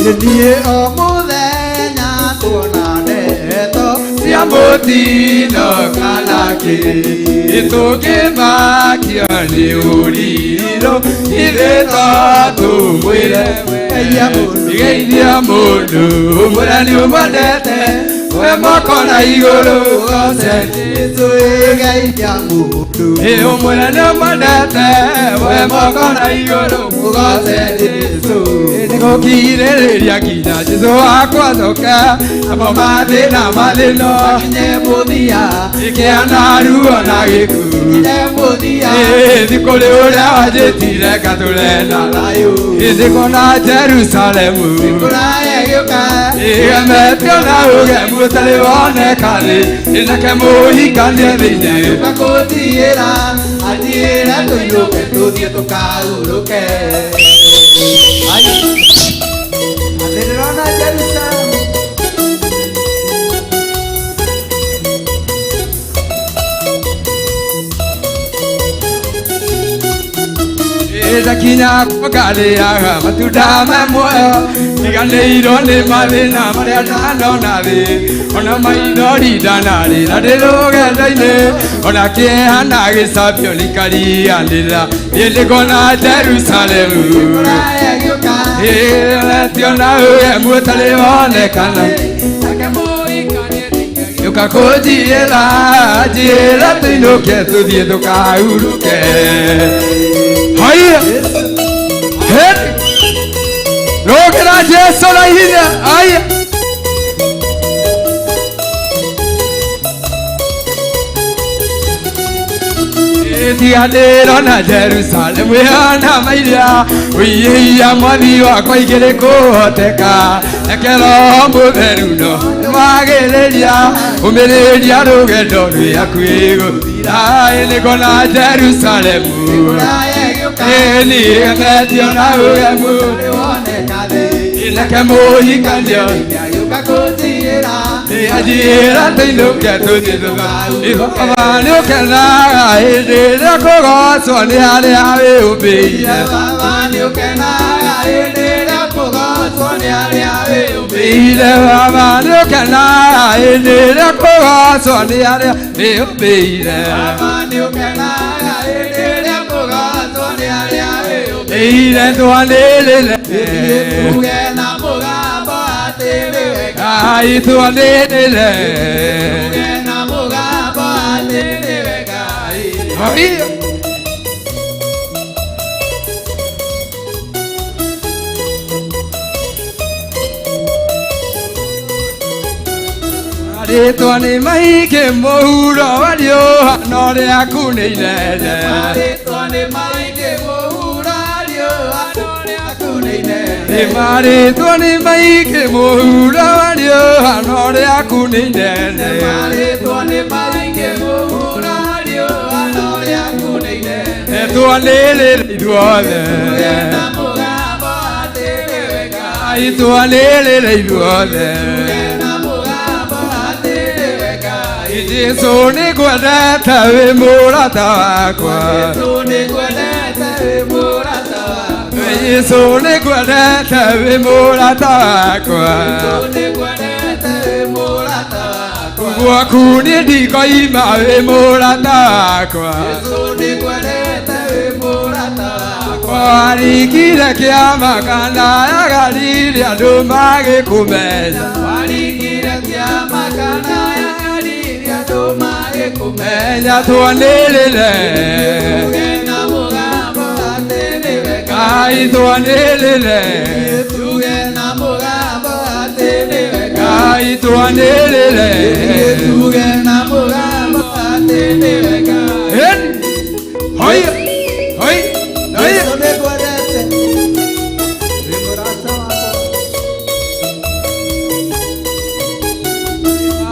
Gĩthiĩ o mũthenya tuona ndeto Cia mũtino kana kĩ, tũkĩmakio nĩ ũrirũ, ithuĩ no tũmwĩre Geithia mũndũ. Geithia mũndũ, ũmwĩre nĩ ũmwendete, we moko na igũrũ ũgoce Jesũ. Igeithia mũndũ. Ũmwĩre nĩ ũmwendete, we moko na igũrũ ũgoce Jesũ. Nĩgũkirĩrĩria nginya Jesũ wakwa acoke, namo mathĩna mathĩno Makinye mũthia. Ikĩana ruo na gĩkuũ. Makinye mũthia. Thikũ rĩ ũrĩa wanjĩtire ngatũre na thayũ. Thikũ na Jerusalemu. Kũraya gĩũka. Ĩgemetio na ũgemu ũtarĩ woneka thĩ, nake mũhikanie thĩinĩ. Ũka kũnjiyĩra, anjiyĩre tũinũke tũthiĩ tũkahurũke. Ai. Atĩ ndĩrona Jerusalemu. Ndakinya ngarĩaga matunda me muoyo, ndiganĩirwo nĩ mathĩna marĩa ndanona thĩ, ona maithori ndanarĩra ndĩ rũgendo-inĩ, ona kĩeha na gĩcabio nĩkariganĩra, niĩ ndĩkona Jerusalemu. Kũraya gĩũka. Ĩgeretio na ũgemu ũtarĩ wonekana. Nake mũhikanie thĩinĩ. Ũka kũnjiyĩra, njiyĩra tũinũke tũthiĩ tũkahurũke. Haya. Hey. Rũgĩra Jesũ na hinya. Haya. Tiganĩro na Jerusalemu ĩhana mairia, ũiyĩia mwathi wakwa igĩrĩ kũhoteka, reke Roho Mũtheru no wagĩrĩria, ũmĩrĩria rũgendo rwĩ hakuhĩ gũthira, nĩngona Jerusalemu. Kũraya gĩũka. Ĩni na ũgemu, Ũtarĩ woneka thĩ. nake mũhikanio Gĩũka kũnjiyĩra. Anjĩra tũinũke tũthiĩ tũka. Baba nĩũkenaga hĩndĩ ĩrĩa kũgocwo nĩ arĩa wĩyũmbĩire. Baba nĩũkenaga hĩndĩ ĩrĩa kũgocwo nĩ arĩa wĩyũmbĩire. Ĩire Baba nĩũkenaga hĩndĩ ĩrĩa kũgocwo nĩ arĩa wĩyũmbĩire. Baba nĩũkenaga hĩndĩ ĩrĩa kũgocwo nĩ arĩa wĩyũmbĩire. Ire twanĩrĩre. Tuge na mũgambo atĩ nĩwe Ngai twanĩrĩre. Tuge na mũgambo atĩ nĩwe Ngai. Haiya. Marĩtwa nĩ maingĩ mũhuro wa riũa no rĩaku nĩ inene. Marĩtwa nĩ maingĩ mũhuro wa riũa no rĩaku nĩ inene. Marĩtwa nĩ maingĩ mũhuro wa riũa no rĩaku nĩ inene. Marĩtwa nĩ maingĩ mũhuro wa riũa no rĩaku nĩ inene. Twanĩrĩre ithuothe. Tuge na mũgambo atĩ nĩwe Ngai. Ngai twanĩrĩre ithuothe. Tuge na mũgambo atĩ nĩwe Ngai. Jesũ nĩngwendete wĩ mũrata wakwa. Jesũ nĩngwendete wĩ mũrata wakwa. Jesũ nĩngwendete wĩ mũrata wakwa. Jesũ nĩngwendete wĩ mũrata wakwa. Gwaku niĩ ndikoima wĩ mũrata wakwa. Jesũ nĩngwendete wĩ mũrata wakwa. Waringire kĩama kana ya Galili andũ magĩkũmenya. Waringire kĩama kana ya Galili andũ magĩkũmenya. Menya twanĩrĩre. Tuge na mũgambo atĩ nĩwe Ngai twanĩrĩre. Tuge na mũgambo atĩ nĩwe Ngai twanĩrĩre. Tuge na mũgambo atĩ nĩwe Ngai. Heni. Hoi. Hoi. Hoi. Jesũ nĩngwendete wĩ mũrata wakwa.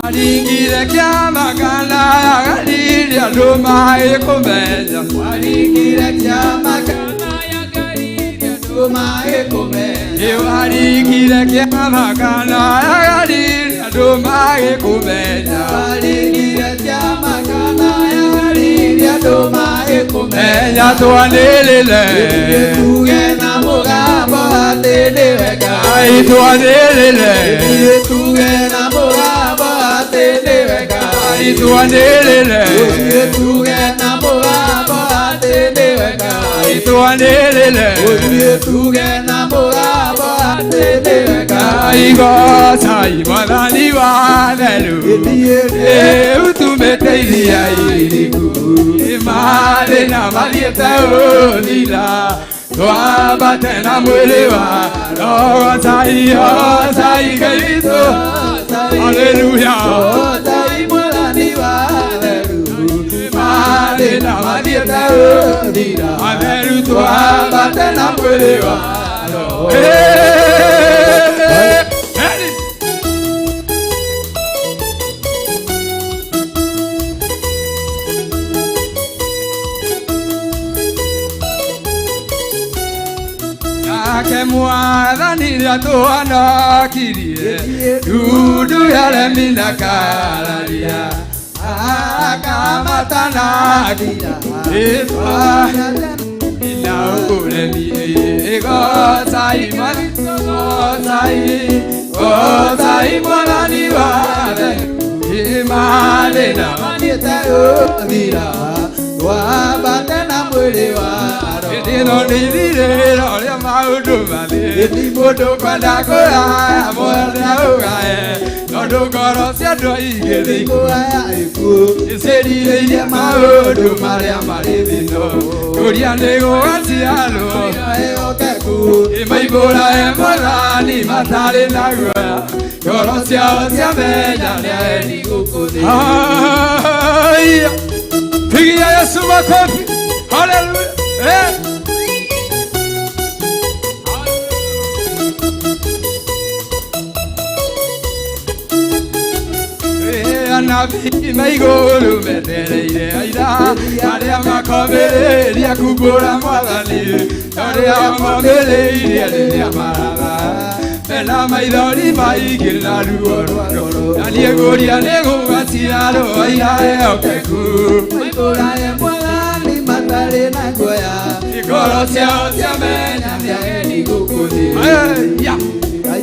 Waringire kĩama kana ya Galili andũ magĩkũmenya. Waringire kĩama kana ya Galili andũ magĩkũmenya. Waringire kĩama kana ya Galili andũ magĩkũmenya. Waringire kĩama kana ya Galili andũ magĩkũmenya. Menya twanĩrĩre. Tuge na mũgambo atĩ nĩwe Ngai. Ngai twanĩrĩre. Tuge na mũgambo atĩ nĩwe Ngai. Ngai twanĩrĩre. Tuge na mũgambo atĩ nĩwe Ngai. Ngai twanĩrĩre. Tuge na mũgambo atĩ nĩwe Ngai. Ngai gocai mwathani wa theru. Ũtumĩte iria iriku. Mathĩna mathiĩte ũthira. Twambate na mwĩrĩ wa Gocai, gocai Ngai witũ. Haleluya. Gocai mwathani wa theru. Mathĩna mathiĩte ũthira. Atheru twambate na mwĩrĩ wa Roho. Hey! Hey! Nake mwathani nĩatũhonokirie ndundu ya aremi na kararia akamatanagia ĩtwa na ũremi gocai gocai gocai mwathani wa theru ĩmarĩ na Mathiĩte ũthira. Twambate na mwĩrĩ wa Roho. Ĩno nĩ ithirĩro rĩa maũndũ mathiĩ mũndũ kwenda kũgaya mwene ũgae tondũ ngoro cia andũ aingĩ Kũgaya ikuũ. icĩrirĩirie maũndũ marĩa marĩ thĩno kũria nĩ gũgaciarwo Ehokeku. Maimbũrae mwathani matarĩ na guoya ngoro ciao ciamenya nĩ aeni Gũkũ thĩ. Haya. Pigia Yesu makofi. Haleluya. Eh. Anabii maigũrũ metereire aira arĩa makomĩrĩria kumbũra mwathani arĩa momĩrĩirie rĩrĩa maratha mena maithori maingĩ na ruo rwa ngoro na niĩ ngũria nĩ gũgaciarwo aira ehokeku Maimbũrae mwathani matarĩ na guoya. ngoro ciao ciamenya Nĩ ageni gũkũ thĩ. Hey, ya. Ngai.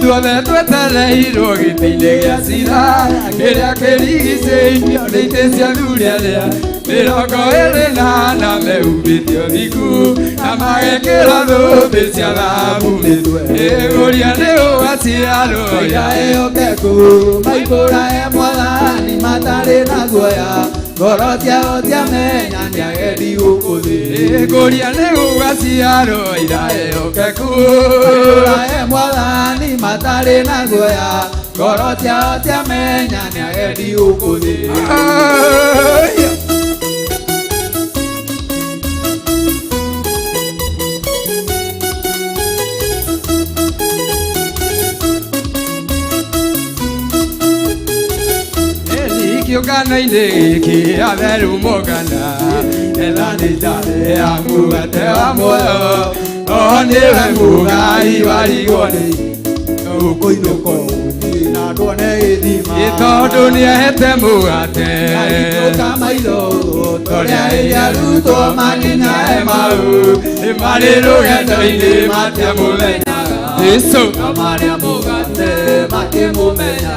Ithuothe twetereirwo gĩtĩ-inĩ gĩa cira kĩrĩa kĩrigicĩirio nĩ itĩ cia athuri arĩa 24 mehumbĩte ũthingu na magekĩra thũmbĩ cia thahabu mĩtwe. Ĩgũria nĩ ũgaciarwo ehokeku maikũrae mwathani matarĩ na guoya ngoro ciao ciamenya nĩ agendi gũkũ thĩ. Ĩgũria nĩ ũgaciarwo ira ehokeku maikũrae mwathani matarĩ na guoya ngoro ciao ciamenya nĩ agendi gũkũ thĩ. Kĩũngano-inĩ gĩkĩ atheru mongana etha nĩ njare ya mũgate wa muoyo o nĩwe mũgai warigwo nĩ Ũkũinũka ũthiĩ na nduone gĩthima tondũ nĩahete mũgate Ahingũka maitho torĩa ĩrĩa arutwo makinya Emau nĩ marĩ rũgendo-inĩ matiamũmenyaga Jesũ no marĩa mũgate makĩmũmenya.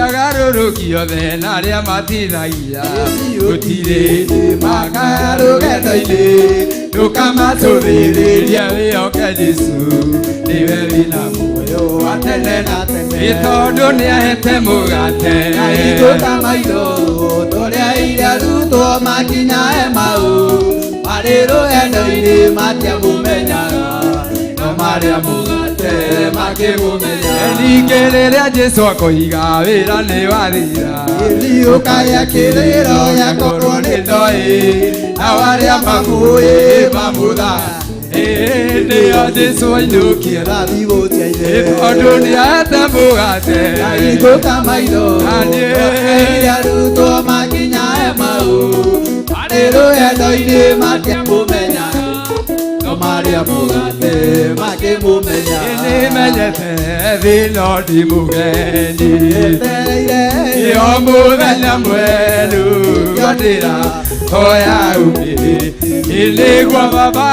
Agarũrũki othe na arĩa matithagia gũtirĩ makaya rũgendo-inĩ ndũkamacũthĩrĩria wĩhoke Jesũ nĩwe wĩna muoyo wa tene na tene tondũ nĩahete mũgate. Ahingũka maitho torĩa ĩrĩa arutwo makinya Emau marĩ rũgendo-inĩ matiamũmenyaga no marĩa mũgate makĩmũmenya. Ningĩ rĩrĩa Jesũ akoiga wĩra nĩ wathira Ũkaya kĩrĩro gĩakorwo nĩ ndoĩ nao arĩa mamũĩ mamũtha hĩndĩ ĩyo Jesũ ainũkie thabibũ cia ithe tondũ nĩahete mũgate. Ahingũka maitho Naniĩ. ĩrĩa arutwo makinya Emau marĩ rũgendo-inĩ matiamũmenyaga no marĩa mũgate makĩmũmenya. Nĩmenyete thĩ no ndi mũgeni Etereire ĩyo mũthenya mwerũ ndĩra hoya umĩrĩ nĩguo baba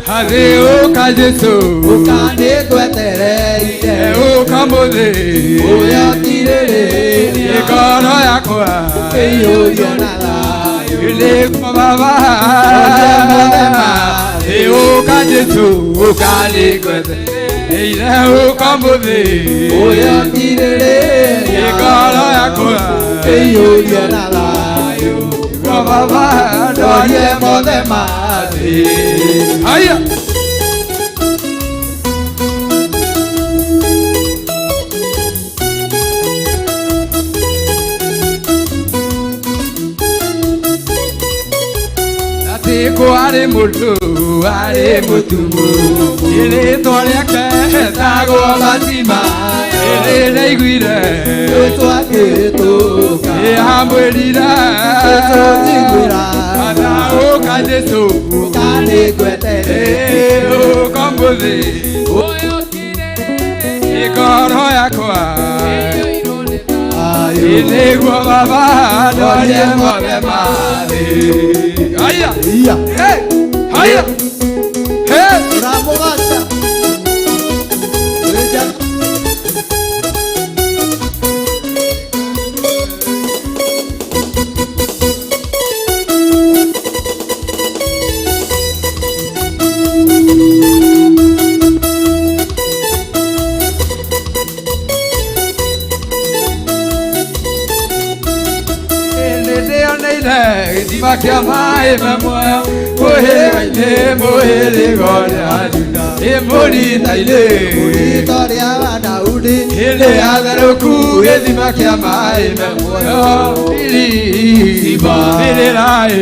hathĩ ũka Jesũ ũka nĩngwetereire ũka mũthĩ ũrĩa ũtirĩrĩria ngoro yakwa ĩiyũrio na thayũ nĩguo baba ũka Jesũ ũka nĩngwetereire ũka mũthĩ ũrĩa ũtirĩrĩria ngoro yakwa ĩiyũrio na thayũ nĩguo baba ndorie mothe ma thĩ. Haya. Atĩ kwarĩ mũndũ warĩ mũtumu rĩtwa rĩake etagwo Fatima ĩrĩ ndaiguire Rĩtwa kĩhĩtũka ĩamwĩrire Jesũ njiguĩra Atha ũka Jesũ ũka nĩngwetereire ũka mũthĩ ngoro yakwa nĩguo baba ndorie mothe ma thĩ. Haya. Iya. Hey. Haya. Hey. Ũramũgaca Wĩja Nĩndĩoneire gĩthima kĩa maĩ me muoyo mũhĩrĩga-inĩ mũhĩrĩga ũrĩa wa Juda ĩmũrita-inĩ Rĩtwa rĩa Daudi hĩndĩ ya therũku gĩthima kĩa maĩ me muoyo birĩrai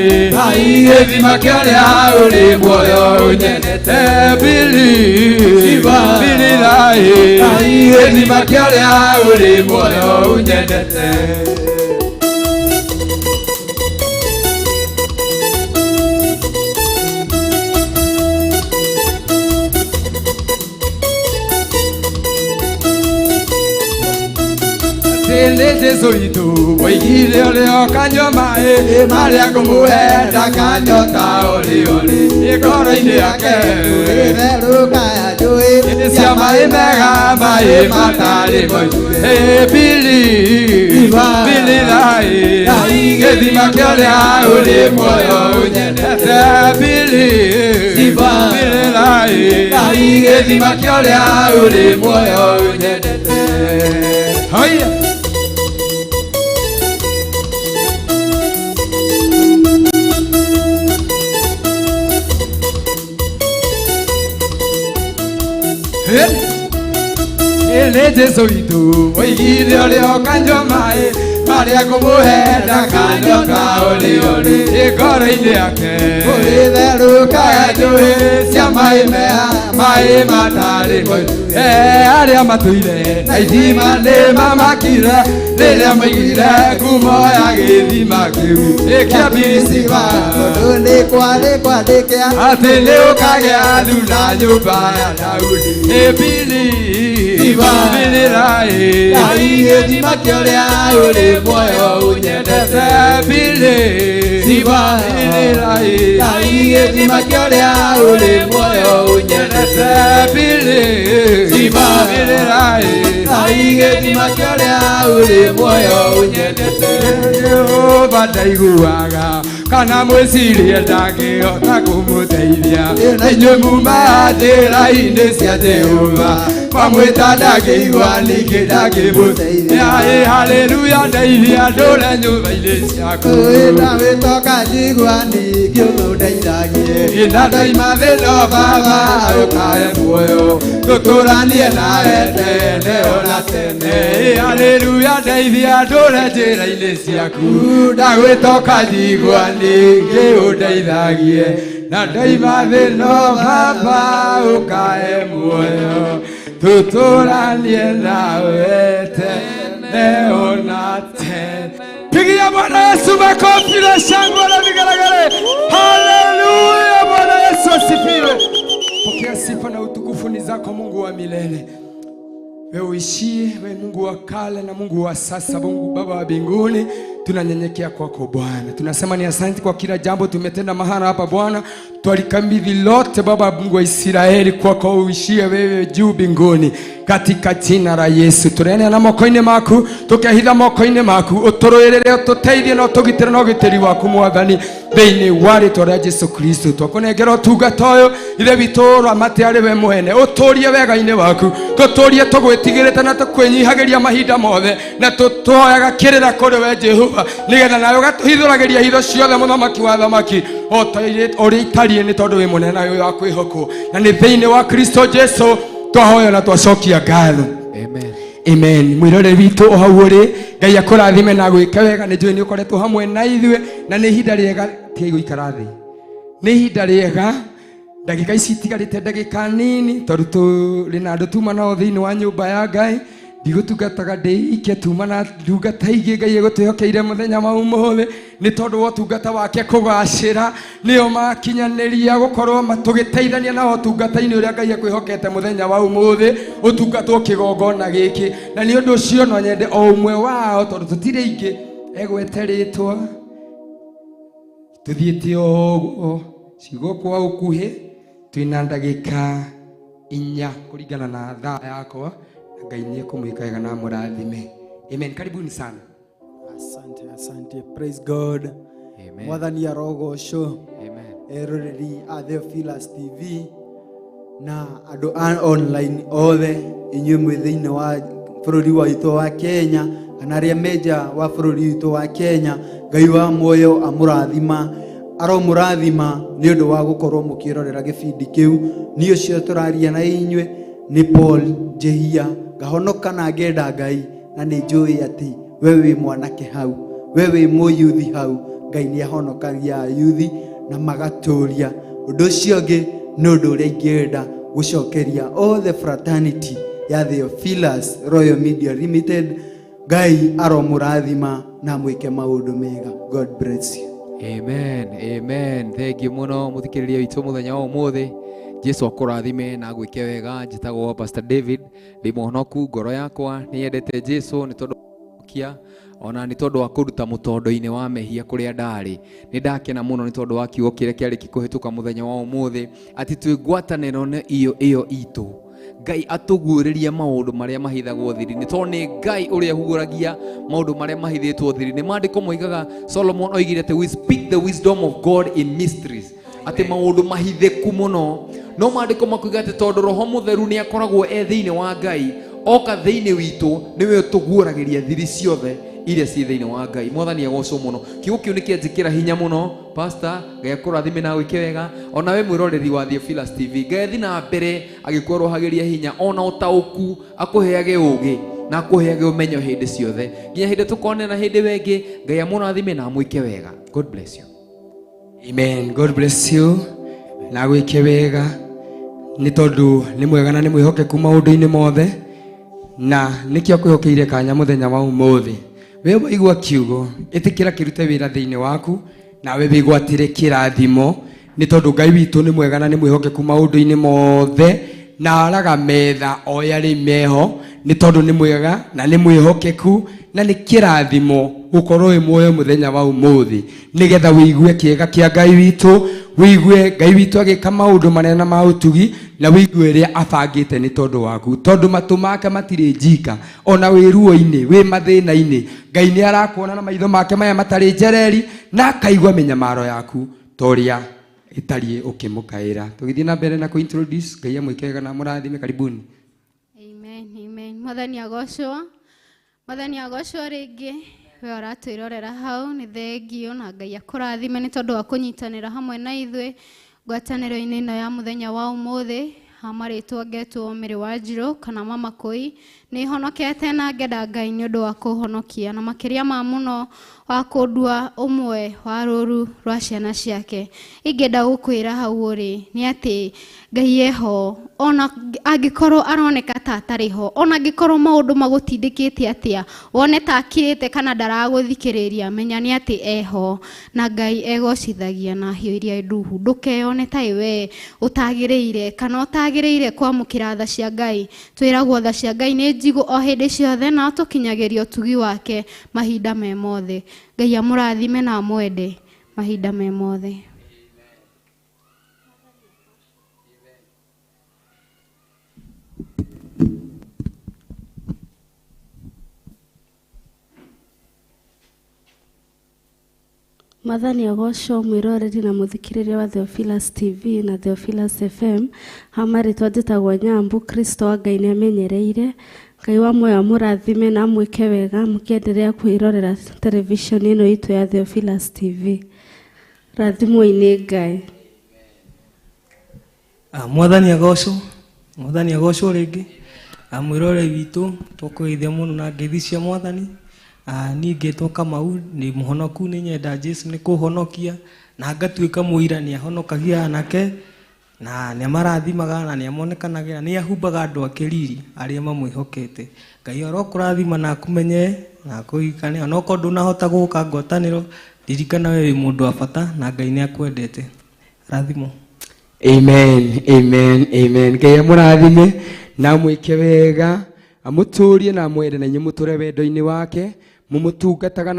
gĩthima kĩa ũrĩa ũrĩ muoyo ũnyendete birĩrai gĩthima kĩa ũrĩa ũrĩ muoyo ũnyendete. Nĩ Jesũ witũ woigire ũrĩa ũkanyua maĩ marĩa ngũmũhe ndakanyota ũrĩ ũrĩ ngoro-inĩ yake Therũka ya njũĩ cia maĩ mega maĩ matarĩ moiru Bili bili thai gĩthima kĩa ũrĩa ũrĩ muoyo ũnyendete bili bili thai gĩthima kĩa ũrĩa ũrĩ muoyo ũnyendete. Haya. Nĩ Jesũ witũ woigire ũrĩa ũkanyua maĩ marĩa ngũmũhe ndakanyota ũrĩ ũrĩ ngoro-inĩ yake Kũrĩ therũka ya njũĩ cia maĩ mega maĩ matarĩ moiru arĩa matũire na ithima nĩ mamakire rĩrĩa maiguire ngumo ya gĩthima kĩu kĩa Birisiba Tondũ nĩ kwarĩ kwandĩke atĩ nĩ ũkagĩa thuna nyũmba ya Daudi bili bili thai gĩthima kĩa ũrĩa ũrĩ muoyo ũnyendete bili bili thai gĩthima kĩa ũrĩa ũrĩ muoyo ũnyendete bili bili thai gĩthima kĩa ũrĩa ũrĩ muoyo ũnyendete. Jehova ndaiguaga kana mwĩcirie ndangĩhota kũmũteithia inyuĩ muma njĩra-inĩ cia Jehova mamwĩta ndangĩigua ningĩ ndangĩmũteithia. Haleluya ndeithia ndũre nyũmba-inĩ ciaku Ndawĩtoka njigua ningĩ ũndeithagie na ndoima thĩna baba ũkae muoyo tũtũranie nawe tene ona tene. Haleluya ndeithia ndũre njĩra-inĩ ciaku ndagwĩtoka njigua ningĩ ũndeithagie na ndoima thĩna baba ũkae muoyo tũtũranie nawe tene ona tene. Pigia Bwana Yesu makofi na shangwe na vigelegele. Haleluya, Bwana Yesu asifiwe. Pokea sifa na utukufu ni zako Mungu wa milele. Wewe uishie, wewe Mungu wa kale na Mungu wa sasa, Mungu Baba wa mbinguni, tunanyenyekea kwako Bwana. Tunasema ni asante kwa kila jambo tumetenda mahala hapa Bwana. Twalikabidhi lote Baba Mungu wa Israeli kwako uishie wewe juu mbinguni katika jina la Yesu. Tureneana moko-inĩ maku, tukehitha moko-inĩ maku, ũtũrũĩrĩre, ũtũteithie na ũtũgitĩre na ũgitĩri waku Mwathani thĩinĩ wa rĩtwa rĩa Jesu Kristo. Twakũnengera ũtungata ũyũ Ithe witũ ũramate arĩ we mwene, ũtũrie wega-inĩ waku, tũtũrie tũgwĩtigĩrĩte na tũkwĩnyihagĩria mahinda mothe, na tũtũhoyaga kĩrĩra kũrĩ we Jehova, nĩgetha nawe ũgatũhithũragĩria hitho ciothe mũthamaki wa thamaki o ta ũrĩa itariĩ, nĩ tondũ wĩ mũnene na wĩ wa kwĩhokwo. Na nĩ thĩinĩ wa Kristo Jesu twahoya na twacokia ngatho. Amen. Amen. Mwirore witũ o hau ũrĩ, Ngai akũrathime na gwĩke wega. Nĩ njũĩ nĩ ũkoretwo hamwe na ithuĩ, na nĩ ihinda rĩega tigai gũikara thĩ, nĩ ihinda rĩega ndagĩka ici itigarĩte ndagĩka nini, tondũ tũrĩ na andũ tuma nao thĩinĩ wa nyũmba ya Ngai. Ndigũtungataga ndĩ ike, tuma na ndungata ingĩ Ngai egũtwĩhokeire mũthenya wa ũmũthĩ, nĩ tondũ wa ũtungata wake kũgacĩra, nĩo makinyanĩria gũkorwo tũgĩteithania nao ũtungata-inĩ ũrĩa Ngai ekwĩhokete mũthenya wa ũmũthĩ, ũtungatwo kĩgongona gĩkĩ. Na nĩ ũndũ ũcio no nyende o ũmwe wao, tondũ tũtirĩ aingĩ, egwete rĩtwa tũthiĩte o ũguo ciugo kwa ũkuhĩ. Twĩna ndagĩka 4 kũringana na thaa yakwa. Ngai nĩ ekũmwĩka wega na amũrathime. Amen. Karibuni sana. Asante, asante. Praise God. Amen. Mwathani arogocwo. Amen. Eroreri a Theophilus TV na andũ a online othe inyuĩ mwĩ thĩinĩ wa bũrũri witũ wa Kenya kana arĩa me nja wa bũrũri witũ wa Kenya, Ngai wa muoyo amũrathima, aromũrathima nĩ ũndũ wa gũkorwo mũkĩrorera gĩbindi kĩu. Niĩ ũcio tũraria na inyuĩ nĩ Paul Njehia, ngahonoka na ngenda Ngai, na nĩ njũĩ atĩ we wĩ mwanake hau, we wĩ mũyuthi hau, Ngai nĩ ahonokagia ayuthi na magatũria. Ũndũ ũcio ũngĩ nĩ ũndũ ũrĩa ingĩenda gũcokeria all the fraternity ya Theophilus Royal Media Limited. Ngai aromũrathima na mwĩke maũndũ mega. God bless you. Amen. Amen. Thank you mũno mũthikĩrĩria witũ mũthenya wa ũmũthĩ. Jesu akũrathime na agwĩke wega. Njĩtagwo Pastor David, ndĩ mũhonoku, ngoro yakwa nĩ yendete Jesu nĩ tondũ kũhonokia ona nĩ tondũ wa kũruta mũtondo-inĩ wa mehia kũrĩa ndarĩ. Nĩ ndakena mũno nĩ tondũ wa kiugo kĩrĩa kĩarĩ kĩkũhĩtũka mũthenya wa ũmũthĩ, atĩ twĩ ngwatanĩro nĩ iyo itũ. Ngai atũguũrĩrie maũndũ marĩa mahithagwo thiri-inĩ, tondũ nĩ Ngai ũrĩa ũguũragia maũndũ marĩa mahithĩtwo thiri-inĩ. Maandĩko moigaga, Solomon oigire atĩ we speak the wisdom of God in mysteries, atĩ maũndũ mahithĩku mũno. No maandĩko makuiga atĩ tondũ Roho Mũtheru nĩ akoragwo e thĩinĩ wa Ngai, oka thĩinĩ witũ nĩwe ũtũguũragĩria thiri ciothe iria ciĩ thĩinĩ wa Ngai. Mwathani agocwo mũno. Kiugo kĩu nĩ kĩanjĩkĩra hinya mũno. Pastor, Ngai akũrathime na wĩke wega. Ona we mwĩroreri wa Theophilus TV, Ngai athi na mbere agĩkũrohagĩria hinya ona ũtaũku, akũheage ũũgĩ na akũheage ũmenyo hĩndĩ ciothe nginya hĩndĩ tũkonana hĩndĩ wengĩ. Ngai amũrathime na amwĩke wega. God bless you. Amen. God bless you. Na gwĩke wega nĩ tondũ nĩ mwega na nĩ mwĩhokeku maũndũ-inĩ mothe, na nĩkĩo akwĩhokeire kanya mũthenya wa ũmũthĩ. We waigua kiugo, ĩtĩkĩra kĩrute wĩra thĩinĩ waku, nawe wĩgwatĩre kĩrathimo, nĩ tondũ Ngai witũ nĩ mwega na nĩ mwĩhokeku maũndũ-inĩ mothe, na araga metha o yarĩ meho, nĩ tondũ nĩ mwega na nĩ mwĩhokeku, na nĩ kĩrathimo gũkorwo wĩ muoyo mũthenya wa ũmũthĩ, nĩgetha wĩigue kĩega kĩa Ngai witũ, wĩigue Ngai witũ agĩka maũndũ manene na ma ũtugi, na wĩigue ũrĩa abangĩte nĩ tondũ waku, tondũ matũ make matirĩ njika, ona wĩ ruo-inĩ, wĩ mathĩna-inĩ, Ngai nĩ arakuona na maitho make maya matarĩ njereri, na akaigua mĩnyamaro yaku ta ũrĩa ĩtariĩ ũkĩmũkaĩra. Tũgĩthiĩ na mbere na kũ-introduce, Ngai amwĩke wega na amũrathime. Karibuni. Amen, amen. Mwathani agocwo. Mwathani agocwo rĩngĩ. We ũratwĩrorera hau nĩ thengio, na Ngai akũrathime nĩ tondũ wa kũnyitanĩra hamwe na ithuĩ ngwatanĩro-inĩ ĩno ya mũthenya wa ũmũthĩ. Ha marĩtwa ngetwo Mary Wanjirũ kana Mama Koi. Nĩ honokete na ngenda Ngai nĩ ũndũ wa kũhonokia, na makĩria ma mũno wa kũndua ũmwe wa rũru rwa ciana ciake. Ingĩenda gũkwĩra hau ũrĩ nĩ atĩ Ngai eho, ona angĩkorwo aroneka ta atarĩ ho, ona angĩkorwo maũndũ magũtindĩkĩte atĩa, wone ta akirĩte kana ndaragũthikĩrĩria, menya nĩ atĩ eho, na Ngai egocithagia na hiũ iria nduhu. Ndũkeyone ta we ũtagĩrĩire kana ũtagĩrĩire kwamũkĩra tha cia Ngai. Twĩragwo tha cia Ngai nĩ njigũ o hĩndĩ ciothe, na atũkinyagĩria ũtugi wake mahinda me mothe. Ngai amũrathime na amwende mahinda me mothe. Mwathani agocwo mwĩroreri na mũthikĩrĩria wa Theophilus TV na Theophilus FM. Ha marĩtwa njĩtagwo Nyambu, Kristo wa Ngai nĩamenyereire. Ngai wa muoyo amũrathime na amwĩke wega mũkĩenderea kwĩrorera television ĩno itũ ya Theophilus TV. Rathimwo-inĩ Ngai. Mwathani agocwo, Mwathani agocwo rĩngĩ. Mwĩroreri witũ tũkũgeithia mũno na ngeithi cia Mwathani. Niĩ ngetwo Kamau, nĩ mũhonoku, nĩ nyenda Jesu nĩ kũhonokia, na ngatuĩka mũira, nĩ ahonokagia anake, na nĩ amarathimaga, na nĩ amonekanagĩra, nĩ ahumbaga andũ ake riri arĩa mamwĩhokete. Ngai arokũrathima na akũmenye na akũririkane, ona okorwo ndũnahota gũka ngwatanĩro, ririkana we wĩ mũndũ wa bata na Ngai nĩ akwendete. Rathimo. Amen, amen, amen. Ngai amũrathime na amwĩke wega, amũtũrie na amwende, na inyuĩ mũtũre wendo-inĩ wake, mũmũtungataga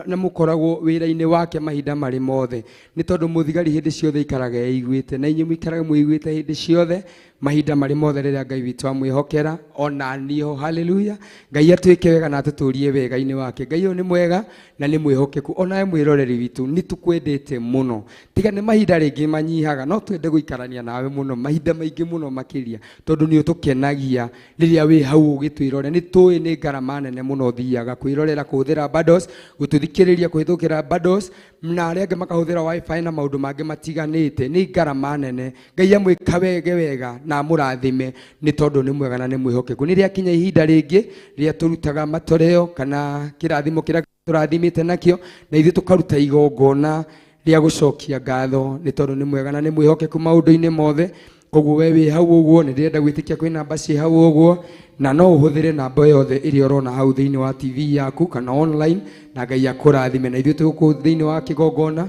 na mũkoragwo wĩra-inĩ wake mahinda marĩ mothe, nĩ tondũ mũthigari hĩndĩ ciothe ikaraga eiguĩte, na inyuĩ mũikarage mwĩiguĩte hĩndĩ ciothe mahinda marĩ mothe rĩrĩa Ngai witũ amwĩhokera, ona niĩ ho. Haleluya. Ngai atwĩke wega na atũtũrie wega-inĩ wake. Ngai ũyũ nĩ mwega na nĩ mwĩhokeku, onawe mwĩroreri witũ nĩ tũkwendete mũno. Tiga nĩ mahinda rĩngĩ manyihaga, no twende gũikarania nawe mũno mahinda maingĩ mũno makĩria, tondũ nĩ ũtũkenagia rĩrĩa wĩ hau ũgĩtwĩrorera. Nĩ tũĩ nĩ ngarama nene mũno ũthiaga kwĩrorera, kũhũthĩra bundles, gũtũthikĩrĩria kũhĩtũkĩra bundles, na arĩa angĩ makahũthĩra wifi na maũndũ mangĩ matiganĩte. Nĩ ngarama nene. Ngai amwĩka wege wega na amũrathime, nĩ tondũ nĩ mwega na nĩ mwĩhokeku. Nĩ rĩakinya ihinda rĩngĩ rĩrĩa tũrutaga matoreo kana kĩrathimo kĩrĩa tũrathimĩte nakĩo, na ithuĩ tũkaruta igongona rĩa gũcokia ngatho, nĩ tondũ nĩ mwega na nĩ mwĩhokeku maũndũ-inĩ mothe. Koguo we wĩ hau ũguo, nĩ ndĩrenda gwĩtĩkia kwĩ namba ciĩ hau ũguo, na no ũhũthĩre namba yothe ĩrĩa ũrona hau thĩinĩ wa TV yaku kana online, na Ngai akũrathime. Na ithuĩ twĩ gũkũ thĩinĩ wa kĩgongona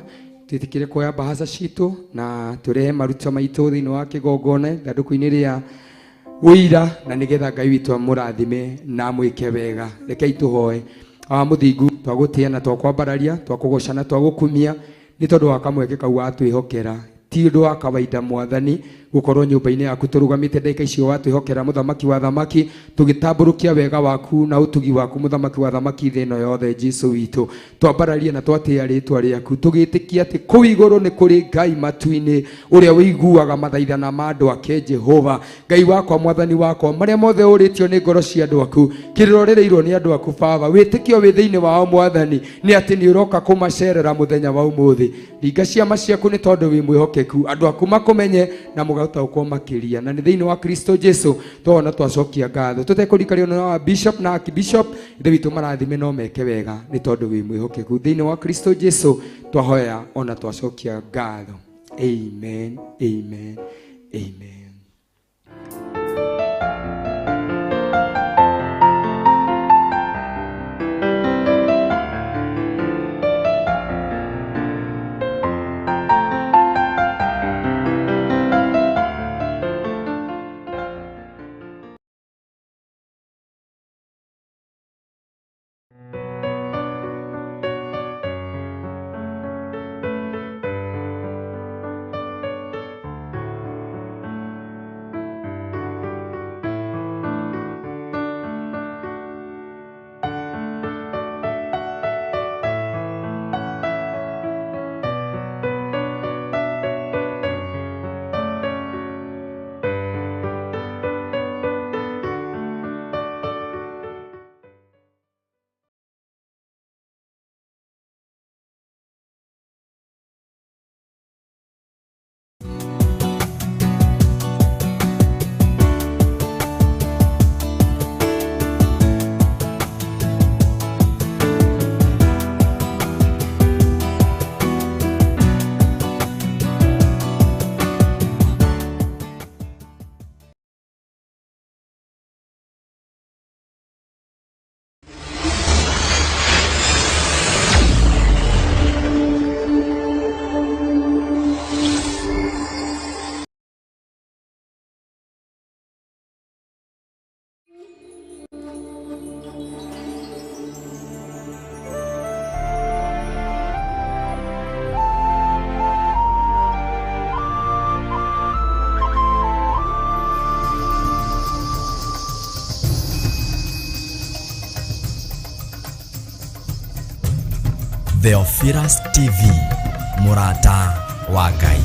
twĩtĩkĩre kuoya mbahaca citũ na tũrehe maruta maitũ thĩinĩ wa kĩgongona ithandũkũ-inĩ rĩa ũira, na nĩgetha Ngai witũ amũrathime na amwĩke wega. Rekei tũhoe. Awa mũthingu, twagũtĩĩa na twakwambararia, twakũgoca na twagũkumia nĩ tondũ wa kamweke kau watwĩhokera. Ti ũndũ wa kawaida mwathani gũkorwo nyũmba-inĩ yaku tũrũgamĩte ndagĩka icio watwĩhokera mũthamaki wa thamaki, tũgĩtambũrũkia wega waku na ũtugi waku mũthamaki wa thamaki thĩ ĩno yothe. Jesu witũ, twambararie na twatĩĩa rĩtwa rĩaku, tũgĩtĩkia atĩ kũu igũrũ nĩ kũrĩ Ngai matu-inĩ ũrĩa ũiguaga mathaithana ma andũ ake. Jehova Ngai wakwa, mwathani wakwa, marĩa mothe ũrĩtio nĩ ngoro cia andũ aku, kĩrĩro rĩrĩirwo nĩ andũ aku Baba, wĩtĩkio wĩ thĩinĩ wao mwathani nĩ atĩ nĩ ũroka kũmacerera mũthenya wa ũmũthĩ. Ringa ciama ciaku nĩ tondũ wĩ mwĩhokeku, andũ aku makũmenye na mũgataũkwo makĩria, na nĩ thĩinĩ wa Kristo Jesu twona twacokia ngatho tũtekũrikario na wa bishop na archbishop. Ithe witũ, marathime no meke wega nĩ tondũ wĩ mwĩhokeku. Thĩinĩ wa Kristo Jesu twahoya ona twacokia ngatho, amen, amen, amen. Theophilus TV, mũrata wa Ngai.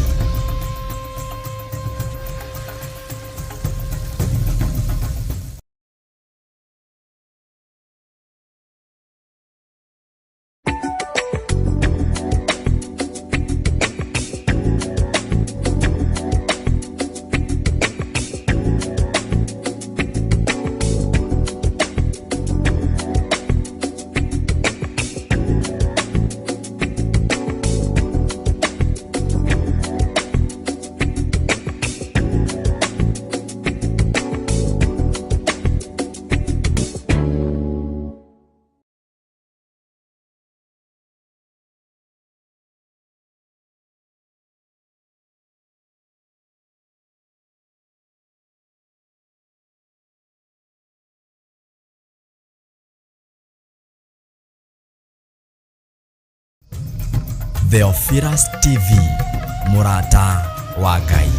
Theophilus TV, mũrata wa Ngai.